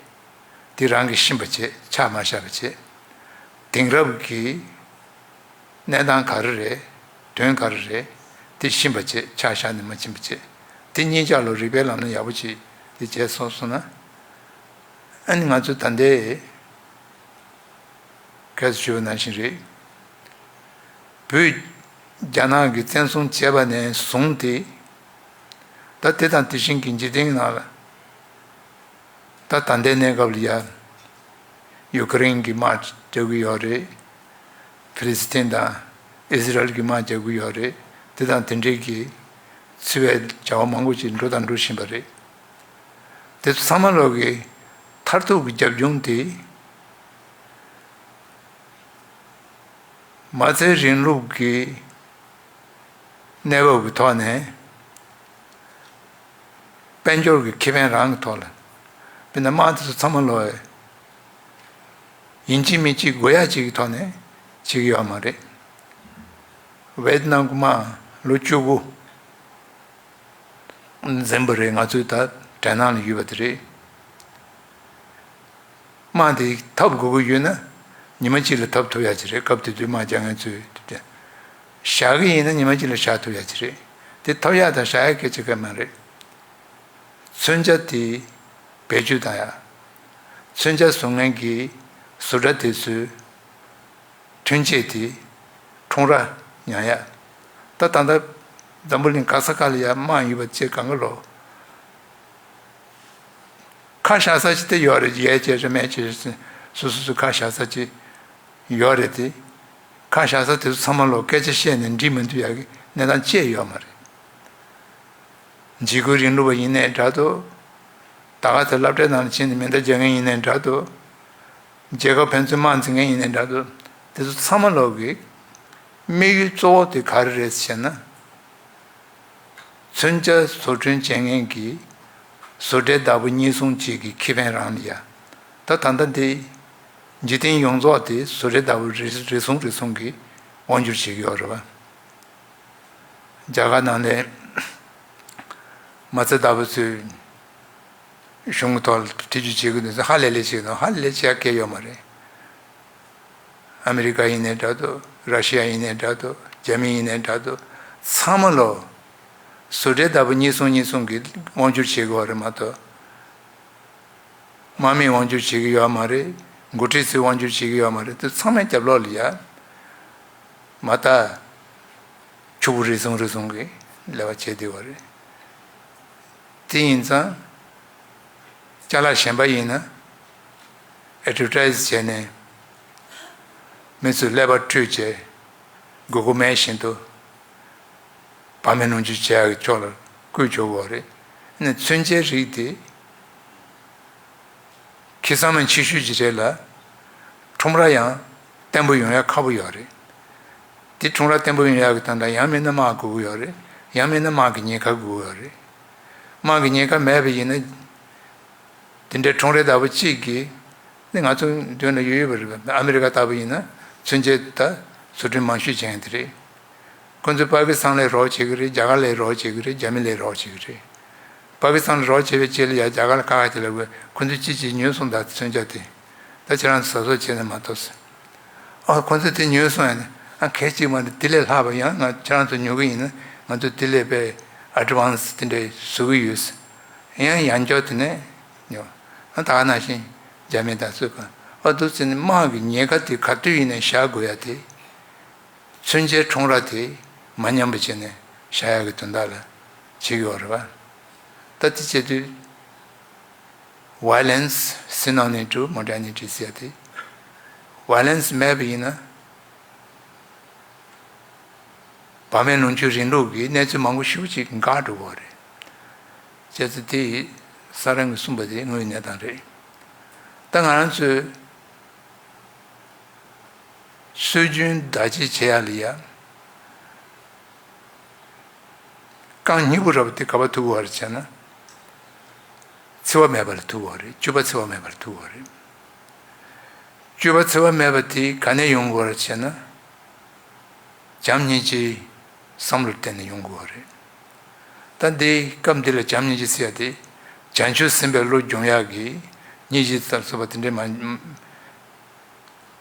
དེ་རང་གིས་ཤེས་པ་བྱེད། ཆ་མ་བཞག་པ་བྱེད། དེང་རབས་ཀྱི་གནས་སྟངས་ག་རེ་རེད། དོན་ག་རེ་རེད། དེ་ཤེས་པ་བྱེད། ཆ་བཞག་ནས་མ་ཕྱིན་པ་བྱེད། དེ་གཉིས་ཆ་ལ་རིགས་པའི་ལམ་ནས་ཡག་པོ་བྱེད། དེ་བྱས་སོང་སོང་ན། ཨ་ནི་ང་ཚོ་ད་ལྟའི་གལ་སྲིད་ཞུ་བ་ནང་བཞིན་རེད། བོད་རྒྱ་ནག་གིས་བཙན་བཟུང་བྱས་པ་ནས་བཟུང་སྟེ། ད་དེ་དང་དེ་བཞིན་གྱི་འཇིག་རྟེན་གྱི་ནང་ལ། ད་ད་ལྟའི་གནས་སྐབས་ལ་ཡ། ཡུ་ཀེ་རེན་གྱི་དམག་རྒྱག་གི་ཡོད་རེད། ཕི་ལི་སི་ཐན་དང་ཨི་ཟི་རལ་གྱི་དམག་རྒྱག་གི་ཡོད་རེད། དེ་དང་དེ་འབྲེལ་གྱི་ འཚེ་བའི་བྱ་བ་མང་པོ་ཅིག་འགྲོ་དང་འགྲོ་བཞིན་པ་རེད། དེ་ཚོ་ཚང་མ་ལོག་གི་མཐར་ཐུག་གི་རྒྱབ་ལྗོངས་དེ། མ་རྩའི་རིང་ལུགས་ཀྱི་གནས་བབ་ཀྱི་ཐོག་ནས། དཔལ་འབྱོར་གྱི་ཁེ་ཕན་རང་གི་ཐོག་ལ། དཔེར་ན་དམག་དེ་ཚོ་ཚང་མ་ལོག་ཡིན་གཅིག་མིན་གཅིག་དགོས་ཡ་གཅིག་གི་ཐོག་ནས་བྱེད་ཀྱི་ཡོད་མ་རེད། ཝེ་ཏི་ནམ་གྱི་དམག་ལོ་བཅུ་དགུ་འཛིན་པ་རེད། ང་ཚོས་ད་དྲན་སྣང་ལ་ཡོད་པ་དེ་རེད། དམག་དེ་འཐབ་དགོས་ཀྱི་ཡོད་ན། ཉི་མ་གཅིག་ལ་འཐབ་ཐུབ་ཡ་ཅིག་རེད། སྐབས་དེ་དུས་དམག་རྒྱག་མཁན་ཚོས་དེ་བཞག་གི་ཡིན་ན་ཉི་མ་གཅིག་ལ་བཞག་ཐུབ་ཡ་ཅིག་རེད། དེ་འཐབ་ཡ་དང་བཞག་ཡ་སྐད་ཆ་གང་མ་རེད། མཚོན་ཆ་དེ་བེད་སྤྱོད་བཏང་ཡ། མཚོན་ཆ་བཟོ་མཁན་གྱི་བཟོ་གྲྭ་དེ་ཚོའི་ཐོན་སྐྱེད་དེ་ཁྲོམ་ར་ཉར་ཡ། ད་ད་ལྟ་འཛམ་བུ་གླིང་ག་ས་ག་ལ་ཡ་དམག་ཡོད་པ་བཅས་གང་ག་ལོ། ཁ་བཞག་ས་ཅིག་དེ་ཡོད་རེད། ཡས་བྱས་རེད། མས་བྱས་རེད། སོ་སོ་སོ་ཁ་བཞག་ས་ཅིག་ཡོད་རེད་དེ། ཁ་བཞག་ས་དེ་ཚོ་ཚང་མ་ལོ་སྐད་ཆ་བཤད་ནས་འགྲིག་མི་འདུག་ཡ་གི་གནས་སྟངས་བཅས་ཡོད་མ་རེད། འཇིགས་སྐུལ་རིང་ལུགས་པ་ཡིན་ནའི་འདྲ་འདུག་ད་ག་ཚོད་སློབ་གྲྭའི་ནང་ལ་ཕྱིན་ནས་མེ་མདའ་རྒྱག་མཁན་ཡིན་ནའི་འདྲ་འདུག་རྒྱལ་ཁབ་ཕན་ཚུན་དམག་འཛིང་མཁན་ཡིན་ནའི་འདྲ་འདུག་དེ་ཚོ་ཚང་མ་ལོག་གི་དམིགས་ཡུལ་གཙོ་བོ་དེ་ག་རེ་རེད་ཟེར་ན། མཚོན་ཆ་བཟོ་སྐྲུན་བྱེད་མཁན་གྱི་བཟོ་གྲྭའི་བདག་པོ་གཉིས་གསུམ་གཅིག་གི་ཁེ་ཕན་རང་ལ་ཡ། ད་ད་ལྟ་འདི་འཇིག་རྟེན་ཡོངས་རྫོགས་དེ་བཟོ་གྲྭའི་བདག་པོ་རེ་རེ་ཟུང་རེ་ཟུང་གིས་དབང་སྒྱུར་བྱེད་ཀྱི་ཡོད་རེད་པ། རྒྱ་གར་ནང་ནས་མ་རྩ་བདག་པོ་ཚོས་གཞུང་གི་ཐོག་ལ་ཐེ་ཇུས་བྱེད་ཀྱི་འདུག་ཟེར། ཧ་ལས་ལས་བྱེད་ཀྱི་འདུག་ཧ་ལས་བྱེད་ཡ་གང་ཡང་ཡོད་མ་རེད། ཨ་མི་རི་ཀ་ཡིན་ནའི་འདྲ་འདུག་ར་ཤི་ཡ་ཡིན་ནའི་འདྲ་འདུག་རྒྱ་མི་ཡིན་ནའི་འདྲ་འདུག་ཚང་མ་ལོ་བཟོ་གྲྭའི་བདག་པོ་གཉིས་གསུམ་གཉིས་གསུམ་གྱིས་དབང་སྒྱུར་བྱེད་དགོས་པ་རེད་མ་གཏོགས། དམག་མིས་དབང་སྒྱུར་བྱེད་ཀྱི་ཡོད་མ་རེད། འགོ་ཁྲིད་ཚོས་དབང་སྒྱུར་བྱེད་ཀྱི་ཡོད་མ་རེད། དེ་ཚང་མའི་རྒྱབ་ལོགས་ལ་ཡ། མ་ད་ཕྱུག་པོ་རེ་ཟུང་རེ་ཟུང་གིས་ལས་ཀ་བྱེད་བསྡད་པ་རེད། དེ་ཡིན་ཙང་། ཅ་ལག་གཞན་པ་ཡིན་ན་ཨེ་ཌ་ཝར་ཊའི་ཛི་བྱས་ནས་མི་ཚོས་ཀླད་པ་བཀྲུས་བྱས་དགོས་མཁོ་མེད་བཞིན་དུ་བག་མེད་ལོངས་སྤྱོད་བྱེད་ཡག་གི་ཕྱོགས་ལ་བསྐུལ་ཆོག་གི་རེད། ཨ་ནི་མཚོན་ཆའི་རིགས་དེ་ཁེ་བཟང་མ་ཆེ་ཤོས་ཅིག་རེད་ལ། ཁྲོམ་ར་ཡང་བརྟན་པོ་ཡོང་ཡ་ཁག་པོ་ཡོད་རེད། དེ་ཁྲོམ་ར་བརྟན་པོ་ཡོང་ཡག་གི་དོན་དག་ཡང་མིན་ན་དམག་དགོས་ཀྱི་ཡོད་རེད། ཡང་མིན་ན་དམག་གི་ཉེན་ཁ་དགོས་ཀྱི་ཡོད་རེད། དམག་གི་ཉེན་ཁ་མེད་པ་ཡིན་ན། དེ་འདྲའི་ཁྲོམ་རའི་བདག་པོ་གཅིག་གིས་ནི་ང་ཚོ་མདུན་ལ་ཡོད་ཡོད་པ་རེད། ཨ་མི་རི་ཀ་ལྟ་བུ་ཡིན་ན་མཚོན་ཆའི་ད་བཟོ་སྐྲུན་མང་ཤོས་བྱེད་མཁན་དེ་རེད། ཁོ་ཚོས་པ་ཀི་སི་ཐན་ལ་རོགས་བྱེད་ཀྱི་རེད། རྒྱ་གར་ལ་རོགས་བྱེད་ཀྱི་རེད། རྒྱ་མི་ལ་རོགས་བྱེད་ཀྱི་རེད། པ་ཀི་སི་ཐན་ལ་རོགས་བྱས་པའི་རྗེས་ལ་ཡ་རྒྱ་གར་ལ་ཁ་ཁ་བྱེད་ལ་དགོས། ཁོ་ཚོས་ཅི་ཅི་ཉོས་སོང་ད་མཚོན་ཆ་དེ། ད་ཁྱེད་རང་ཚོ་གཟབ་གཟབ་བྱས་ན་མ་གཏོགས། ཨ་ཁོ་ཚོས་དེ་ཉོས་སོང་ཡ་ནི་ཨ་གལ་གཅིག་མ་རེད། དེ་ལས་ལྷག་པ་ཡང་ང་ཁྱེད་རང་ཚོ་ཉོ་གི་ཡིན་ན་ང་ཚོས་དེ་ལས་དཔེ་ཨེ་ཌི་ཝན་སི་དེ་འདྲ་བཟོ་གི་ཡོད། ཡང་ཡང་སྐྱར་དེ་ནས་ཉོ། ཨ་ད་ག་ནང་བཞིན་རྒྱ་མི་དང་སུ་གང་ཨ་འདུག་ཟེར་ནས་དམག་གི་ཉེན་ཁ་དེ་ག་དུས་ཡིན་ནའི་བཞག་དགོས་ཡ་དེ། མཚོན་ཆའི་ཁྲོམ་ར་དེ་མ་ཉམས་པ་བྱས་ནས་བཞག་ཡག་གི་དོན་དག་ལ་བྱེད་ཀྱི་ཡོད་རེད་པ། ད་དེ་བྱེད་དུས་violence synonym to modernity ཟེར་ཡ་དེ། violence མེད་པ་ཡིན་ན་བག་མེད་ལོངས་སྤྱོད་རིང་ལུགས་ཀྱི་གནས་ཚུལ་མང་པོ་ཞེ་པོ་ཅིག་འགག་འགྲོ་གི་རེད། བྱས་ཙང་དེ་ས་རང་གིས་གསུངས་པ་དེ་དངོས་ཡོད་གནས་སྟངས་རེད། ད་ང་རང་ཚོས་སྲོལ་རྒྱུན་བདག་གཅེས་བྱེད་ཡ་ལ་ཡ། རྐང་སྙིང་པོ་ར་བ་དེ་ག་པར་ཐུག་གི་ཡོད་རེད་ཟེར་ན། འཚེ་བ་མེད་པ་ལ་ཐུག་གི་ཡོད་རེད། སྤྱོད་པ་འཚེ་བ་མེད་པ་ལ་ཐུག་གི་ཡོད་རེད། སྤྱོད་པ་འཚེ་བ་མེད་པ་དེ་ག་ནས་ཡོང་གི་ཡོད་རེད་ཟེར་ན། བྱམས་སྙིང་རྗེའི་བསམ་བློར་བརྟེན་ནས་ཡོང་དགོས་པ་རེད། ད་འདི་སྐབས་འདི་ལ་བྱམས་སྙིང་རྗེ་ཟེར་ཡ་དེ། བྱང་ཆུབ་སེམས་དཔའི་བློ་སྦྱོང་ཡག་གི་སྙིང་རྗེ་ལྟར་སོགས་པ་དེ་འདྲའི་མ།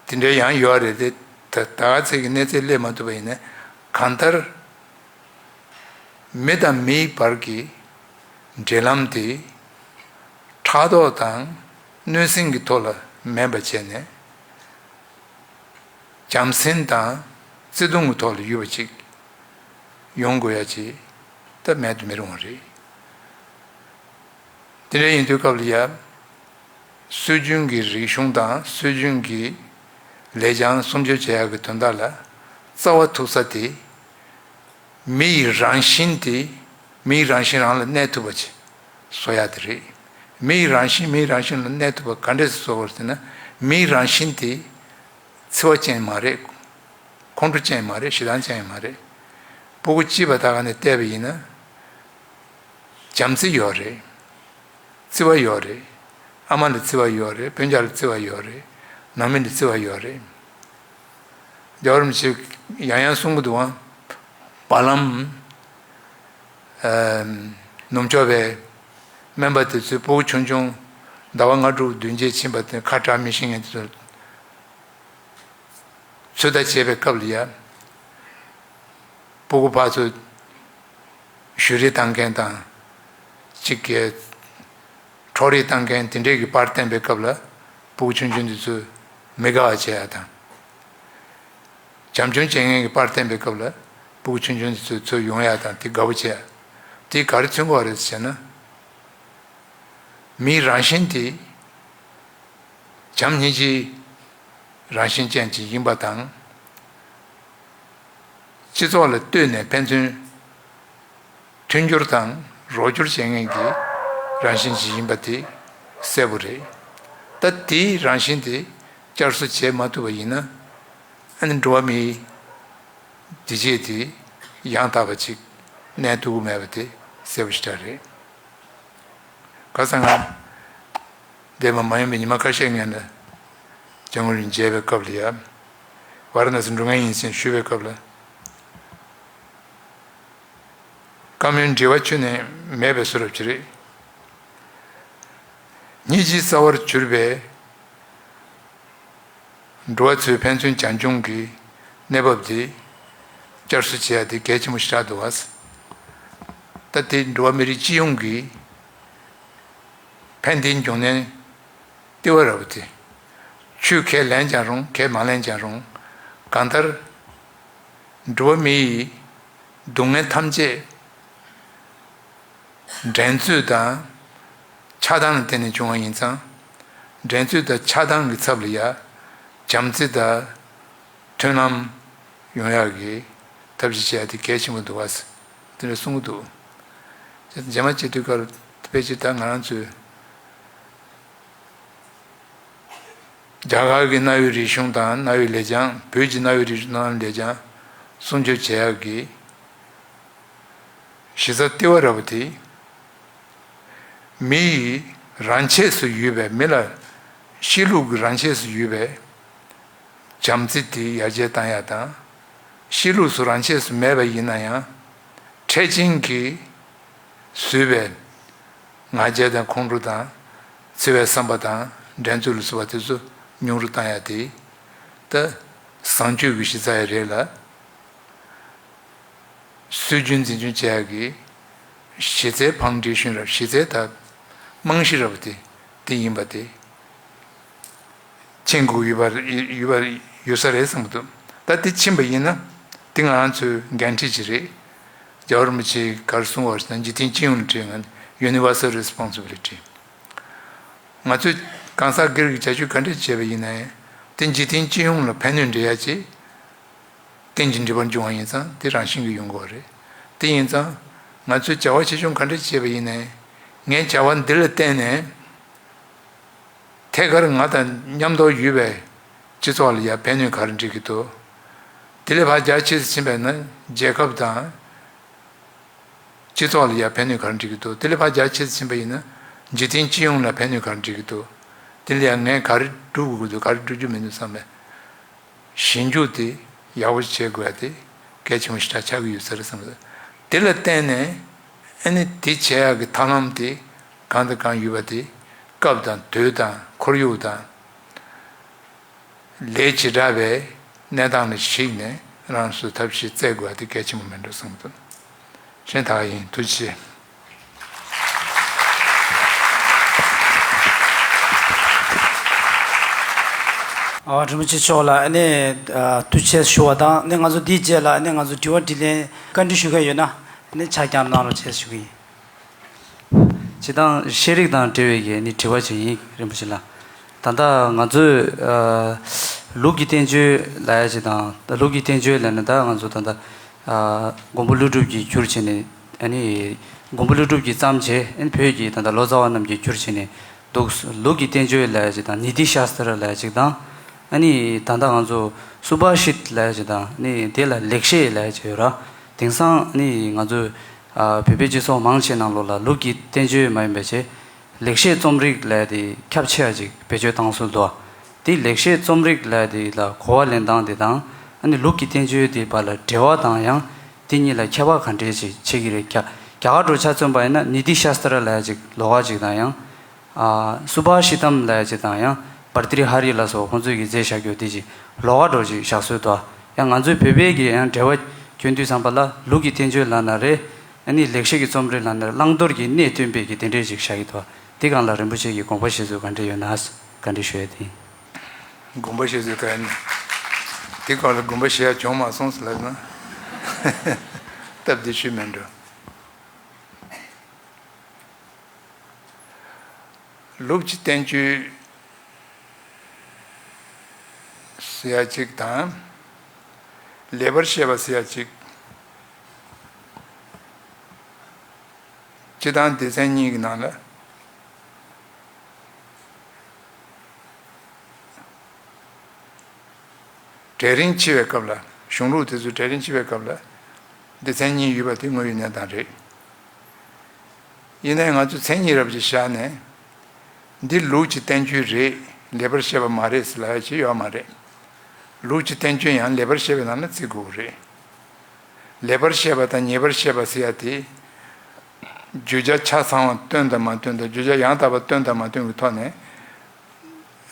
དེ་འདྲའི་ཡང་ཡོད་རེད་དེ། ད་ད་ག་ཚད་ཀྱི་གནས་ཚད་སླེབས་མ་ཐུབ་པ་ཡིན་ན། གང་ལྟར་མི་དང་མིའི་བར་གྱི་འབྲེལ་ལམ་དེ་ཕྲག་དོག་དང་གནོད་སེམས་ཀྱི་ཐོག་ལ་མེད་པ་བྱས་ནས། བྱམས་སེམས་དང་བརྩེ་གདུང་གི་ཐོག་ལ་ཡོད་པ་ཅིག་ཡོང་དགོས་ཡ་ཅིག་ད་མེད་དུ་མི་རུང་བ་རེད། དེ་འདྲ་ཡིན་དུས་སྐབས་ལ་ཡ། སྲོལ་རྒྱུན་གྱི་རིག་གཞུང་དང་སྲོལ་རྒྱུན་གྱི་ལེགས་བྱང་སྲུང་སྐྱོབ་བྱེད་ཡག་གི་དོན་དག་ལ་རྩ་བ་ཐུག་ས་དེ། མི་ཡི་རང་བཞིན་དེ་ མིའི་རང་བཞིན་རང་ལ་གནས་ཐུབ་པ་ཅིག་བཟོ་ཡ་དེ་རེད། མིའི་རང་བཞིན་མིའི་རང་བཞིན་ལ་གནས་ཐུབ་པ་ག་འདྲས་སེ་བཟོ་དགོས་ཟེར་ན། མིའི་རང་བཞིན་དེ་འཚེ་བ་ཅན་མ་རེད། ཁོང་ཁྲོ་ཅན་མ་རེད། ཞེ་སྡང་ཅན་མ་རེད། སྤུ་གུ་སྐྱེས་པ་དག་ནས་བལྟས་པ་ཡིན་ན། བྱམས་བརྩེ་ཡོད་རེད། བརྩེ་བ་ཡོད་རེད། ཨ་མ་ལ་བརྩེ་བ་ཡོད་རེད། སྤུན་ཀྱག་ལ་བརྩེ་བ་ཡོད་རེད། ནང་མི་ལ་བརྩེ་བ་ཡོད་རེད། རྒྱལ་བ་རིན་པོ་ཆེས་ཡང་ཡང་གསུང་གི་འདུག་བ། བ་ལམ། ཨ། ནུབ་ཕྱོགས་པའི་སྨན་པ་དེ་ཚོས་སྤུ་གུ་ཆུང་ཆུང་ཟླ་བ་ལྔ་དྲུག་བདུན་བརྒྱད་ཕྱིན་པ་དེ་ཁ་གྲག་མི་ཤེས་མཁན་དེ་ཚོ་ཚོད་ལྟ་བྱེད་པའི་སྐབས་ལ་ཡ། སྤུ་གུ་ཕར་ཚུར་གཞུ་རེས་བཏང་མཁན་དང་། གཅིག་གིས་འཕྲོག་རེས་བཏང་མཁན་དེ་འདྲས་ཀྱི་པར་བསྟན་པའི་སྐབས་ལ། སྤུ་གུ་ཆུང་ཆུང་དེ་ཚོས་མི་དགའ་བ་བྱེད་ཡ་དང་། བྱམས་སྐྱོང་བྱེད་མཁན་གྱི་པར་བསྟན་པའི་སྐབས་ལ། སྤུ་གུ་ཆུང་ཆུང་དེ་ཚོས་ཚུར་ཡོང་ཡ་དང་དེ་དགའ་པོ་བྱེད་ཡ། དེ་ག་རེ་མཚོན་གྱི་ཡོད་རེད་ཟེར་ན། མིའི་རང་བཞིན་དེ་བྱམས་སྙིང་རྗེའི་རང་བཞིན་ཅན་ཅིག་ཡིན་པ་དང་། སྤྱི་ཚོགས་ལ་ལྟོས་ནས་ཕན་ཚུན་མཐུན་འགྱུར་དང་རོགས་སྐྱོར་བྱེད་མཁན་གྱི་རང་བཞིན་ཅིག་ཡིན་པ་དེ་གསལ་པོ་རེད། ད་དེའི་རང་བཞིན་དེ་བསྐྱར་གསོ་བྱེད་མ་ཐུབ་པ་ཡིན་ན། ཨ་ནི་འགྲོ་བ་མིའི་བདེ་སྐྱིད་དེ་ཡང་དག་པ་ཅིག་གནས་ཐུབ་ཀྱི་མེད་པ་དེ་གསལ་པོ་ཞེ་དྲག་རེད། ཁ་སང་ང་འདས་པ་མ་ཡིན་པའི་ཉི་མ་ཁ་ཤས་སྔོན་ལ་སྐྱབས་མགོན་རིན་པོ་ཆེ་མཇལ་བའི་སྐབས་ལ་ཡ། ཝཱ་ར་ཎ་སི་འགྲོ་མཁན་ཡིན་ཟེར་ཞུ་བའི་སྐབས་ལ། བཀའ་མོལ་འབྲེལ་བ་ཁྱོན་ནས་མེད་པའི་བཟོ་འདྲ་ཅིག་རེད། སྙིང་རྗེ་རྩ་བར་གྱུར་པའི་འགྲོ་བ་ཚོའི་ཕན་ཚུན་བྱམས་སྐྱོང་གི་གནས་བབ་དེ་བསྐྱར་གསོ་བྱེད་ཡ་དེ་གལ་ཆེན་པོ་ཞིག་ཆགས་འདུག་བ། ད་དེ་འགྲོ་བ་མི་རིགས་སྤྱི་ཡོངས་ཀྱི་ཕན་བདེའི་འབྱུང་གནས་ལྟེ་བ་ར་བ་དེ། ཆོས་ཁས་ལེན་ཀྱང་རུང་ཁས་མ་ལེན་ཀྱང་རུང་། གང་ལྟར་འགྲོ་བ་མི་ཡི་སྡུག་བསྔལ་ཐམས་ཅད་འགྲན་རྩོད་དང་ཆགས་སྡང་ལ་བརྟེན་ནས་བྱུང་བ་ཡིན་ཙང་། འགྲན་རྩོད་དང་ཆགས་སྡང་གི་ཚབ་ལ་ཡ་བྱམས་བརྩེ་དང་མཐུན་ལམ་ཡོང་ཡག་གི་ཐབས་ཤེས་བྱེད་ཡ་དེ་གལ་ཆེན་པོ་འདུག་བ། དེ་འདྲ་གསུང་གི་འདུག་རྗེས་མ་བྱེད་དུས་སྐབས་ཕལ་ཆེར་ད་ང་རང་ཚོའི་རྒྱ་གར་གྱི་གནའ་བོའི་རིག་གཞུང་དང་གནའ་བོའི་ལེགས་བྱང་། བོད་ཀྱི་གནའ་བོའི་རིག་གཞུང་དང་ལེགས་བྱང་སྲུང་སྐྱོབ་བྱེད་ཡག་གི་གཞི་རྩ་ལྟེ་བ་ར་བ་དེ། མི་ཡི་རང་ཆས་སུ་ཡོད་པའི། མི་ལ་གཤིས་ལུགས་ཀྱི་རང་ཆས་སུ་ཡོད་པའི་བྱམས་བརྩེ་དེ་ཡར་རྒྱས་བཏང་ཡ་དང་། གཤིས་ལུགས་སུ་རང་ཆས་སུ་མེད་པ་ཡིན་ན་ཡང་། འཕྲལ་ཕྱིན་གྱིས་བཟོས་པའི་ང་རྒྱལ་དང་ཁོང་ཁྲོ་དང་། འཚེ་བའི་བསམ་པ་དང་འགྲན་རྩོད་ལ་སོགས་པ་དེ་ཚོ་ཉུང་རུ་བཏང་ཡ་དེ། ད་བཟང་སྤྱོད་ཀྱི་གཞི་རྩ་ཡང་རེད་ལ། སྲོལ་རྒྱུན་འཛིན་སྐྱོང་བྱེད་ཡག་གི་གཞི་རྩའི་བང་བྲེ་ཤུན་ར་བ། གཞི་རྩའི་ད་རྨང་གཞི་ར་བ་དེ་དེ་ཡིན་པ་དེ་མཁྱེན་དགོས་ཡོད་པ་ཡོད་པ་ཡོད་ས་རེད་བསམ་གྱི་འདུག་ད་དེ་ཕྱིན་པ་ཡིན་ན་དེ་ང་རང་ཚོའི་འགན་འཁྲི་ཅིག་རེད། རྒྱལ་བ་རིན་པོ་ཆེས་ག་རེ་གསུངས་པ་ཞིག་ན། འཇིག་རྟེན་སྤྱི་ཡོངས་ལ་དྲིས་ན། Universal Responsibility། ང་ཚོས་གང་ཟག་སྒེར་གྱི་བྱ་སྤྱོད་ག་འདྲ་བྱས་པ་ཡིན་ནའི་དེ་འཇིག་རྟེན་སྤྱི་ཡོངས་ལ་ཕན་གནོད་འདྲེན་ཡ་ཅིག་རྟེན་གྱི་འབྲེལ་བར་འབྱུང་བ་ཡིན་ཙང་དེ་རང་བཞིན་གྱིས་ཡོང་གི་ཡོད་རེད། དེ་ཡིན་ཙང་ང་ཚོས་བྱ་བ་ཆེ་ཆུང་ག་འདྲ་བྱས་པ་ཡིན་ནའི་ངའི་བྱ་བ་འདི་ལ་བརྟེན་ནས་ཐད་ཀར་ང་དང་མཉམ་དུ་ཡོད་པའི་སྤྱི་ཚོགས་ལ་ཡང་ཕན་གནོད་ག་རེ་འདྲེན་གྱི་འདུག་དེ་ལས་ཕར་རྒྱ་ཆེ་ཙམ་ཕྱིན་པ་ཡིན་ན་རྒྱལ་ཁབ་དང་སྤྱི་ཚོགས་ལ་ཡང་ཕན་གནོད་ག་རེ་འདྲེན་གྱི་འདུག་དེ་ལས་ཕར་རྒྱ་ཆེ་ཙམ་ཕྱིན་པ་ཡིན་ན་འཇིག་རྟེན་སྤྱི་ཡོངས་ལ་ཕན་གནོད་ག་རེ་འདྲེན་གྱི་འདུག་དེ་ལ་ཡང་ངས་ག་རེ་སྒྲུབ་དགོས་ཀྱི་འདུག་ག་རེ་སྒྲུབ་རྒྱུ་མི་འདུག་བསམ་པའི་ཞིབ་འཇུག་དེ་ཡག་པོ་བྱེད་དགོས་ཡ་དེ་གལ་ཆེན་པོ་ཞེ་དྲག་ཆགས་ཀྱི་ཡོད་ས་རེད་བསམ་གྱི་འདུག་དེ་ལ་བརྟེན་ནས་ཨ་ནི་དེ་བྱེད་ཡག་གི་ཐབས་ལམ་དེ་གང་དང་གང་ཡོད་པ་དེ་སྐབས་དང་དུས་དང་ཁོར་ཡུག་དང་། ལས་བྱེ་བྲག་པའི་གནས་སྟངས་ལ་གཞིགས་ནས་རང་སོའི་ཐབས་ཤེས་བཙལ་དགོས་པ་དེ་གལ་ཆེན་པོ་མིན་འགྲོ་བསམ་གྱི་འདུག་གཞན་དག་ཡིན། ཐུགས་རྗེ་ཆེ། ཨ། རིན་པོ་ཆེ་མཆོག་ལ་ཨ་ནི་ཨ་ཐུགས་རྗེ་ཆེ་ཞུ་བ་དང་། ཨ་ནི་ང་ཚོ་འདིའི་རྗེས་ལ་ཨ་ནི་ང་ཚོ་དྲི་བ་དྲིས་ལན་བཀའ་འདྲི་ཞུ་མཁན་ཡོད་ན་ཨ་ནི་ཕྱག་བརྐྱངས་གནང་རོགས་བྱེད་ཞུ་གི་ཡིན། སྤྱིར་བཏང་ཤེས་རིག་དང་འབྲེལ་བའི་གི་ནི་དྲི་བ་ཅིག་ཡིན། རིན་པོ་ཆེ་ལགས། ད་ལྟ་ང་ཚོས་ཨ་ལུགས་ཀྱི་བསྟན་བཅོས་ལབ་ཡ་ཅིག་དང་། ད་ལུགས་ཀྱི་བསྟན་བཅོས་ལབ་ན་ད་ང་ཚོ་ད་ལྟ་ཨ་མགོན་པོ་ཀླུ་སྒྲུབ་ཀྱིས་བསྒྱུར་བྱས་ནས་ ཨ་ནི་མགོན་པོ་ཀླུ་སྒྲུབ་ཀྱིས་བརྩམས་བྱས། ཨ་ནི་བོད་ཀྱི་ད་ལྟ་ལོ་ཙཱ་བ་རྣམས་ཀྱིས་བསྒྱུར་བྱས་ནས་འདུག། ལུགས་ཀྱི་བསྟན་བཅོས་ལབ་ཡ་ཅིག་དང་། ནི་ཏི་ཤཱ་སྟྲ་ལབ་ཡ་ཅིག་དང་། ཨ་ནི་ད་ལྟ་ང་ཚོ་སུ་བྷ་ཤིད་ལབ་ཡ་ཅིག་དང་། ཨ་ནི་དེ་ལ་ལེགས་བཤད་ལབ་ཡ་ཅིག་ཡོད་ར། དེང་སང་ཨ་ནི་ང་ཚོ་ཨ་བོད་པའི་སྤྱི་ཚོགས་མང་ཆེ་ནང་ལོགས་ལ་ལུགས་ཀྱི་བསྟན་བཅོས་མ་ཡིན་པ་བྱས། ལེགས་བཤད་རྩོམ་རིག་ལབ་ཡ་དེ་ཁྱབ་ཆེ་བ་ཅིག་བེད་སྤྱོད་བཏང་སྲོལ་འདུག། དེ་ལེགས་བཤད་རྩོམ་རིག་ལབ་ཡ་དེ་ལ་གོ་བ་ལེན་སྟངས་དེ་དང་། ཨ་ནི་ལུགས་ཀྱི་བསྟན་བཅོས་དེ་བར་ལ་འབྲེལ་བ་དང་། ཡང་དེ་གཉིས་ལ་ཁྱད་པར་ག་འདྲས་ཅིག་ཕྱེ་གི་རེད། རྒྱ་རྒྱ་གར་འགྲོ་ཆ་མཚོན་པ་ཡིན་ན་ནི་ཏི་ཤཱ་སྟྲ་ལབ་ཡ་ཅིག་ལོགས་ཀ་ཅིག་དང་། ཡང་ཨ་སུ་བྷ་ཤི་ཏམ་ལབ་ཡ་ཅིག་དང་། ཡང་བར་ཏྲི་ཧ་རི་ལ་སོགས་ཁོང་ཚོས་ཀྱི་མཛད་བཞག་རྒྱུ་དེ་ཅིག་ལོགས་ཀ་འགྲོ་ཅིག་བཞག་སྲོལ་འདུག། ཡང་ང་ཚོའི་བོད་པའི་གི་ཡང་འབྲེལ་བ་སྐྱོན་དུས་ཙམ་པ་ལ་ལུགས་ཀྱི་བསྟན་བཅོས་ལབ་ན་རེད། ཨ་ནི་ལེགས་བཤད་ཀྱི་རྩོམ་རིག་ལབ་ན་རེད། བླང་དོར་གྱི་གནས་སྟོན་པའི་གི་དེ་འདྲས་ཅིག་བཞག་གི་འདུག། དེ་སྒང་ལ་རིན་པོ་ཆེ་གི་དགོངས་པ་བཞེས་ཚུལ་ག་འདྲས་ཡོད་ན་བཀའ་འདྲི་ཞུ་ཡ་དེ་ཡིན། དགོངས་པ་བཞེས་ཚུལ་ག་ཡིན། དེ་སྒང་ལ་དགོངས་པ་བཞེས་ཡ་བྱུང་མ་སོང་ཟེར་ལབ་ན། སྟབས་བདེ་ཤོས་མེད་འགྲོ། ལུགས་ཀྱི་བསྟན་བཅོས་ཟེར་ཡ་གཅིག་དང་། ལེགས་པར་བཤད་པ་ཟེར་ཡ་གཅིག། སྤྱིར་བཏང་སྡེ་ཚན་གཉིས་ཀྱི་ནང་ལ། གྲལ་རིམ་ཕྱེ་བའི་སྐབས་ལ། གཞུང་ལུགས་དེ་ཚོའི་གྲལ་རིམ་ཕྱེ་བའི་སྐབས་ལ། སྡེ་ཚན་གཉིས་ཡོད་པ་དེ་དངོས་ཡོད་གནས་སྟངས་རེད། ཡིན་ནའི་ང་ཚོས་མཚན་ཉིད་རབ་ཅིག་བཞག་ནས། འདི་ལུགས་ཀྱི་བསྟན་བཅོས་རེད། ལེགས་པར་བཤད་པ་མ་རེད་ཟེར་ལབ་ཡ་ཅིག་ཡོད་མ་རེད། ལུགས་ཀྱི་བསྟན་བཅོས་ཡང་ལེགས་པར་བཤད་པའི་ནང་ལ་བརྩི་དགོས་ཀྱི་རེད། ལེགས་པར་བཤད་པ་དང་ཉེས་པར་བཤད་པ་ཟེར་ཡ་དེ། བརྗོད་བྱ་ཆ་ཚང་བ་སྟོན་དང་མ་སྟོན་དང་། བརྗོད་བྱ་ཡང་དག་པ་སྟོན་དང་མ་སྟོན་གྱི་ཐོག་ནས་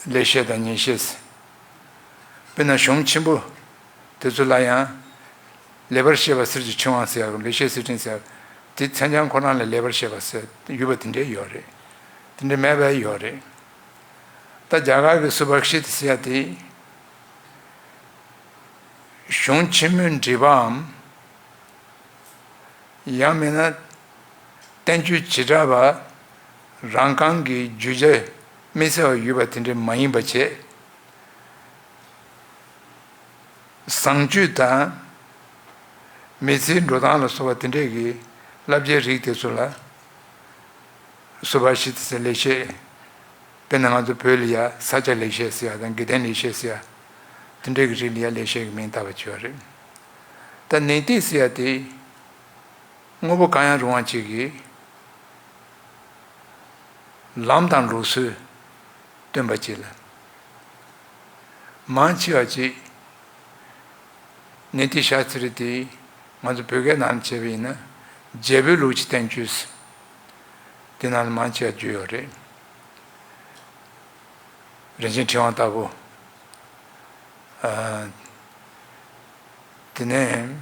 ལེགས་བཤད་དང་ཉེས་བཤད་ཟེར། དཔེར་ན་གཞུང་ཆེན་པོ་དེ་ཚོ་ལ་ཡང་། ལེགས་པར་བཤད་པ་གསེར་གྱི་ཕྱིར་དབང་ཟེར་ཡ། ལེགས་བཤད་གསེར་ཕྲེང་ཟེར་ཡ། དེ་མཚན་བྱང་ཁོ་རང་ལ་ལེགས་པར་བཤད་པ་ཟེར་ཡོད་པ་དེ་འདྲས་ཡོད་རེད། དེ་འདྲས་མེད་པ་ཡོད་རེད། ད་རྒྱ་གར་གྱི་སུ་བྷ་ཤི་ཏ་ཟེར་ཡ་དེ། གཞུང་ཆེན་མོའི་འགྲེལ་པའམ། ཡང་མིན་ན། བསྟན་བཅོས་བྱེ་བྲག་པ་རང་རྐང་གི་བརྗོད་བྱ་དམིགས་བསལ་བ་ཡོད་པ་དེ་འདྲ་མ་ཡིན་པ་བྱས། བཟང་སྤྱོད་དང་། མི་ཚེའི་འགྲོ་སྟངས་ལ་སོགས་པ་དེ་འདྲས་ཀྱི་བསླབ་བྱའི་རིགས་དེ་ཚོ་ལ། སུ་བྷ་ཤི་ཏ་ཟེར་ལེགས་བཤད། དཔེར་ན་ང་ཚོ་བོད་ལ་ཡ་ས་སྐྱ་ལེགས་བཤད་ཟེར་ཡ་དང་། དགེ་ལྡན་ལེགས་བཤད་ཟེར་ཡ། དེ་འདྲའི་གི་རིགས་ལ་ཡ་ལེགས་བཤད་ཀྱི་མིང་བཏགས་པ་བྱས་པ་རེད། ད་ནི་ཏི་ཟེར་ཡ་དེ། དངོས་པོ་གང་ཡང་རུང་བ་གཅིག་གི་ལམ་དང་ལུགས་སྲོལ་སྟོན་པ་གཅིག་ལ། མང་ཆེ་བ་གཅིག། ནི་ཏི་ཤཱ་སྟྲ་དེ་ང་ཚོ་བོད་སྐད་ནང་བྱས་པ་ཡིན་ན། རྒྱལ་པོའི་ལུགས་ཀྱི་བསྟན་བཅོས། དེ་ནང་ལ་མང་ཆེ་བ་བརྗོད་ཡོད་རེད། རིན་ཆེན་ཕྲེང་བ་ལྟ་བུ། ཨ། དེ་ནས།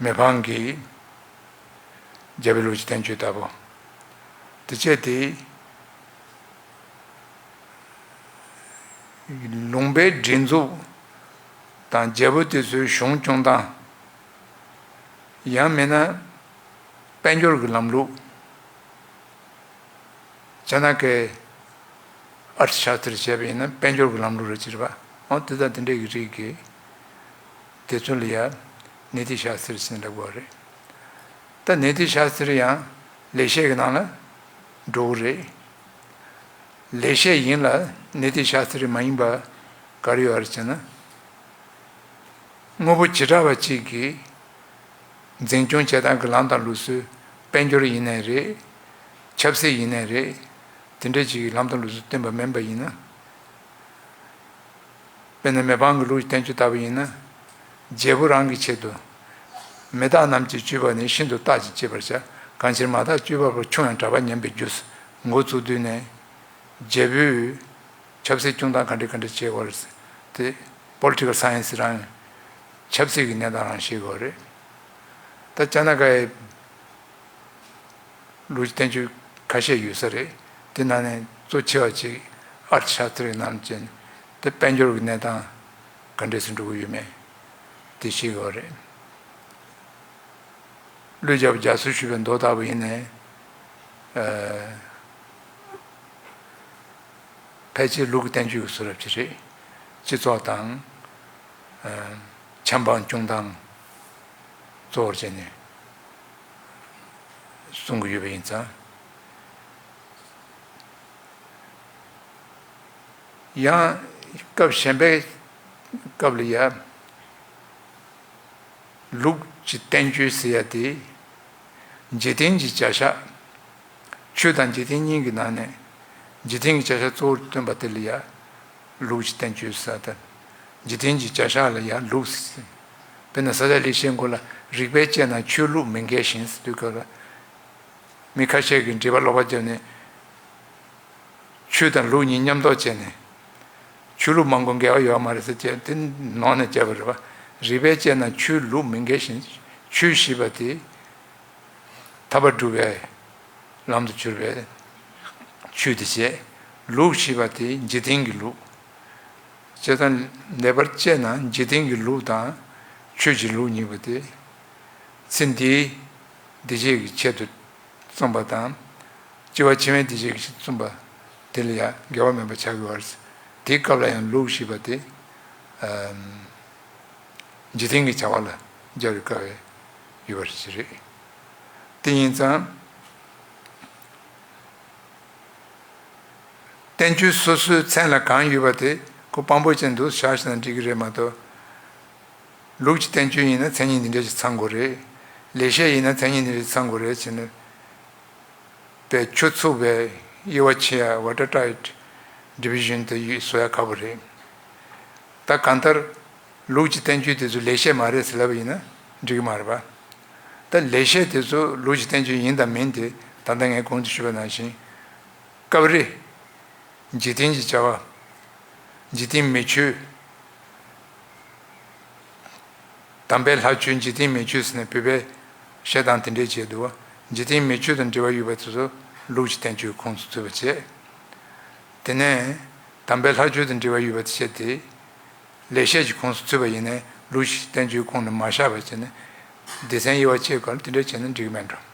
མི་ཕམ་གྱི་རྒྱལ་པོའི་ལུགས་ཀྱི་བསྟན་བཅོས་ལྟ་བུ། དེ་བྱས་ཏེ། ལུང་པའི་སྒྲིག་འཛུགས་དང་། རྒྱལ་པོ་དེ་ཚོའི་གཞུང་སྐྱོང་སྟངས། ཡང་མིན་ན། དཔལ་འབྱོར་གྱི་ལམ་ལུགས། ཅ་ན་ཀའི་ཨར་ཐ་ཤཱ་སྟྲ་བྱས་པ་ཡིན་ན་དཔལ་འབྱོར་གྱི་ལམ་ལུགས་རེད་ཟེར་བ། འོ་དེ་དང་དེ་འདྲའི་གི་རིགས་ཀྱི་དེ་ཚོ་ལ་ཡ་ནི་ཏི་ཤཱ་སྟྲ་ཟེར་ནས་ལབ་དགོས་རེད། ད་ནི་ཏི་ཤཱ་སྟྲ་ཡང་ལེགས་བཤད་ཀྱི་ནང་ལ་འགྲོ་གི་རེད། ལེགས་བཤད་ཡིན་ལ་ནི་ཏི་ཤཱ་སྟྲ་མ་ཡིན་པ་ག་རེ་ཡོད་རེད་ཟེར་ན། དངོས་པོ་བྱེ་བྲག་པ་གཅིག་གིས་འཛིན་སྐྱོང་བྱེད་སྟངས་ཀྱི་ལམ་དང་ལུགས་སྲོལ། དཔལ་འབྱོར་ཡིན་ནའི་རེད། ཆབ་སྲིད་ཡིན་ནའི་རེད། དེ་འདྲ་ཅིག་གི་ལམ་དང་ལུགས་སྲོལ་བསྟན་པ་མིན་པ་ཡིན་ན། དཔེར་ན་མི་ཕམ་གྱི་ལུགས་ཀྱི་བསྟན་བཅོས་ལྟ་བུ་ཡིན་ན། རྒྱལ་པོ་རང་གི་ཆེད་དུ། མི་རྟག་རྣམས་ཀྱི་སྤྱོད་པ་ནི། ཤིན་ཏུ་བརྟག་ཅིང་དཔྱད་པར་བྱ། གང་ཕྱིར་མ་བརྟགས་སྤྱོད་པ་པོ། ཆུང་ཡང་གྲགས་པ་ཉམས་པའི་རྒྱུ། འགོ་བཙུགས་དུས་ནས། རྒྱལ་པོས་ཆབ་སྲིད་སྐྱོང་སྟངས་ག་འདྲ་ག་འདྲ་བྱེད་དགོས་རེད། དེ་པོ་ལི་ཊི་ཀལ་སའེན་སི་རང་ཆབ་སྲིད་ཀྱི་གནས་སྟངས་རང་ཤེས་དགོས་རེད། ད་ཅ་ན་ཀའི་ལུགས་ཀྱི་བསྟན་བཅོས་ཁ་ཤས་ཡོད་ས་རེད། དེ་ནང་ནས་གཙོ་ཆེ་བ་ཅིག་ཨར་ཐ་ཤཱ་སྟྲའི་ནང་བཞིན་དེ་དཔལ་འབྱོར་གྱི་གནས་སྟངས་ག་འདྲས་སེ་འགྲོ་གི་ཡོད་མེད་དེ་ཤེས་དགོས་རེད། ཀླུ་རྒྱལ་པོ་རྒྱ་མཚོས་ཞུས་པའི་མདོ་ལྟ་བུ་ཡིན་ནའི། ཨ། ཕལ་ཆེར་ལུགས་ཀྱི་བསྟན་བཅོས་ཀྱི་བཟོ་འདྲ་ཅིག་རེད། སྤྱི་ཚོགས་དང་ ཆམ་པ་སྐྱོང་སྟངས་གཙོ་བོར་བྱས་ནས་གསུང་གི་ཡོད་པ་ཡིན་ཙང་། ཡང་སྐབས་གཞན་པའི་སྐབས་ལ་ཡ། ལུགས་ཀྱི་བསྟན་བཅོས་ཟེར་ཡ་དེ། འཇིག་རྟེན་གྱི་བྱ་བཞག་ཆོས་དང་འཇིག་རྟེན་གཉིས་ཀྱི་ནང་ནས། འཇིག་རྟེན་གྱི་བྱ་བཞག་གཙོ་བོར་སྟོན་པ་དེ་ལ་ཡ། ལུགས་ཀྱི་བསྟན་བཅོས་ཟེར་ཏེ། འཇིག་རྟེན་གྱི་བྱ་བཞག་ལ་ཡ་ལུགས་ཟེར། དཔེར་ན་ས་སྐྱ་ལེགས་བཤད་མགོ་ལ། རིགས་པས་དཔྱད་ན་ཆོས་ལུགས་མི་འགལ་ཞིང་ཟེར་དུས་སྐབས་ལ། མི་ཁ་ཤས་ཀྱིས་འགྲེལ་པ་ཀློག་པ་བརྒྱབ་ནས། ཆོས་དང་ལུགས་གཉིས་མཉམ་འདོགས་བྱས་ནས། ཆོས་ལུགས་མང་པོ་འགལ་བ་ཡོད་མ་རེད་ཟེར་བྱས་དེ་ནང་ནས་བརྒྱབ་པ་རེད་པ། རིགས་པས་དཔྱད་ན་ཆོས་ལུགས་མི་འགལ་ཞིང་། ཆོས་ཞེས་པ་དེ་ཐར་པ་སྒྲུབ་པའི་ལམ་དུ་གྱུར་པའི་ཆོས་དེ་བྱས། ལུགས་ཞེས་པ་དེ་འཇིག་རྟེན་གྱི་ལུགས། བྱས་ཙང་ལེགས་པར་དཔྱད་ན་འཇིག་རྟེན་གྱི་ལུགས་དང་ཆོས་ཀྱི་ལུགས་གཉིས་པོ་དེ། ཚེ་འདིའི་བདེ་སྐྱིད་ཀྱི་ཆེད་དུ་བརྩམས་པ་དང་། སྐྱེ་བ་ཕྱི་མའི་བདེ་སྐྱིད་ཀྱི་ཆེད་དུ་བརྩམས་པ་དེ་ལ་ཡང་འགལ་བ་མེད་པ་ཆགས་ཀྱི་ཡོད་རེད། དེའི་སྐབས་ལ་ཡང་ལུགས་ཞེས་པ་དེ། ཨམ། འཇིག་རྟེན་གྱི་བྱ་བ་ལ་སྦྱར་བའི་སྐབས་ཡོད་པ་ཞིག་རེད། དེ་ཡིན་ཙང་། བསྟན་བཅོས་སོ་སོའི་མཚན་ལ་གང་ཡོད་པ་དེ་ཁོ་དཔང་པོ་ཅན་དུ་བཞག་བཞག་ན་འགྲིག་གི་རེད་མ་གཏོགས། ལུགས་ཀྱི་བསྟན་བཅོས་ཡིན་ན་མཚན་ཉིད་འདི་འདྲ་ཞིག་ཚང་དགོས་རེད། ལེགས་བཤད་ཡིན་ན་མཚན་ཉིད་འདི་འདྲ་ཞིག་ཚང་དགོས་རེད་ཟེར་ནས། པའི་ཆུ་ཚུགས་པའི་དབྱེ་བ་ཕྱེ་ཡ། Watertight division དེ་ཡོད་བཟོ་ཡ་ཁག་པོ་རེད། ད་གང་ལྟར་ལུགས་ཀྱི་བསྟན་བཅོས་དེ་ཚོ་ལེགས་བཤད་མ་རེད་ཟེར་ལབ་པ་ཡིན་ན་འགྲིག་གི་མ་རེད་པ། ད་ལེགས་བཤད་དེ་ཚོ་ལུགས་ཀྱི་བསྟན་བཅོས་ཡིན་དང་མིན་དེ་ད་ལྟ་ངས་གོང་དུ་ཞུས་པ་ནང་བཞིན། སྐབས་རེ། འཇིག་རྟེན་གྱི་བྱ་བ། འཇིག་རྟེན་མི་ཆོས། དམ་པའི་ལྷ་ཆོས་འཇིག་རྟེན་མི་ཆོས་ཟེར་ནས་བོད་པས་བཤད་སྟངས་དེ་འདྲས་བྱས་འདུག་བ། འཇིག་རྟེན་མི་ཆོས་དང་འབྲེལ་བ་ཡོད་པ་དེ་ཚོ་ལུགས་ཀྱི་བསྟན་བཅོས་ཁོངས་སུ་ཚུད་པ་བྱས། དེ་ནས་དམ་པའི་ལྷ་ཆོས་དང་འབྲེལ་བ་ཡོད་པ་དེ་བྱས་ཏེ། ལེགས་བཤད་ཀྱི་ཁོངས་སུ་ཚུད་པ་ཡིན་ནའི་ལུགས་ཀྱི་བསྟན་བཅོས་ཁོངས་ནས་མ་བཞག་པ་བྱས་ནས། སྡེ་ཚན་དབྱེ་བ་ཕྱེ་གར་དེ་འདྲས་བྱས་ན་འགྲིག་གི་མེད་འགྲོ།